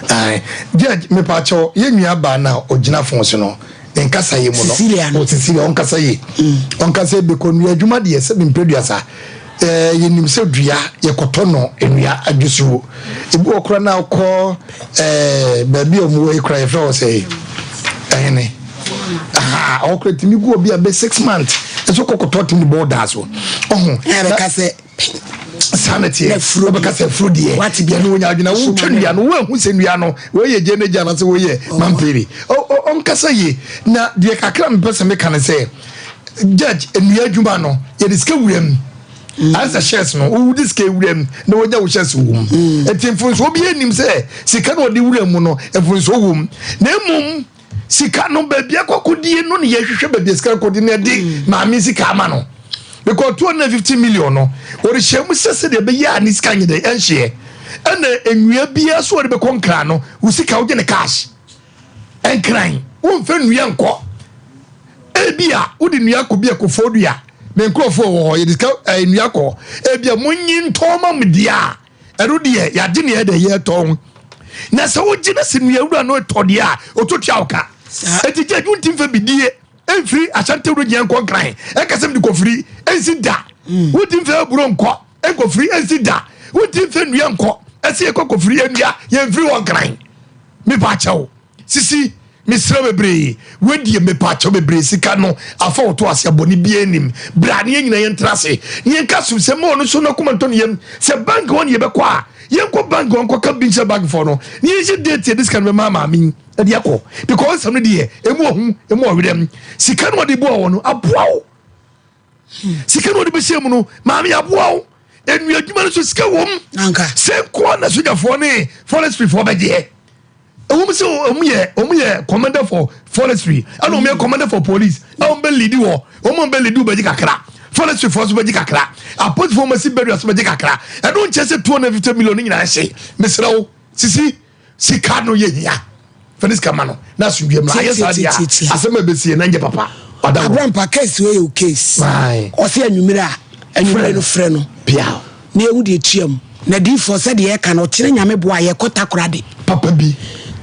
Ae. Judge, mepaakyɛw, yɛn nua baa no a ɔgyina fon so no, ne nkasa yɛ mu no. Cecilia no. Oh, Cecilia, ɔnkasa yie. Ɔnkasa yie, bɛkɔ nnua adwuma deɛ, sɛbi mprɛduasa. Eh, yɛnim sɛ dua yɛkɔtɔ no nnua adwosuo ebi wɔ kora na wokɔ eh, baabi a ɔmowɔ yi kora yɛfrɛ wɔ sɛ ɛhene aha ɔkora tumi gu obi a bɛ six months ɛso kɔkɔtɔ tumi de bɔɔ daa so ɔho ɛbɛka sɛ saa na teɛ wobɛka sɛ afuro deɛ yɛne wonya adwena wotwa nnua no woahu sɛ nnua no wɔyɛ gye ne gya anasɛ wɔyɛ oh. mampere ɔnkasa yie na deɛ kakra mepɛ sɛ meka ne sɛ Judge, nnua adwuma no, yɛde sika wura mu. Mm. Ayɛ sɛ shares no, wode sika wura mu na wɔnya wo shares wɔ mu. Mm. Nti mfonsoɔ bi anim sɛ sika na ɔde wura mu no, mfonsoɔ wɔ mu. Na mmom sika no baabi akɔkɔdie no ne yɛhwehwɛ baabi sika kɔdi na ɛde mm. maame sika ama no. Because 250 million no, wɔde hyɛ mu sɛ sɛdeɛ ɛbɛyɛ a ne sika nyɛ dɛ ɛnhyeɛ. Ɛna nnua biara so wɔde bɛkɔ nkra no, wo sika wogye ne cash. Nkran, womfa nnua nkɔ. Ebia wode nnua kɔ bi a kofoɔ dua. Me nkurɔfoɔ wɔ hɔ, yɛde sika ɛɛ nnua kɔ. Ebia monyi ntɔn ma mo deɛ a, ɛno deɛ yɛagye nea ɛdɛ yɛtɔn. Na sɛ wogye na sɛ nnua wura no tɔ deɛ a, ɔtɔ tua wo ka. Enti gye wontumi mfa bidie mfiri Ashanti region nkɔ Nkran ɛka sɛ mede kɔfiri ɛnsi da. Wontumi mfa aburo nkɔ nkɔfiri ɛnsi da. Wontumi mfa nnua nkɔ ɛsɛ yɛkɔ kɔfiri nnua yɛmfiri hɔ Nkran. Mepaakyɛw sisi mesrɛ bebree wadie mepaakyɛw bebree sika no afa woto ase bɔne biara nim bra ne yɛn nyina yɛntra ase ne yɛnka som sɛ ma ɔno so no akoma ntɔ ne yam sɛ bank hɔ ne yɛbɛkɔ a yɛnkɔ bank hɔ nkɔka bi nkyerɛ bank foɔ no ne yɛnhyɛ date yɛde sika no bɛma maame yi ɛde akɔ because nsɛm no deɛ ɛmu ɔhu ɛmu ɔwerɛm sika no ɔde boa wɔ no aboa wo sika no ɔde bɛhyɛ mu no maame aboa wo nnua adwuma no so sika wom sɛ nkoa na sogyafoɔ ne forestryfoɔ bɛgyeɛ ɛwom sɛ ɔmu yɛ ɔmu yɛ commander for forestry ɛna ɔmu yɛ commander for police ɛna ɔmu bɛ lead wɔ ɔmu bɛ lead bɛgye kakra forestry foɔ so bɛgye kakra apolisifoɔ ɔmu asi bɛdua so bɛgye kakra ɛno nkyɛ sɛ 250 million ne nyinaa hye mesrɛ wo sisi Sika no yɛ hia. Fa ne sika ma no na asomdwie mmra. Ayɛ saa deɛ a, asɛm a ɛbɛsie na nyɛ papa. Ɔda hɔ. Abrampa case wei yɛ wo case. Ɔse anwummere a, anwummere no frɛ no. Piaw. Na yɛhu deɛ ɛtua mu. Na diifoɔ sɛdeɛ yɛka no, ɔkyena Nyame boa a yɛkɔ Takoradi. Papa bi.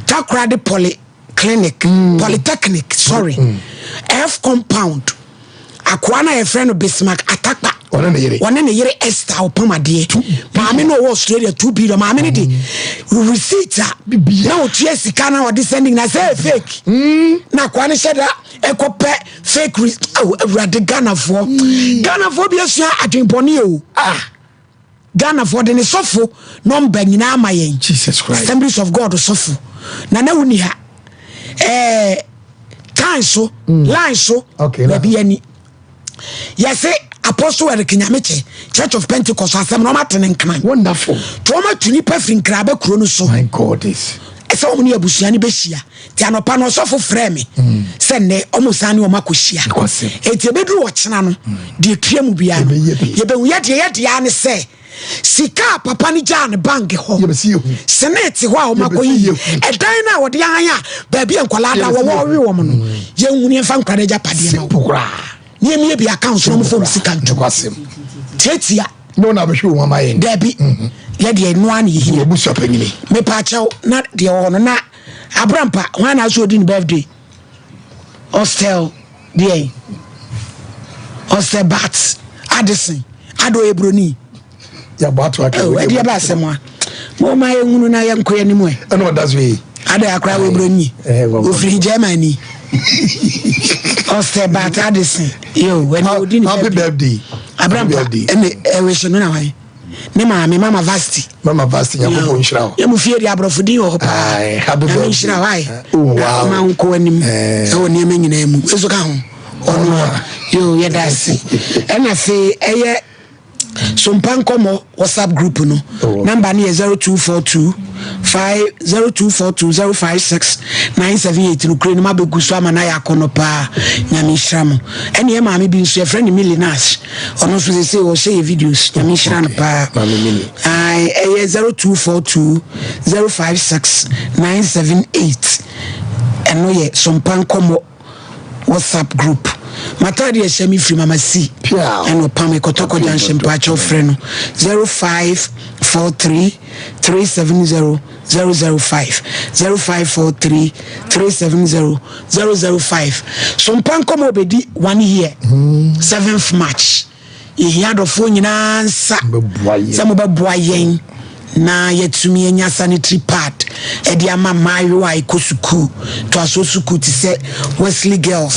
Takoradi poly clinic, mm. Polytechnic, sorry. Mm. F compound. Akoa no a yɛfrɛ no Bismarck Atakpa. Ɔne ne yere. Ɔne ne yere Esther ɔpam adeɛ. Maame no ɔwɔ Australia 2 billion. Maame no de mm. receipt a na ɔtua sika na ɔde sending na sɛ fake. Mm. Na akoa no hyɛ da ɛkɔpɛ fake re oh, awurade Ghanafoɔ. Mm. Ghanafoɔ bi asua adwenbɔne o. Ah. Ghanafoɔ de ne sɔfo nɔmba nyinaa ma yɛn. Jesus Christ. Assemblies of God sɔfo. Na na wonni ha. Ɛɛ eh, time so, mm. line so, okay, baabi ani. Yɛse Apostle Eric Nyamekyɛ, Church of Pentecost asɛm na ɔma tene nkran. Wonderful. To ɔma tu nipa firi nkraba kuro no so. My God is. Ɛsɛ wɔn ne abusua no bɛhyia. Nti anɔpa no ɔsɔfo frɛɛ me mm. sɛ nnɛ ɔmo san ne ɔmo akɔhyia. Enti ebeduru ɔkyena no mm. deɛ tua mu biara no yɛbɛhu yɛ deɛ yɛ deɛ ne sɛ sika a papa no gyaa ne bank hɔ senate hɔ a wɔn akɔyi ɛdan no a wɔde ahan a baabi a nkwadaa da wɔwɔ ɔwe wɔn no mm. yɛnhu ne yɛmfa nkwadaa agyapadeɛ ma wɔn ne yɛmie bi account na wɔn fam sika nto tiatia. Ne wɔn abɛhwɛ wɔn ama yɛn. Dabi mhm. yɛ deɛ noa ne yɛhia. Wɔn panyini. Mepaakyɛw na deɛ wɔ hɔ no na abrampa wɔn na aso odi ne birthday hostel deɛ hostel bat addison ado yɛ broni. Yabɔ ato atwa. Oh, ɛdeɛ ba asɛm a mo ma yɛ nhunu na yɛ nkɔ yɛ anim ɛ. Ɛna ɔda so yi. Ada akora wɔ broni. Ofiri Germany. Hostel bat addison. Yo, ɛna odi ne birthday. Happy birthday. Abrampa ɛna ɛwɛhyɛ no na wɔn. Ne maame Mama Vasti. Mama Vasti Nyankopɔn nhyira wo. Yɛ mu fie de aborɔfo din wɔ hɔ paa. Happy birthday. Nyame nhyira wo ae. Oh wow. Ma nkɔ anim ɛwɔ nneɛma nyinaa mu. Eso ka ho. Ɔno a. Yo yɛda ase. Ɛna afei ɛyɛ Sompa Nkɔmmɔ WhatsApp group no. Number no yɛ 0242 5 0242 056 978 no kure no mabɛgu so ama no ayɛ akɔnnɔ paa. Nyame nhyira mo. Ɛne yɛ maame bi nso yɛfrɛ no Millie Nash. Ɔno nso sese ɔhyɛ yɛ videos nyame nhyira no paa. Ɛyɛ 0242 056 978 ɛno yɛ Sompa Nkɔmmɔ WhatsApp group. M'ataade a ɛhyɛ me firi Mama C ɛna ɔpam Kɔtɔkɔ Junction mpaakyɛw frɛ no 0543 370 005 0543 370 005 Sompa nkɔmɔ ɔbɛdi one year 7th March yɛhia adɔfoɔ nyinaa nsa sɛ mobɛboa yɛn na yɛatumi anya sanitary pad ɛde ama mmaayewa a ɛkɔ sukuu toasoɔ sukuu te sɛ Wesley Girls,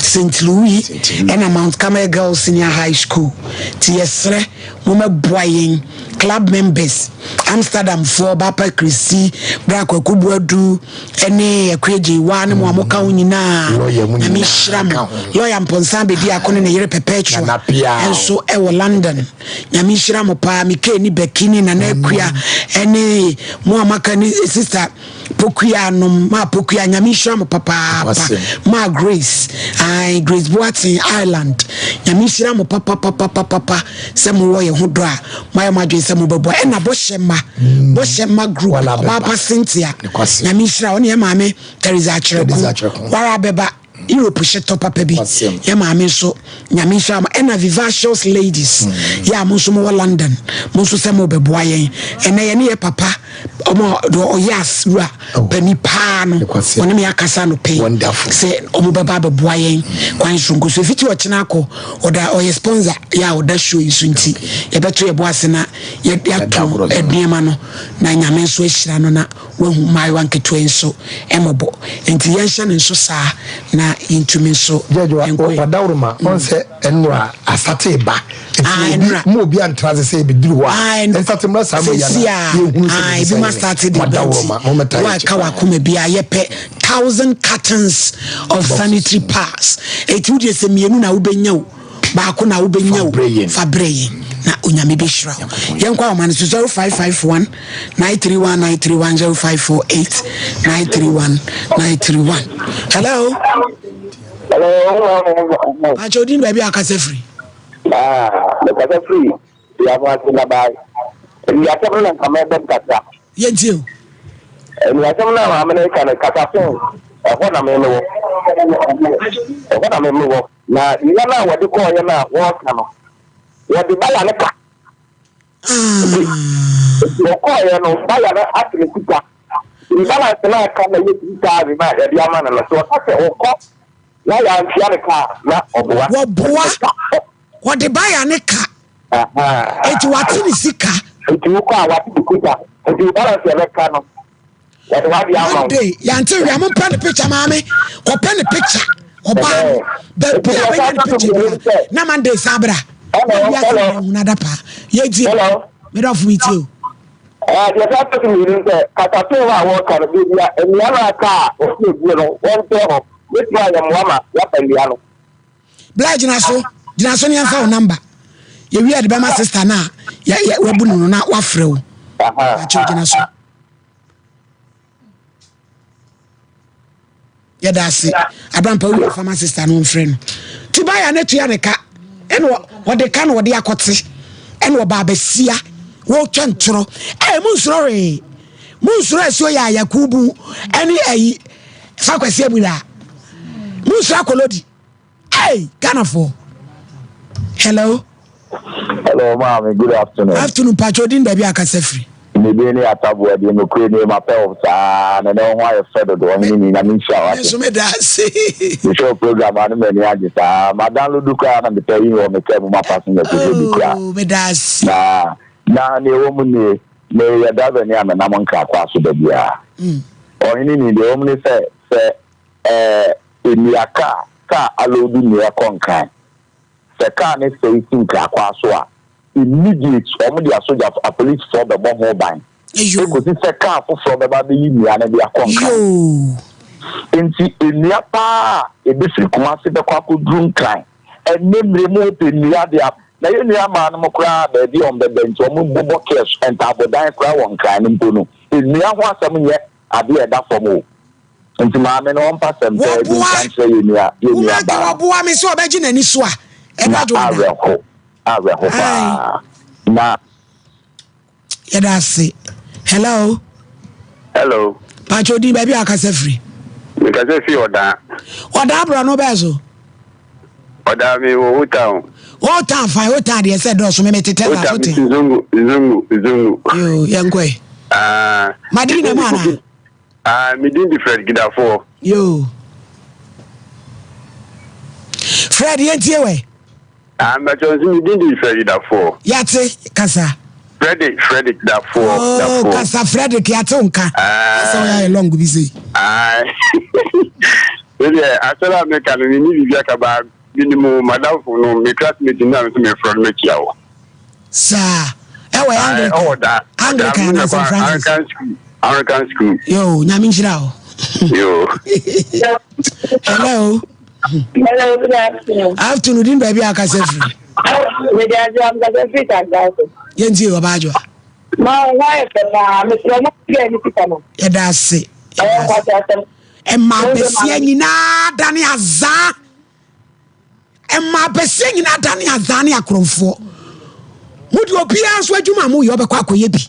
St. Louis ɛna Mount Carmel Girls Senior High School nti yɛsrɛ momɛboa yɛn club members Amsterdam foɔ Bapa Christy Bra Kwaku Boadu ɛne Akua Gyewa ne mo a moka ho nyinaa Nyame nhyira mo lawyer Mpɔnsa Bedi Ako ne ne yere Perpetua nso ɛwɔ London Nyame nhyira mo paa Mike ne Becky ne Nana Akua ɛne mo a moaka ne sister Pokuya nom maa Pokuya Nyame nhyira mo papaapa maa Grace ae Grace Boateng Ireland Nyame nhyira mo papapapapapa sɛ mowɔ yɛn ho dɔ a moayɛ mo adwene sɛ mobɛboa ɛna bɔhyɛ mma mm. bɔhyɛ mma group ɔbaapa Cynthia Nyame nhyira ɔne yɛ maame Teresa Akyerɛko wara bɛba Europe hyetɔ papa bi yɛ maame nso Nyame nhyira mo ɛna Vivacious ladies mm. yɛ a mo nso mowɔ London mo nso sɛ mobɛboa yɛn ɛnɛ yɛne yɛ papa ɔmo deɛ ɔyɛ aswura oh. pani paa no ɔne me akasa no pɛ sɛ ɔmo bɛba abɛboa yɛn mm. kwan soronko so efiti ɔkyena akɔ ɔda ɔyɛ sponsor yɛ a ɔda show yi so nti yɛbɛto yɛbo ase na yɛato nneɛma no na Nyame nso ahyira no na Wahu mmaayewa nketewa yi nso mmɔbɔ. Enti yɛnhyɛ no nso saa na yɛntumi nso Judge wa nkɔ yɛn. wadawuruma ɔn sɛ ɛnora asate ba Ah, nti obi ɛnora. mo obi antra ase sɛ ebeduru hɔ a Ah, ɛn- ɛnsate mmra saa mmerɛ yi Seesei ana a, yɛhunu sɛ ah, biribi ebi saa ma yɛ start de ne ba nti, wadawuruma mo mmɛta yɛ woa akyi ka paa wakoma bi a yɛpɛ thousand cartons of sanitary pads. Eti wo deɛ sɛ mmienu na wobɛnya o. baako na wobɛnya o fa brɛ yɛn na onyame bɛhyira wo yɛnkɔ ahoma no so 0551 931 931 0548 931 931 hello Hello. Pakyɛ odin baabi a akasa firi. Ah, mekasa firi Yafo na baa. Nnuasɛm no na nka mɛbɛm kakra. Yɛntie o. Nnuasɛm no a maame no reka no kasa fon ɛhɔ na me mewɔ. Ɛhɔ na me mewɔ. Na nnua no a wɔde kɔeɛ no a wɔreka no, wɔde baya no ka. Nti, nti wɔkɔeɛ no, baya no ate ne sika. Nti ne balance no a aka no yɛ 3,000 a yɛde ama no no, sɛ ɔka sɛ ɔkɔ na yɛantua ne ka a, na ɔboa. Wɔboa. Wɔde baya ne ka. Eti wate ne sika. Eti wokɔ a wate ne sika. Eti wo balance yɛ bɛka no. Wɔde wade ama wo. Monday yante wia mo mpɛ ne picture maame kɔpɛ ne picture ɔbaa no baabi a bɛnya ne picture bia na Monday saa bra na wiase nyina hunu ada paa yɛtie medɔfo metie o. Deɛ ɛsan tɔ so mmienu sɛ kasafo a wɔka no baabi a nnua no aka a wɔsi ebue no wɔntɛ hɔ bɛtumi ayɛ mmoa ma yɛafa nnua no. Bla gyina so gyina so ne yɛmfa wo namba yɛwie a de bɛma sista no a wabu no no na wafrɛ wo akyɛw gyina so. Yɛda ase abrampa wo fama sister no mfrɛ no ti baya na tua ne ka ɛna ɔde ka na ɔde akɔte ɛna ɔba abasia wɔtwa ntorɔ ɛɛ mu nsoro wee mu nsoro asuo yɛ ayakubu ɛne ayi fakwasi abura mu nsoro akolodi. Hey, Ghana for. Hello. Hello, maame. Good afternoon. Afternoon, Pacho. Din baabi akasa firi. Me din ne Ataboa din no kure nie mapɛ wo saa na ne ho ayɛ fɛ dodo ɔhene ni nyame nhyira wo ate. Nso me da ase. Mehwɛ wo program a ne m'ani agye saa ma download koraa na mepɛ yi wɔ me kaa mu ma passenger ti sɛ bi koraa. Oh, me da ase. Na na ne ɛwɔ mu nie meyɛ driver ni a menam nkrakwa so da biara. Mm. Ɔhene ni deɛ ɛwɔ mu ne sɛ sɛ Ɛɛ nnua kaa, kaa aloodu nnua kɔ Nkran. Sɛ kaa no sɛe si Nkrakwaa so a, immediate wɔn de asogyafo, apolisifoɔ bɛbɔ ho ban kosi sɛ kaa foforɔ bɛba abɛyi nnua no de akɔ Nkran. Enti nnua paa a ɛbɛfiri Kumasi bɛkɔ akɔduru Nkran, ɛnnɛ mmerɛ mu wɔpɛ nnua de a, na yɛn nua mmaa nom koraa baabi a wɔbɛda nti wɔbobɔ kiosk, ntaabodan koraa wɔ Nkran no mpo no, nnua ho asɛm nyɛ adeɛ a ɛda fam o. Nti maame no ɔmpa sɛm pɛɛ bi nka nkyerɛ yɛn nua yɛn nua baa no. Wɔboa me sɛ ɔbɛgye n'ani so a ɛna adwo Na awerɛho awerɛho paa na. Yɛda ase. Hello. Hello. Pacho din baabi a akasa firi. Mekasa fi ɔdaa. Ɔdaa borɔ no bɛɛ so. Ɔdaa mi wɔ Old Town. Old Town fine Old Town deɛ sɛ dɔɔso me mete tɛsa so te. Old Town mi Zungu Zungu Zungu. Yoo yɛn kɔ yi. Ah. Madrid na mu ana. Ah, me din de Fred Gidafoɔ. Yoo. Fred, yɛntie wɛ. Ah, mbɛkyɛ nso me din de Fred Gidafoɔ. Yate, kasa. Frederick, Frederick Dafoɔ. Oh, Dafoɔ. kasa Frederick, yate wo nka. Ah. Sɛ ɔyɛ ayɛ long bi sei. Ah. Medeɛ, asɛm a meka no, menni biribi aka baa menim wo madamfo no, me classmate no a me nso mefrɛ no mɛkyia wo. Saa. Ɛwɔ yɛ Anglican. Ɛwɔ da. Anglican na St. Francis. Anglican school. Anglican school. Yo, nyame nhyira wo. Yo. Hello. Hello, good afternoon. Afternoon, din baabi a akasa firi. Mede ase amkasa firi Tantaso. Yɛntie ɔbaa adwoa. Ma wo ho ayɛ fɛ paa. Mesrɛ mo gɛ ne sika no. Yɛda ase. Ɛyɛ nkwasi asɛm. Ɛma bɛsia nyinaa dane azaa. Ɛma abɛseɛ nyinaa dane azaa ne akorɔmfoɔ. Mo deɛ obiara nso adwuma a moyɛ ɔbɛkɔ akɔyɛ bi.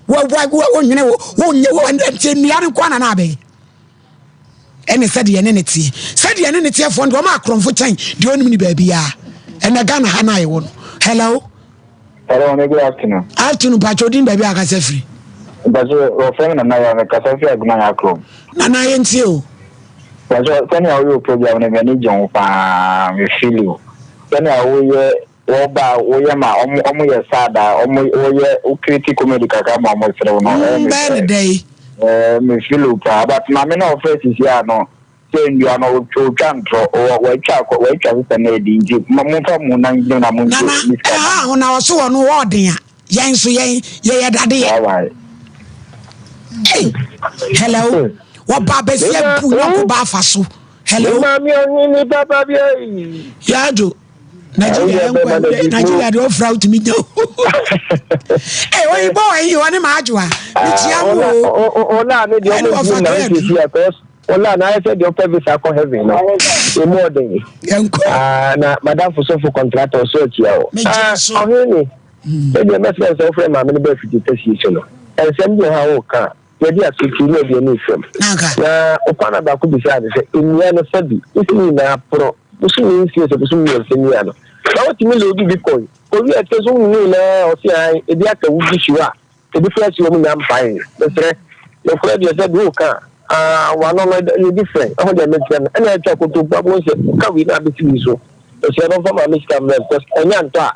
Wonyene wonyɛ nti nnua no nko ana na abɛyɛ. Ɛne sɛdeɛ ɛne ne teɛ. Sɛdeɛ ɛne ne teɛ foɔ no deɛ ɔma akorɔmfo kyɛn deɛ ɔnim ne baabiara. Ɛnɛ Ghana ha no a yɛwɔ no. Hello. Hello, good afternoon. Afternoon, Pacho, din baabi a akasa firi. Mpacho, wɔfrɛ me Nana Yaw, mekasa firi Agona Yakurom. Nana, yɛntie o. Mpacho, sɛnea woyɛ wo program no, m'ani gye ho paa, me feel you. Sɛnea woyɛ, wɔba a woyɛ ma ɔmo ɔmo yɛ sad a, ɔmo woyɛ wo create comedy kakra ma ɔmo serew no, ɛyɛ me Bɛyɛ ne fɛ. dɛ yi. Ɛɛ, me feel you paa, but maame na ɔfrɛ sisi a no, sɛ nnua no otwa ntorɔ, wɔ wɔatwa akɔ wɔatwa sesa no adi nti mo momfa mo nan gyina na mo nso Nana, ne sika ma ɛha ho na ɔso wɔ no wɔ ɔden a, yɛn nso yɛn yɛyɛ dadeɛ. Bye bye. Hey, hello. Wɔba abɛsi abu nyɔnko ba afa so. Hello. Maame ɔhene papa bi ayi. Yado. Nigeria yɛn kɔ Nigeria deɛ ɔfra wotumi nya o. Ee oyi bɔ wɔn yi wɔne maa adwoa. Mekyia mu o. Ɔla ne deɛ Ɛne ɔmo wɔfa nti na kra nti si akɔs. Ɔla na ayɛ sɛ deɛ ɔpɛ visa kɔ heaven no. Emu ɔden. Yɛnkɔ. Ah, na madamfo sɔfo kɔntrata ɔso akyia o. Megye so. Ɔhene ni. Ebi ɛmɛsrɛ sɛ wofrɛ maame no bɛɛ fiti tɛsie so no. Nsɛm bi wɔ hɔ a woka a, yɛde asotwe ne aduane refam. Na ɔkwan na baako bisaa no sɛ, Nnua no sɛbi wosi nyinaa porɔ bosome nsia sɛ bosome mmiɛnsa ni ano, na wotumi loadu bi kɔe kɔwie akyire so wohu ne nyinaa? Ɔse aane, ebi aka wugu si hɔ a ebi koraa si hɔ mu nya mpaee. Mesrɛ, nokorɛ deɛ sɛbi woka a, ah, wano no yɛ different, ɛho deɛ mekyerɛ no, ɛna atwa kontompo abom sɛ woka wei na abɛsi wei so. Mesrɛ no ɔmfa maame sika mbrɛ me cos ɛnyɛ antɔ a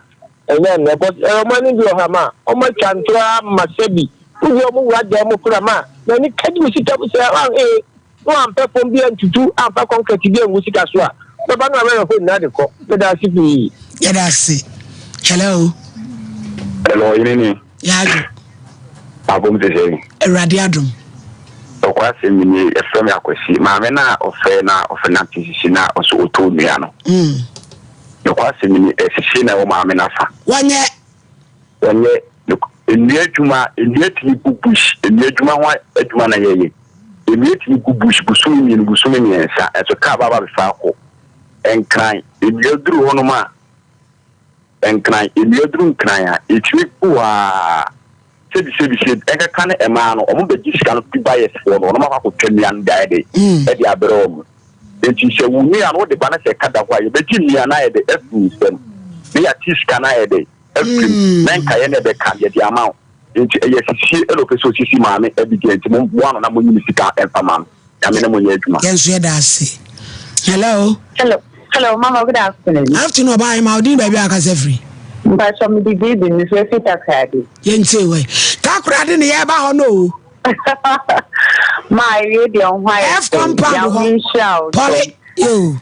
ɛnyɛ nnɛ cos ɛyɛ ɔman no bi wɔ hɔ a ma ɔmo atwa ntorɔ ama sɛbi wowie ɔmo wura dan mu kora ma n'ani kagye wo sika mu sɛ ee na wampɛ fam bi antutu amfa concrete bi angu sika so a bɛba no awerɛhoɔ nyinaa de kɔ. Meda ase pii. Yɛda ase. Hello. Hello, ɔyene ni. Yɛadwo. Abom te sɛn? Awurade adom. Ɔkɔ asɛm mi nie, yɛfrɛ me Akwasi. Maame no a ɔfrɛ na ɔfrɛ no ante sisi na ɔso ɔtɔ nnua no. Nokɔ asɛm mi nie, ɛsisi na ɛwɔ maame no afa. Wɔnyɛ. Wɔnyɛ nnua adwuma, nnua tumi gu bush, nnua adwuma ho adwuma na yɛyɛ. Nnua tumi gu bush bosome mmienu, bosome mmiɛnsa, ɛso kaa ba ba bɛfa akɔ. Nkran, nnua duru hɔnom a, Nkran, nnua duru Nkran a, ɛtumi gu hɔ ara. Sɛbi sɛbi sɛbi, ɛnkaka ne mmaa no, wɔn bɛgye sika no fi buyers foɔ no, wɔn akɔ akɔtwa nnua no de ayɛ de, ɛde abrɛ wɔn. Nti sɛ wo nnua no wode ba na sɛ ɛka da hɔ a, yɛbɛgye nnua no ayɛ de afiri wo nsam, na yɛate sika no ayɛ de afiri mu, na nkaeɛ no ɛbɛka no yɛde ama wo. Nti ɛyɛ sisie ɛna ɔpɛ sɛ ɔsisi maame Abigail, nti momboa no na monyi ne sika mfa ma no. Nyame ne mo nyɛ adwuma. Yɛn nso yɛda ase. Hello. Hello. Hello, Mama. Good afternoon. Afternoon, ɔbaa yi ma ɔdin baabi a akasa firi. Mpatsɔ mi di baby mi fɛ fi Takoradi. Yɛn ti wɛ. Takoradi ni yɛ ba hɔ no o. Ma ewie deɛ ɔho ayɛ F compound hɔ. Pɔli yoo.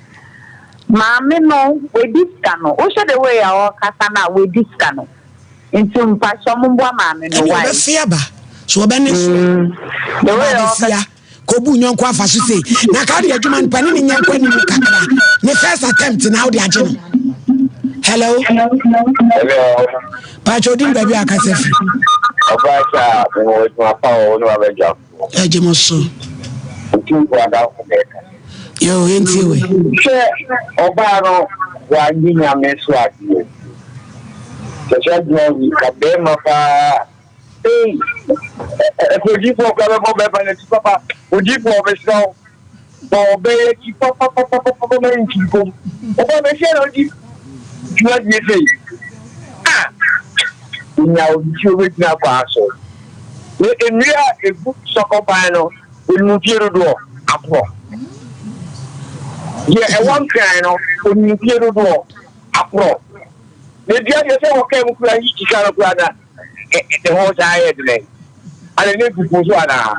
Maame no wedi sika no. Wohwɛ the way a ɔkasa no a wedi sika no. Nti mpatsɔ mo mboa maame no Ɛni why? ɔbɛfe aba. So ɔbɛ ne so. The way Ɔba a ɔkasa. abɛfia. Kɔbu nyɔnko afa so sei. Na ka wode adwuma no pa ne ne nyɛ nkɔ anim kakra. Ne first attempt na wode agye no. Hello. Hello. Paatwa odin baabi a akasa firi. Ɔbaa sɛ a mewɔ adwuma pa wɔ wo ne wabɛdwafo. Ɛgye mo so. Otumfoɔ adamfo na ɛka. Yo, yɛntie wei. Sɛ ɔbaa no wannye Nyame so adeɛ. Sɛ sɛ adwuma wi ka bɛrima paa. Ei, ɛfɛ odiyifoɔ koraa bɛbɔ bɛrima no akyi papa. Odiyifoɔ mesrɛ wo, bɔ ɔbɛ yi akyi papapapapapa ma nkyiri kom. Ɔbaa bɛhyia na ɔdi dwumadie sei. Ah, nya obi ti obɛgyina akɔ aso. Ne nnua a ɛgu sɔkɔban no, onim fie dodoɔ aporɔ. Deɛ ɛwɔ nkran no, onim fie dodoɔ aporɔ. Na dua deɛ sɛ wɔkaa mu kura yi sika no kura na ne ho saa yɛ dene. Ana ne fufuo so anaa?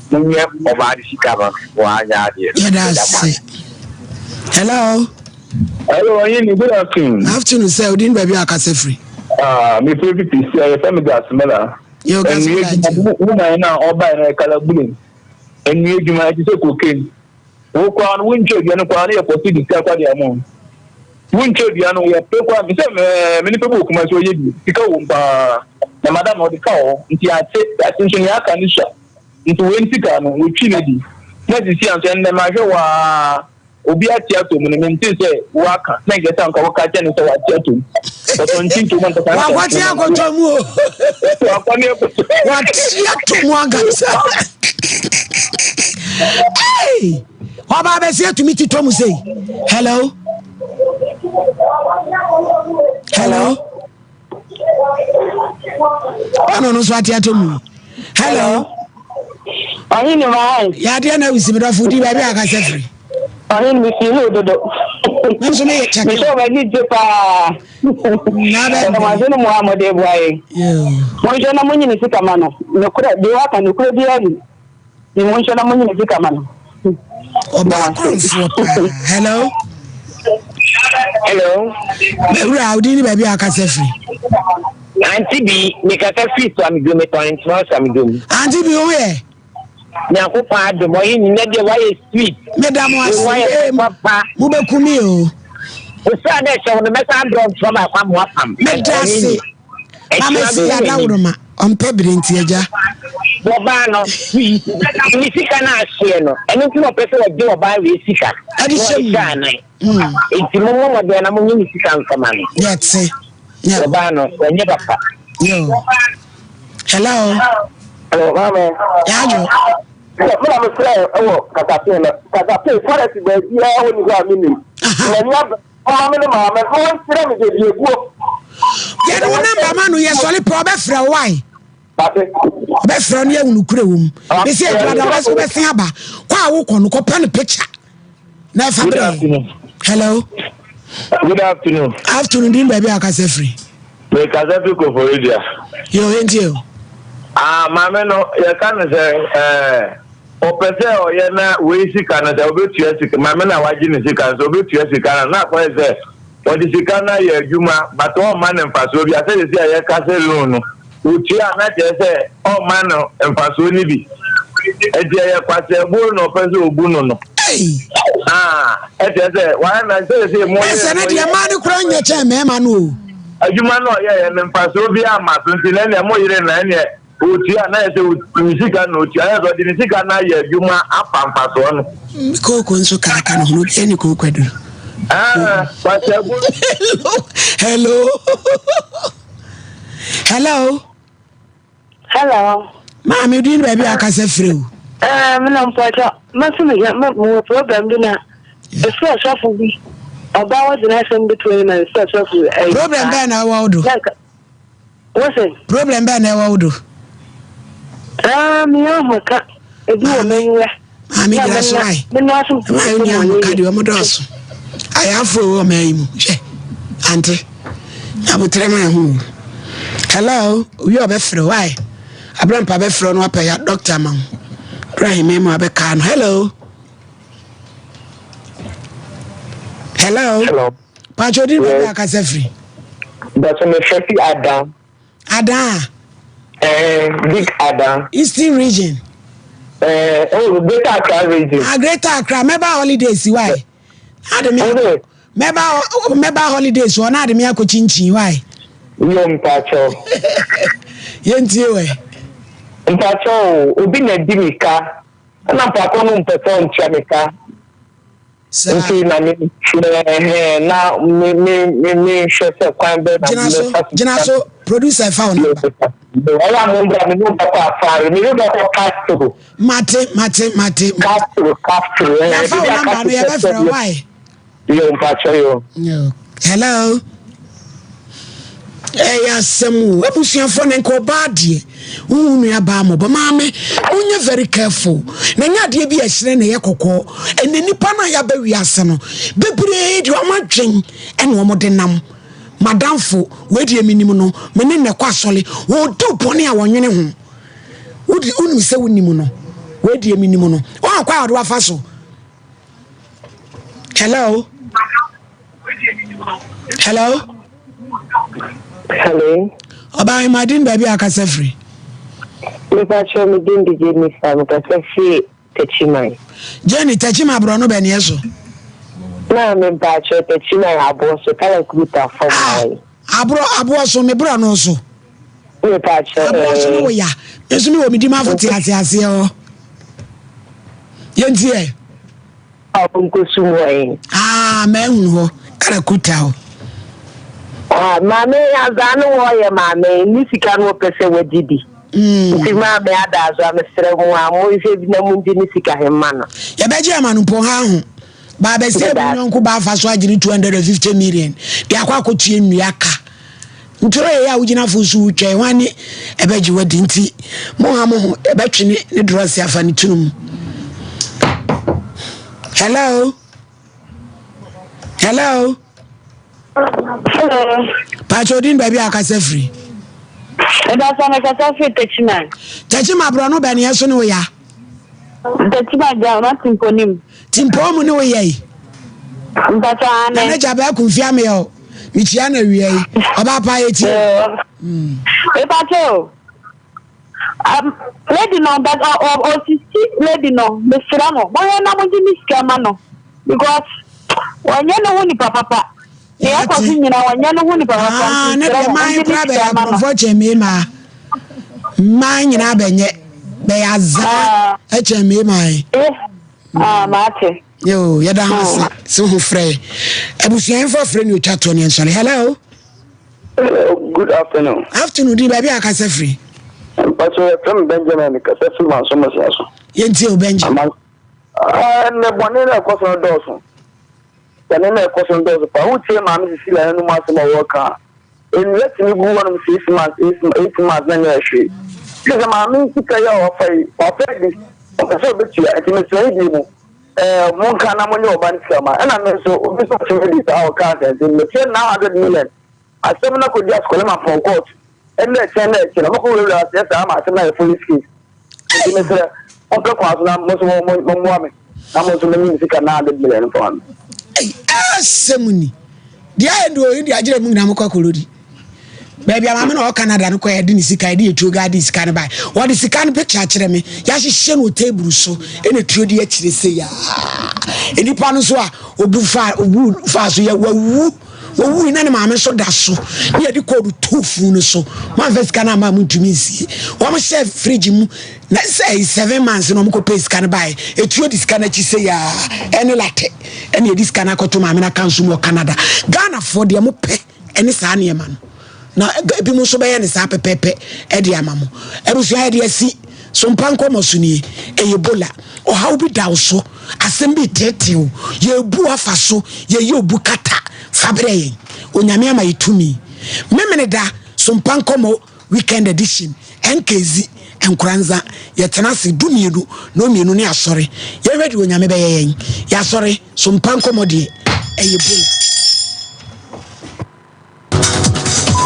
Monyɛ ɔbaa de sika ma wɔanyɛ adeɛ. Yɛda ase. Hello. Hello, Ɔhene, good afternoon. Afternoon sɛ odi ne baabi a akasa firi. Ah, me firi fi pisi a yɛfɛ me Gasmela. Yɛ Gasmela nti. Woman na ɔbae no yɛ kalabulin. Nnua adwuma ɛte sɛ cocaine. Wo koraa no wontwa dua no koraa no yɛ pɔsi de sika kwa de ama wo. Wontwa dua no yɛ pe koraa me sɛ me nipa bi wɔ Kumasi ɔyɛ bi sika wɔ mu paa na madam no ɔde ka wɔ hɔ nti yɛate yɛate nso nea aka no sua nti wei sika no wotwi no di na sisi a nso ɛnnɛ mahwɛ wɔ aa obi ate atɔ mu no mente sɛ woaka na nkyɛ sɛ anka woka kyɛ no sɛ wate atɔ mu ɔtɔ nti ntom ankasa wakɔte akɔtɔ mu o wakɔne akɔtɔ wate atɔ mu ankasa Hey! Ọba abɛsi atumi ti tɔ mu sei. Hello? Hello? Ɔno no nso ate atɔ mu. Hello? Ɔhene ma. Yadeɛ na awusi medɔfo di baabi a akasa firi. Ɔhene mi fi ne dodo. Me nso meyɛ kyɛkɛ. Mesɛ ɔmo ani gye paa. Ɛdɔm ase no mu a mode boa yɛn. Monhwɛ na monyi ne sika ma no. Nokorɛ deɛ waka nokorɛ biara ni. Nti monhwɛ na monyi ne sika ma no. Ɔbaa korɔmfoɔ paa. Hello. Hello. Mawura, wo din ne baabi a akasa firi? Auntie bi, mekasa firi Suamidum, metɔn ntoma wɔ Suamidum. Auntie bi, wo yɛ? Nyankopɔn adom, ɔyɛ nyina deɛ wayɛ sweet. Meda mo ase. Wayɛ papa. Mobɛku me o. Osa dɛ hyɛ wo no mɛsa abrɛ ntoma baako ama wapam. Meda ase. Mama si adaworoma ɔmpɛ bere nti agya. Wɔbaa no ne sika no ahyeɛ no ɛno nti na ɔpɛ sɛ ɔgye ɔbaa wei sika. Ɛde hyɛ mu. Anan. Nti mo mmɔ mmɔden na mo nye ne sika mfama no. Yɛte. Ɔbaa no ɔnyɛ papa. Yo. Hello. Hello, maame. Yaajo. Mena me frɛ wɔ Kasapin no. Kasapin forest baabiara wɔ ni hɔ a menim. M'ani abɛ ɔma me ne maame na wɔnkyerɛ me baabi eguo. Yɛde wo namba ma no yɛsɔre pɛ ɔbɛfrɛ wo wae. Ɔbɛfrɛ wo no yɛhu no kure wɔ mu. Mesi adwuma da wobɛsen aba. Kɔ a wokɔ no kɔpɛ no picture. Na ɛfa brɛ. Hello. Good afternoon. Afternoon din baabi a akasa firi. Mekasa fi Koforidua. Yo, enti o. Ah, maame no, yɛka no sɛ ɛɛ ɔpɛ sɛ ɔyɛ na wei sika no sɛ ɔbɛtua sika maame na wagye ne sika no sɛ ɔbɛtua sika no na akɔyɛ sɛ ɔde sika no ayɛ adwuma but ɔmma no mfasoɔ bi asɛ sɛ a yɛka sɛ loan no wotua na kyerɛ sɛ ɔmma no mfasoɔ no bi nti ɛyɛ kwaseɛbuo na ɔpɛ sɛ ɔbu no no ɛkyerɛ sɛ wayɛ na sɛ sɛ mo yɛ ɛsɛ ne deɛ mmaa no koraa nyɛ kyɛn mmarima no o adwuma no ɔyɛyɛ no mfasoɔ bi ama so nti na ɛneɛ mo yere na ɛneɛ ɔtua na yɛ sɛ ne sika na ɔtua yɛ sɛ ɔde ne sika no ayɛ adwuma afa mfasoɔ no kooko nso kaaka no ho obiara ne kooko aduru hello hello Hello. Maame din baabi a akasa firi o. Ɛɛ me na mpɔtɔ mɛso me hia mewɔ program bi na efi ɔsɔfo bi ɔbaa wɔ gyina asɛm bi to na efi ɔsɔfo ɛyi. Problem bɛn na ɛwɔ wo do? Wose. Problem bɛn na ɛwɔ wo do? Ɛɛ meyɛ ahomeka ebi wɔ m'aniwa. Maame gyina so ae. Maa nni ahoka deɛ ɔmo dɔɔso. Ayaafo wɔ ɔman yi mu. Hwɛ. Ante. Abotrɛ ma ɛho. Hello. Owi a ɔbɛfrɛ wo ae. Abrampa bɛfrɛ no apɛ ya doctor ma wo. Dura ahemɛ mu abɛkaa no. Hello. Hello. Hello. Pacho di baabi akasa firi. Bàtò mi fẹ́ fi Adan. Adan. Eh, big Adan. Eastern region. Eh, oh, Greater Accra region. Ah, Greater Accra. Mɛba holidays why? Ade me. Mɛba mɛba holidays wɔ na ade me akɔ chinchin why? Yo mpacho. Yɛntie wɛ. Mpacho obi na di mi ka. Ɛna mpacho no mpɛ sɛ ɔntua mi ka. Nti na me ɛhɛn na me me me me hwɛ sɛ kwan bɛ na gyina so gyina so producer fa wo namba. Ɛyɛ a mo mbra me ne wo bɛkɔ afare me ne wo bɛkɔ Castro. Mate mate mate. Castro Castro. Yɛafa wo namba no yɛbɛfrɛ wo why. Yo mpakyɛ yo. Hello. Ɛyɛ asɛm o abusuafoɔ na nka ɔbaa deɛ wohu nua baa mɔbɔ maame wonyɛ very careful na nyɛ adeɛ bi a ɛhyerɛn na ɛyɛ kɔkɔɔ ɛnɛ nipa no a yɛaba wiase no bebree deɛ wɔn adwen ɛna wɔn de nam madamfo wei deɛ menim no me ne nnɛ kɔ asɔre wɔdi bɔne a wɔnwene ho wodi wonim sɛ wonim no wei deɛ menim no wɔn akɔ a wɔde wafa so Hello. Hello. Hello. Ọba Imadin baabi a akasa firi. Mepa kyerɛ me din de Jennifer mekasa firi Techiman. Jenny Techiman aborɔ no bɛn yɛ so. Na me mpa kyerɛ Techiman aboɔ so kalakuta fam. Ah, aborɔ aboɔ so me borɔ no so. Aboɔ so no wo ya. Me nso me wɔ me di mafo te ase aseɛ hɔ. Yɛnti ɛ. Nkosu hɔ yi. Ah, mɛhunu hɔ. Karakuta hɔ. Ah, maame azaa no wɔ yɛ maame ne sika no ɔpɛ sɛ wagye di. Mm. Nti maame ada aso a mesrɛ mo a monhwɛ bi na mongye ne sika he ma no. Yɛbɛgye ama no mpo ha ho. Baabɛsi ebu nyɔnko baafa so agye ne 250 million de akɔ akɔtua nnua ka. Ntoro yɛ a wogyina fo so wotwa hwan ne ɛbɛgye wadi nti mo ha mo ho ɛbɛtwe ne ne drɔs afa ne tunu mu. Hello. Hello. Hello. Pacho odin baabi a akasa firi. Ɛda sɛ mekasa firi Techiman. Techiman borɔ no bɛn yɛ so ne wo ya. Techiman gya na Timponim. Timpɔn mu ne wo yɛ yi. Mpacho ane. Nana gya bɛɛ kumfia meyɛ o. Mekyia no awia yi. Ɔbaa paa yɛ tie. Mepakyɛ o. Um, lady no but osisi lady no mesrɛ mo mohwɛ na mogye ne sika ma no because wɔnyɛ ne ho nipa papa nea ɛkɔ so nyina wɔnyɛ ne ho nipa papa ah, ne deɛ man kora bɛyɛ akorɔmfoɔ kyɛn mmarima mmaa nyinaa bɛnyɛ bɛyɛ azaa ah. kyɛn mmarima yi. Eh, ah, mate. Yoo, yɛda ho ase sɛ ho frɛ. Abusua yɛmfa frɛ ne otwa toɔ ne nsɔre. Hello. Hello, good afternoon. Afternoon di baabi a akasa firi. Mpatsɔ yɛfrɛ me Benjamin kasa firi Manso Mɛsia so. Yɛntie o Benjamin. Ɛnɛ bɔne na ɛkɔ so no dɔɔso. Bɔne na ɛkɔ so no dɔɔso paa. Wotie maame Cecilia n'anum asɛm a wɔka a, nnua tumi gu hɔnom six months, eight months na nyɛ hwee. Kyerɛ sɛ maame sika yi a wafa yi, wafa adi, ɔpɛ sɛ ɔbɛtua, nti mesrɛ yi bi mu. Ɛɛ monka na monyɛ ɔba no sika ma. Ɛna me nso obi nso te me di saa ɔka asɛnse metua 900 million. Asɛm no akɔdi asukɔlema pɔn court. Ɛnna ɛkyɛn na ɛkyɛn na mokɔ wurawura aseɛ saa ama asɛm no ayɛ police case. Nti mesrɛ mompɛ kwan so na mo nso mommoa me na mo nso menye me sika 900 million mfa ma me. Ei asɛm ni. Deɛ ayɛ deɛ oyi deɛ agyerɛ mu nyinaa mokɔ akɔlodi. Baabi a maame na ɔwɔ Canada no kɔ yɛde ne sika yɛde yɛ tuo gaa de sika no bae. Wɔde sika no picture kyerɛ me. Yɛahyehyɛ no wɔ table so ɛna tuo di akyire sei aa. Nnipa no nso a obu fa obu fa so yɛ wawu. Owui na ne maame nso da so ne yɛde koodu too funu no so. Moamfa sika no amma a montumi nsie. Wɔn hyɛ fridge mu na sɛ 7 months na wɔn kɔ pɛ sika no baeɛ. Etuo di sika no akyi sei aa ɛne latɛ ɛne yɛde sika no akɔto maame no akanso mu wɔ Canada. Ghanafoɔ deɛ mo pɛ ɛne saa nneɛma no na ebi mo nso bɛyɛ ne saa pɛpɛɛpɛ ɛde ama mo. Abusua yɛde asi so mpa nkɔmɔ so nie. Ɛyɛ Ebola. Ɔhaw bi da wo so. Asɛm bi reteetee wo. Yɛrebu wo afa so. Yɛyɛ obu kata. Fa brɛ yɛn. Onyame ama yɛ tumi. Memeneda so mpa nkɔmɔ weekend edition. NKZ, Nkoranza. Yɛtena ase dumienu na omienu ne asɔre. Yɛnhwɛ deɛ Onyame bɛyɛ yɛn. Yɛasɔre so mpa nkɔmɔ deɛ ɛyɛ Ebola.